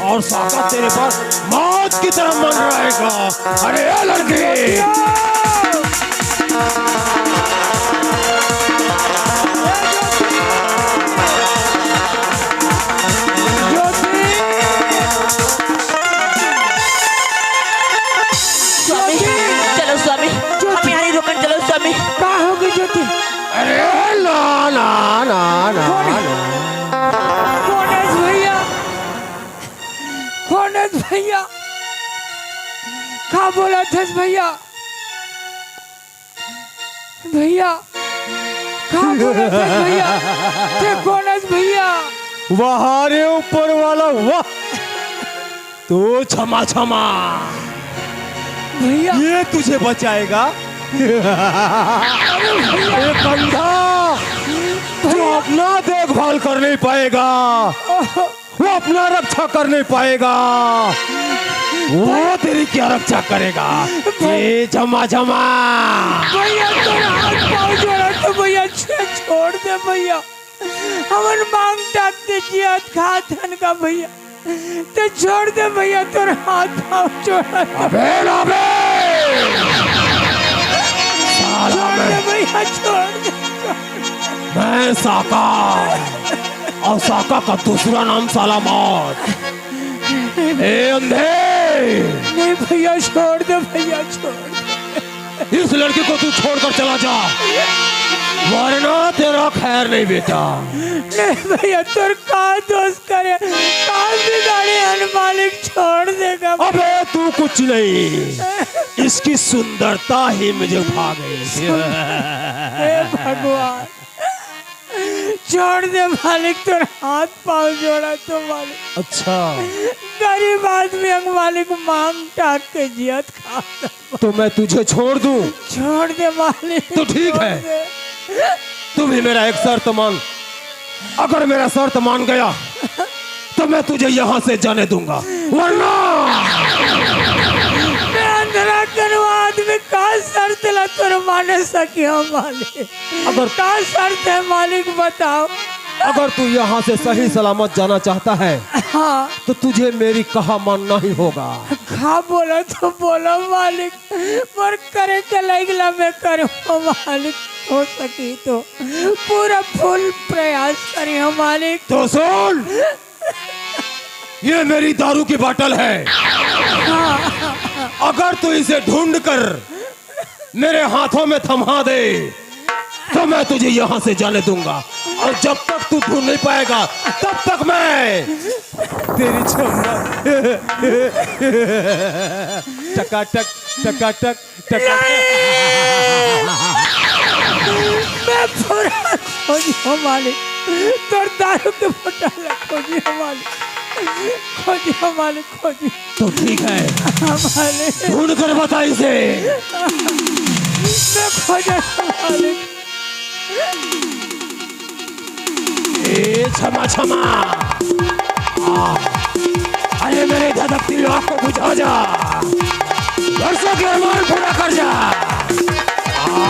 और साका तेरे पर मौत की तरह मंडराएगा। अरे ए लड़की! स्वामी, चलो स्वामी, हम यहाँ नहीं रुकन, चलो स्वामी। का हो गई ज्योति? अरे ना, ना, ना, ना, कौन है? ना। कौन है भैया? कौन है भैया? का बोलत हस भैया? भैया, का बोलत हस भैया? ते कौन हस भैया? वाह रे ऊपर वाला, वाह। तो क्षमा, क्षमा। भैया। ये तुझे बचाएगा। अरे भैया। एक अंधा जो भैया। अपना देखभाल कर नहीं पाएगा। वो अपना रक्षा कर नहीं पाएगा, वो तेरी क्या रक्षा करेगा? ये झमा झमा। भैया, तोर हाथ पाँव जोड़ा तो भैया, छे-, छोड़ दे भैया। हमन मांग टाप दे जियत खात हन का भैया, ते छोड़ दे भैया, तोर हाथ पाँव जोड़ा तो। अबे ना बे। साला छोड़ दे मैं भैया, छोड़ दे, छोड़ दे। मैं साका। और साका का दूसरा नाम साला मौत। ए अंधे! नहीं भैया, छोड़ दे भैया, छोड़ दे। इस लड़की को तू छोड़कर चला जा। वरना तेरा खैर नहीं बेटा। नहीं भैया, तोर का दोष करे, का बिगाड़े हन मालिक, छोड़ दे गा। अबे तू कुछ नहीं, इसकी सुंदरता ही मुझे भा गई। हे भगवान, छोड़ दे मालिक, तोर हाथ पाँव जोड़ा तो मालिक। अच्छा। गरीब आदमी हंव मालिक, मांग टांग के जियत खात। तो मैं तुझे छोड़ दूं? छोड़ दे मालिक, तो ठीक छोड़ है। दे। तू भी मेरा एक शर्त मान। अगर मेरा शर्त मान गया तो मैं तुझे यहाँ से जाने दूंगा, वरना मैं अंधरा कनवा आदमी का शर्त ला तोर माने सकिया मालिक? अगर का शर्त है मालिक, बताओ। अगर तू यहाँ से सही सलामत जाना चाहता है, हाँ। तो तुझे मेरी कहा मानना ही होगा। का बोला तो बोला मालिक, मोर करे के लइक ला मैं करूँ मालिक, हो सकी तो पूरा फुल प्रयास करी हूँ मालिक। तो सुन, ये मेरी दारू की बाटल है। अगर तू इसे ढूंढ कर मेरे हाथों में थमा दे तो मैं तुझे यहाँ से जाने दूंगा, और जब तक तू ढूंढ नहीं पाएगा तब तक मैं तेरी छम्मा। टकाटक, टकाटक, टकाटक। मैं पूरा खोजी हूँ मालिक, तोर दारू के बोतल ला खोजी हूँ मालिक, खोजी हूँ मालिक, खोजी। तो ठीक है, हाँ मालिक। ढूंढ कर बता इसे। मैं खोजा हूँ मालिक। ए छमा छमा। आ, अरे मेरे धधकती आँख को बुझा जा, वर्षों के अरमान पूरा कर जा। आ,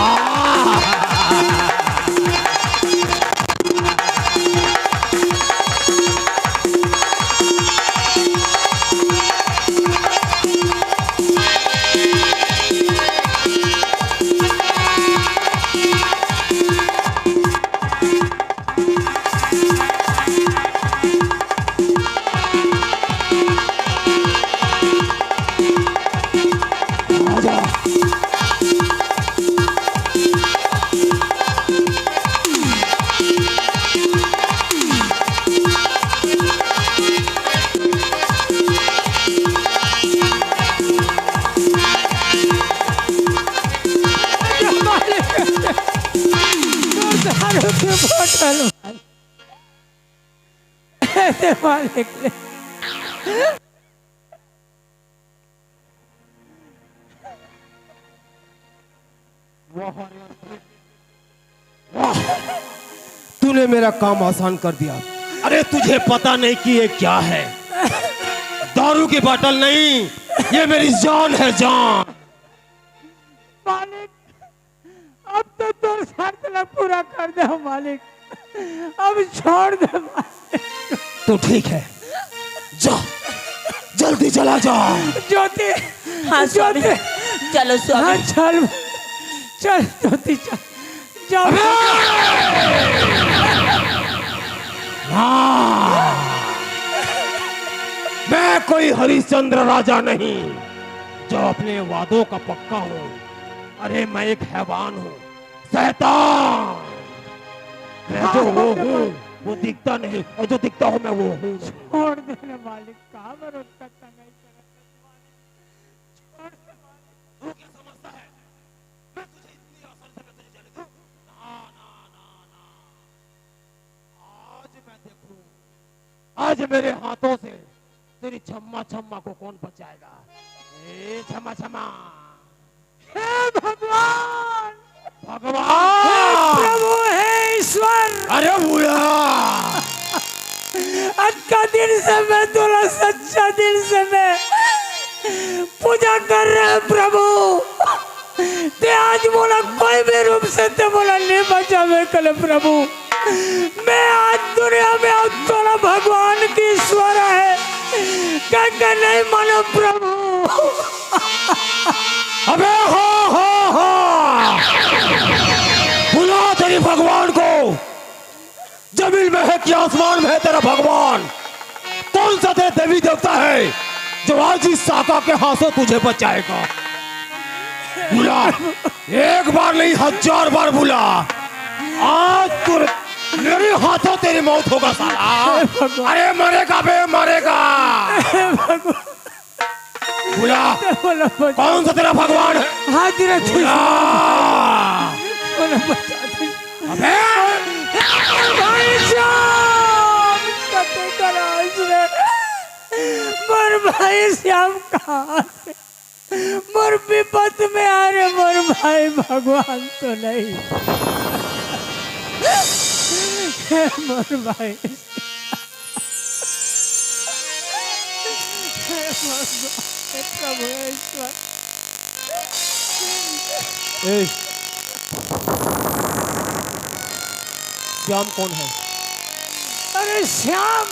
वाह रे, वाह, तूने मेरा काम आसान कर दिया। अरे तुझे पता नहीं कि ये क्या है? दारू की बाटल नहीं, ये मेरी जान है, जान। मालिक, अब तो तोर शर्त ला पूरा कर दे मालिक, अब छोड़ दे मालिक। तो ठीक है, जा, जल्दी चला जा। ज्योति, हाँ स्वामी, ज्योति। चलो स्वामी। हाँ चल, चल ज्योति चल, जाओ। अबे! हाँ, मैं कोई हरिश्चंद्र राजा नहीं जो अपने वादों का पक्का हूँ। अरे मैं एक हैवान हूँ, शैतान। मैं जो वो हूँ वो दिखता नहीं, और जो दिखता हूँ मैं वो हूँ। छोड़ दे रे मालिक, का भरोसा तंगाई करत है मालिक। छोड़ दे मालिक। तू क्या समझता है? मैं तुझे इतनी आसानी से मैं तुझे जाने दूँ? ना, ना, ना, ना। आज मैं देखूँ, आज मेरे हाथों से तेरी छम्मा छम्मा को कौन बचाएगा? ए छम्मा छम्मा। हे भगवान! भगवान! हे प्रभु, हे ईश्वर! अरे भूया! आज का दिन से मैं तोला सच्चा दिल से मैं पूजा कर रहे हैं प्रभु। ते आज मोला कोई भी रूप से ते मोला नहीं बचावे कले प्रभु। मैं आज दुनिया में अब तोला भगवान की ईश्वर है कह के नहीं मानो प्रभु। अबे हो, हो, हो। बुला तेरी भगवान को। जमीन में है कि आसमान में है तेरा भगवान? कौन सा तेरा देवी देवता है जो आज इस शाखा के हाथों तुझे बचाएगा? बुला, एक बार नहीं हजार बार बुला। आज तू, मेरे हाथों तेरी मौत होगा साला। अरे मरेगा बे, मरेगा। बुला। कौन सा तेरा भगवान है? हाजिर है। बुला। अबे। भाई श्याम, कते करा उसने। मोर भाई श्याम कहाँ से? मोर विपत में आ रे मोर भाई, भगवान तो नहीं। हे मोर भाई, हे मोर भाई, हे प्रभु, हे ईश्वर। ए, श्याम कौन है? अरे श्याम,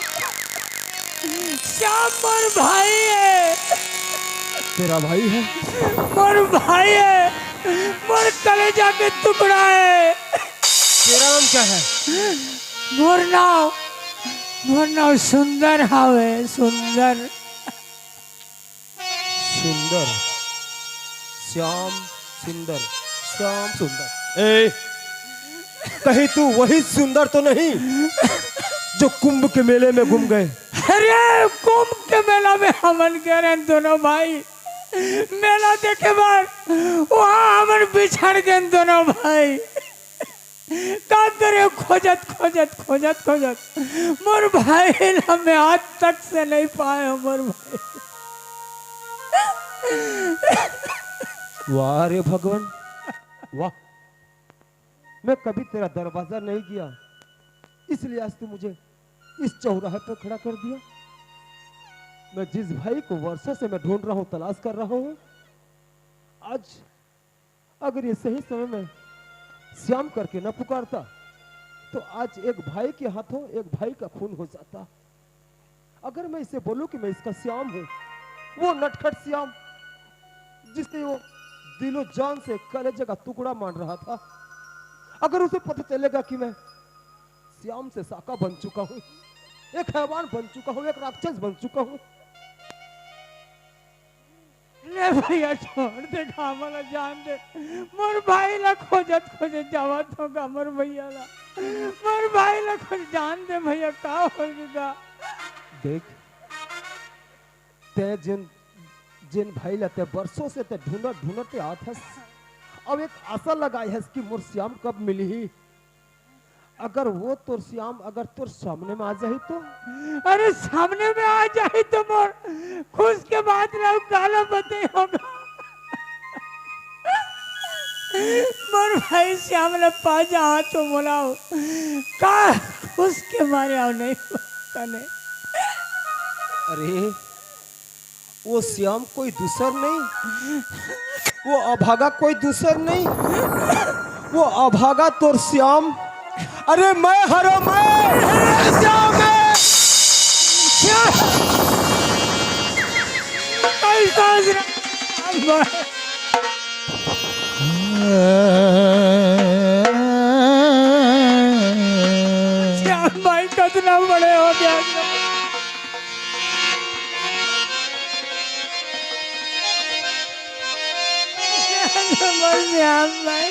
श्याम मोर भाई है। तेरा भाई है? मोर भाई है, मोर कलेजा के टुकड़ा है। तेरा नाम क्या है? मोर नाम, मोर नाम सुंदर हावे, सुंदर। सुंदर, श्याम सुंदर, श्याम सुंदर। ए, कहीं तू वही सुंदर तो नहीं जो कुंभ के मेले में गुम गए? अरे, कुंभ के मेला में हमन गे रहेन दोनों भाई, मेला देखे बर, वहाँ हमन बिछड़ गेन दोनों भाई। का करे, खोजत खोजत खोजत खोजत मोर भाई ला मैं आज तक से नहीं पाए हो मोर भाई। वाह रे भगवान, वाह। मैं कभी तेरा दरवाजा नहीं गया, इसलिए आज तू मुझे इस चौराहे पर खड़ा कर दिया। मैं जिस भाई को वर्षों से मैं ढूंढ रहा हूँ, तलाश कर रहा हूँ, आज अगर ये सही समय में श्याम करके न पुकारता, तो आज एक भाई के हाथों एक भाई का खून हो जाता। अगर मैं इसे बोलूं कि मैं इसका श्याम हूं, वो नटखट श्याम, जिसे वो दिलो जान से कलेजे का टुकड़ा मान रहा था, अगर उसे पता चलेगा कि मैं श्याम से साका बन चुका हूं, एक हैवान बन चुका हूं, एक राक्षस बन चुका हूं, ले भैया, छोड़ दे, का मोला जान दे। मोर भाई ला खोजत खोजत जावत हो का मोर भैया ला। मोर भाई ला खोज, जान दे भैया, का हो गया? देख, तै जिन, जिन भाई ला तै बरसों से तै ढूंढत ढूंढत आत हस, अब एक आशा लगाए हस कि मोर श्याम कब मिलही। अगर वो तोर श्याम अगर तोर सामने में आ जाही तो? अरे सामने में आ जाही तो मोर खुश के बात ला काला बते होगा। मोर भाई श्याम ला पा जा तो मोला का खुश के मारे आओ नहीं कने। अरे वो श्याम कोई दूसर नहीं, वो अभागा कोई दूसर नहीं, वो अभागा तोर श्याम। अरे मैं हरो मैं, श्याम है। श्याम। कैसा श्याम? श्याम भाई कितना बड़े हो गया। श्याम भाई।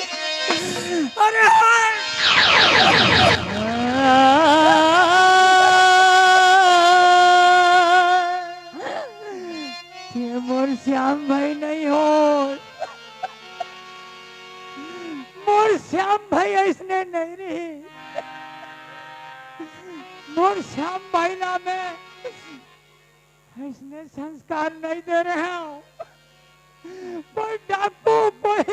अरे हाय। ये मोर श्याम भाई नहीं हो। मोर श्याम भाई ऐसने नहीं रही। मोर श्याम भाई ला मैं ऐसने संस्कार नहीं दे रहे हो। कोई डाकू, कोई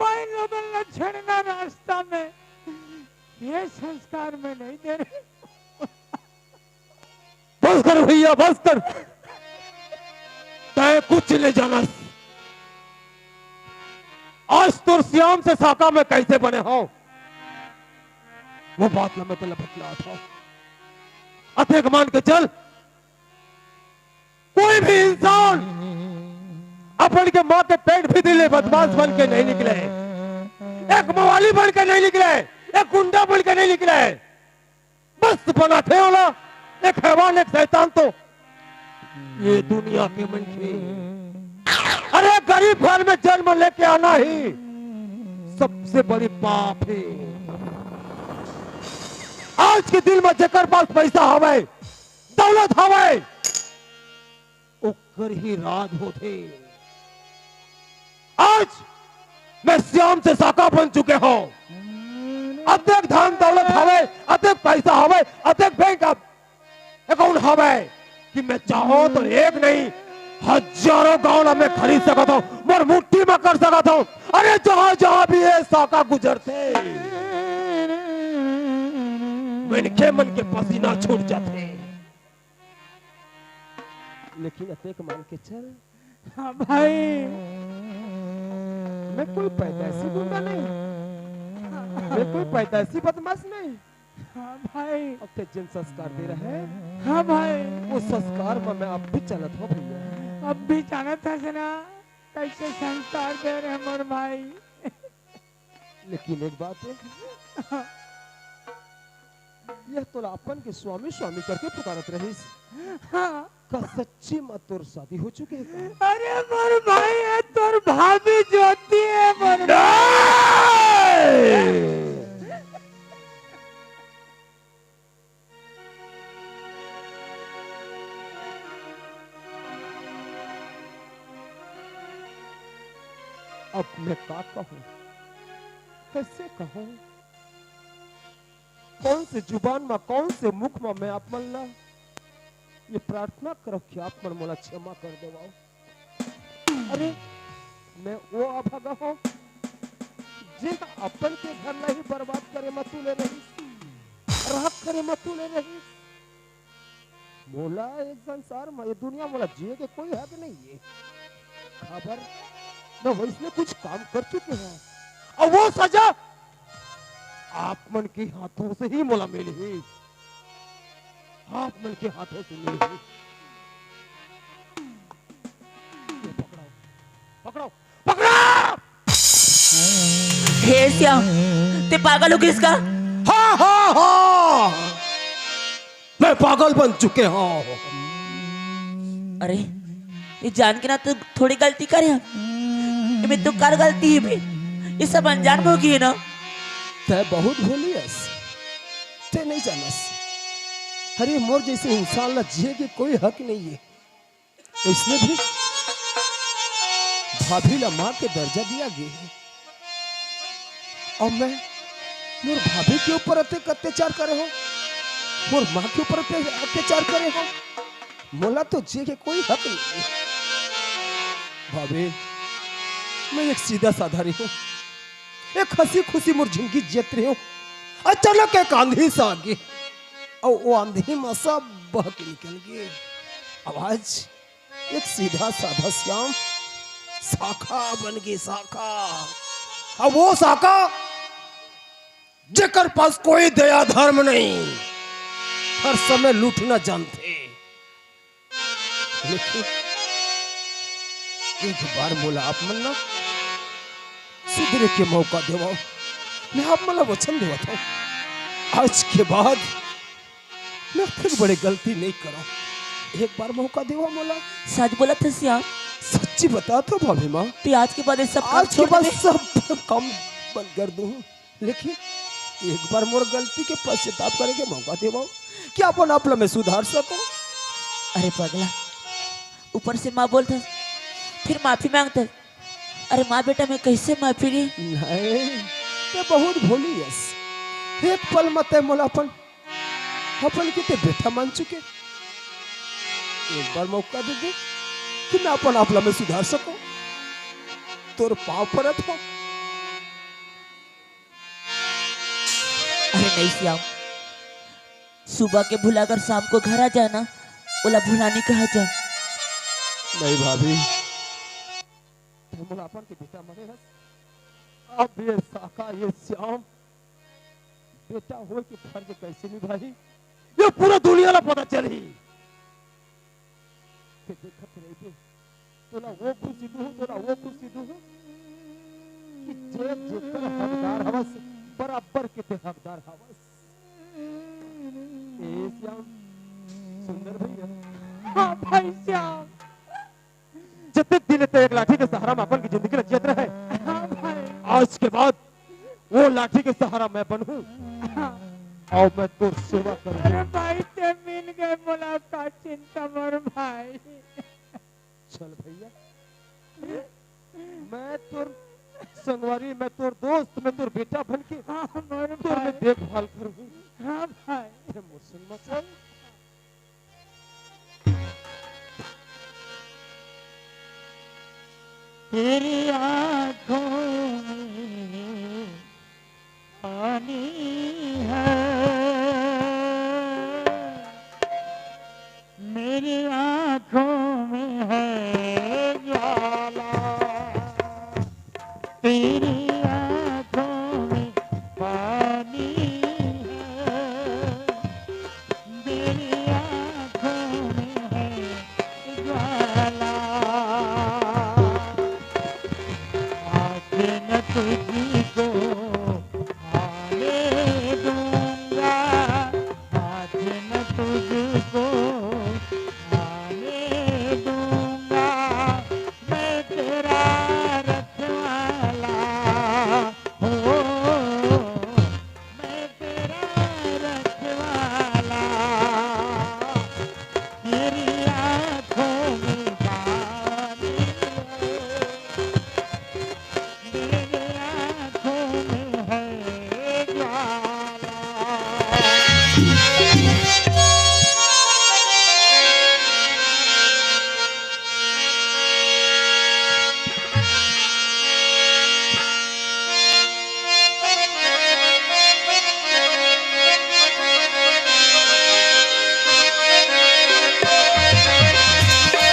माई लोगन ला छेड़ना रास्ता में, ये संस्कार में नहीं दे रहे। बस कर भैया, बस कर। तै कुछ नहीं जानस। आज तोर श्याम से साका मैं कैसे बने हूं, वो बात ला मैं तोला बतलात हूं। अतेक मान के चल, कोई भी इंसान अपन के माँ के पेट भीतरी ले बदमाश बन के नहीं निकले, एक मवाली बन के नहीं निकले, एक गुंडा बन के नहीं निकले। मस्त बनाथे ओला, एक हैवान, एक शैतान तो ये दुनिया के मनखे। अरे गरीब घर में जन्म लेके आना ही सबसे बड़ी पाप है। आज के दिन में जेकर पास पैसा हवय, दौलत हवय, ओकर ही राज होथे। आज मैं श्याम से साका बन चुके हूँ। अतेक धन दौलत हवय, अतेक पैसा हवय, अतेक बैंक account हवय कि मैं चाहूं तो एक नहीं, हजारों गांव ला मैं खरीद सकत हूं, मोर मुट्ठी में कर सकत हूं। अरे, जहां जहां भी ये साका गुजरथे, मनखे मन के पसीना छूट जाथे। लेकिन अतेक मान के चल। हाँ भाई। मैं कोई पैदाइशी गुंडा नहीं। मैं कोई पैदाइशी बदमाश नहीं। हाँ भाई। अब ते जिन संस्कार दे रहे हैं, हाँ भाई। वो संस्कार में मैं अब भी चलत हूँ भैया। अब भी चलत हस ना? कैसे संस्कार दे रहे मोर भाई? लेकिन एक बात है, यह तोला अपन के स्वामी स्वामी करके पुकारत रहिस। हाँ। का सच्ची में तोर शादी हो चुके है का? अरे मोर भाई, ये तोर भाभी ज्योति है मोर। नहीं! अब मैं का कहूं, कैसे कहूं? कौन से जुबान में, कौन से मुख में मैं आप मन ला ये प्रार्थना करव कि आप मन मोला क्षमा कर देवव। अरे, मैं वो अभागा हूँ, जे अपन के घर ला ही बर्बाद करे म तुले रहिस, राख करे म तुले रहिस। मोला एक संसार म, ये दुनिया मोला जिए के कोई हक नहीं है। काबर, मैं वैसने कुछ काम कर चुके हूँ, और वो सजा आप मन के हाथों से ही मोला मिलही, आप मन के हाथों से मिलही। ये पकड़ो, पकड़ो, पकड़ो! हे श्याम, ते पागल हो गइस का? हाँ, हाँ, हाँ। मैं पागल बन चुके हूँ। अरे, ये जान के ना तू थोड़ी गलती करे हस। ये में तो कर गलती है भी। ये सब अनजान में हो गई है ना। तै बहुत भोली हस। तै नहीं जानस। अरे, मोर जैसे इंसान ला जिए के कोई हक नहीं है। इसने भी भाभी ला माँ के दर्जा दिया गया है। और मैं मोर भाभी के ऊपर अतेक अत्याचार करे हूँ, मोर माँ के ऊपर अत्या-, अत्याचार करे हूँ। मोला तो जिए के कोई हक नहीं है। भाभी, मैं एक सीधा साधा रहे हूँ, एक हंसी खुशी मोर जिंदगी जियत रहे हूँ। अचानक एक आंधी सा आ गई, और वो आंधी में सब बह के निकल गए। आवाज एक सीधा साधा श्याम साका बन गे, साका। अब वो साका, जेकर पास कोई दया धर्म नहीं, हर समय लूटना जानथे। लेकिन एक बार मोला आप मन ना सुधरे के मौका देवव, मैं आप मन ला वचन देवत हूँ, आज के बाद मैं फिर बड़े गलती नहीं करव। एक बार मौका देवा मोला। सच बोलत हस श्याम? सच्ची बतात हूँ भाभी माँ। ते आज के बाद ये सब काम आज के छोड़ बाद देबे? सब काम बंद कर दूँ। लेकिन एक बार मोर गलती के पश्चाताप करे के मौका देवा, कि अपन आप ला मैं सुधार सकूँ। अरे पगला, ऊपर से माँ बोलत हस, फिर माफी मांगत हस। अरे माँ बेटा, मैं कैसे माफी ली? नहीं, ते बहुत भोली हस। एक पल में ते मोला अपन अपन के ते बेटा मान चुके। एक बार मौका दे दे कि मैं अपन आप ला मैं सुधार सकूं। तोर पांव परत हूं। अरे नहीं श्याम, सुबह के भुला अगर शाम को घर आ जाए ना, ओला भुला नहीं कहा जाए। नहीं भाभी, ते मोला अपन के बेटा माने हस। अब ये साका, ये श्याम बेटा होय के फर्ज कैसे निभाही, ये पूरा दुनिया ला पता चलही। ते देखत रहिबे, तोला वो खुशी दूहूं, तोला वो खुशी दूहूं कि जे जेकर हकदार हवस, बराबर के ते हकदार हवस। ए श्याम, सुंदर भैया। हाँ भाई श्याम। जतेक दिन ते एक लाठी के सहारा में अपन के जिंदगी ल जियत रहे, हाँ भाई। आज के बाद वो लाठी के सहारा मैं बनहूं। हाँ। अउ मैं तोर सेवा करहूं। भाई, ते मिल गए मोला, का चिंता मोर भाई। चल भैया, मैं तोर संगवारी, मैं तोर दोस्त, मैं तोर बेटा बन के हाँ मोर तोर मैं भाई। देखभाल करहूं। हाँ भाई। ते मोर संग में चल। तेरी आंखों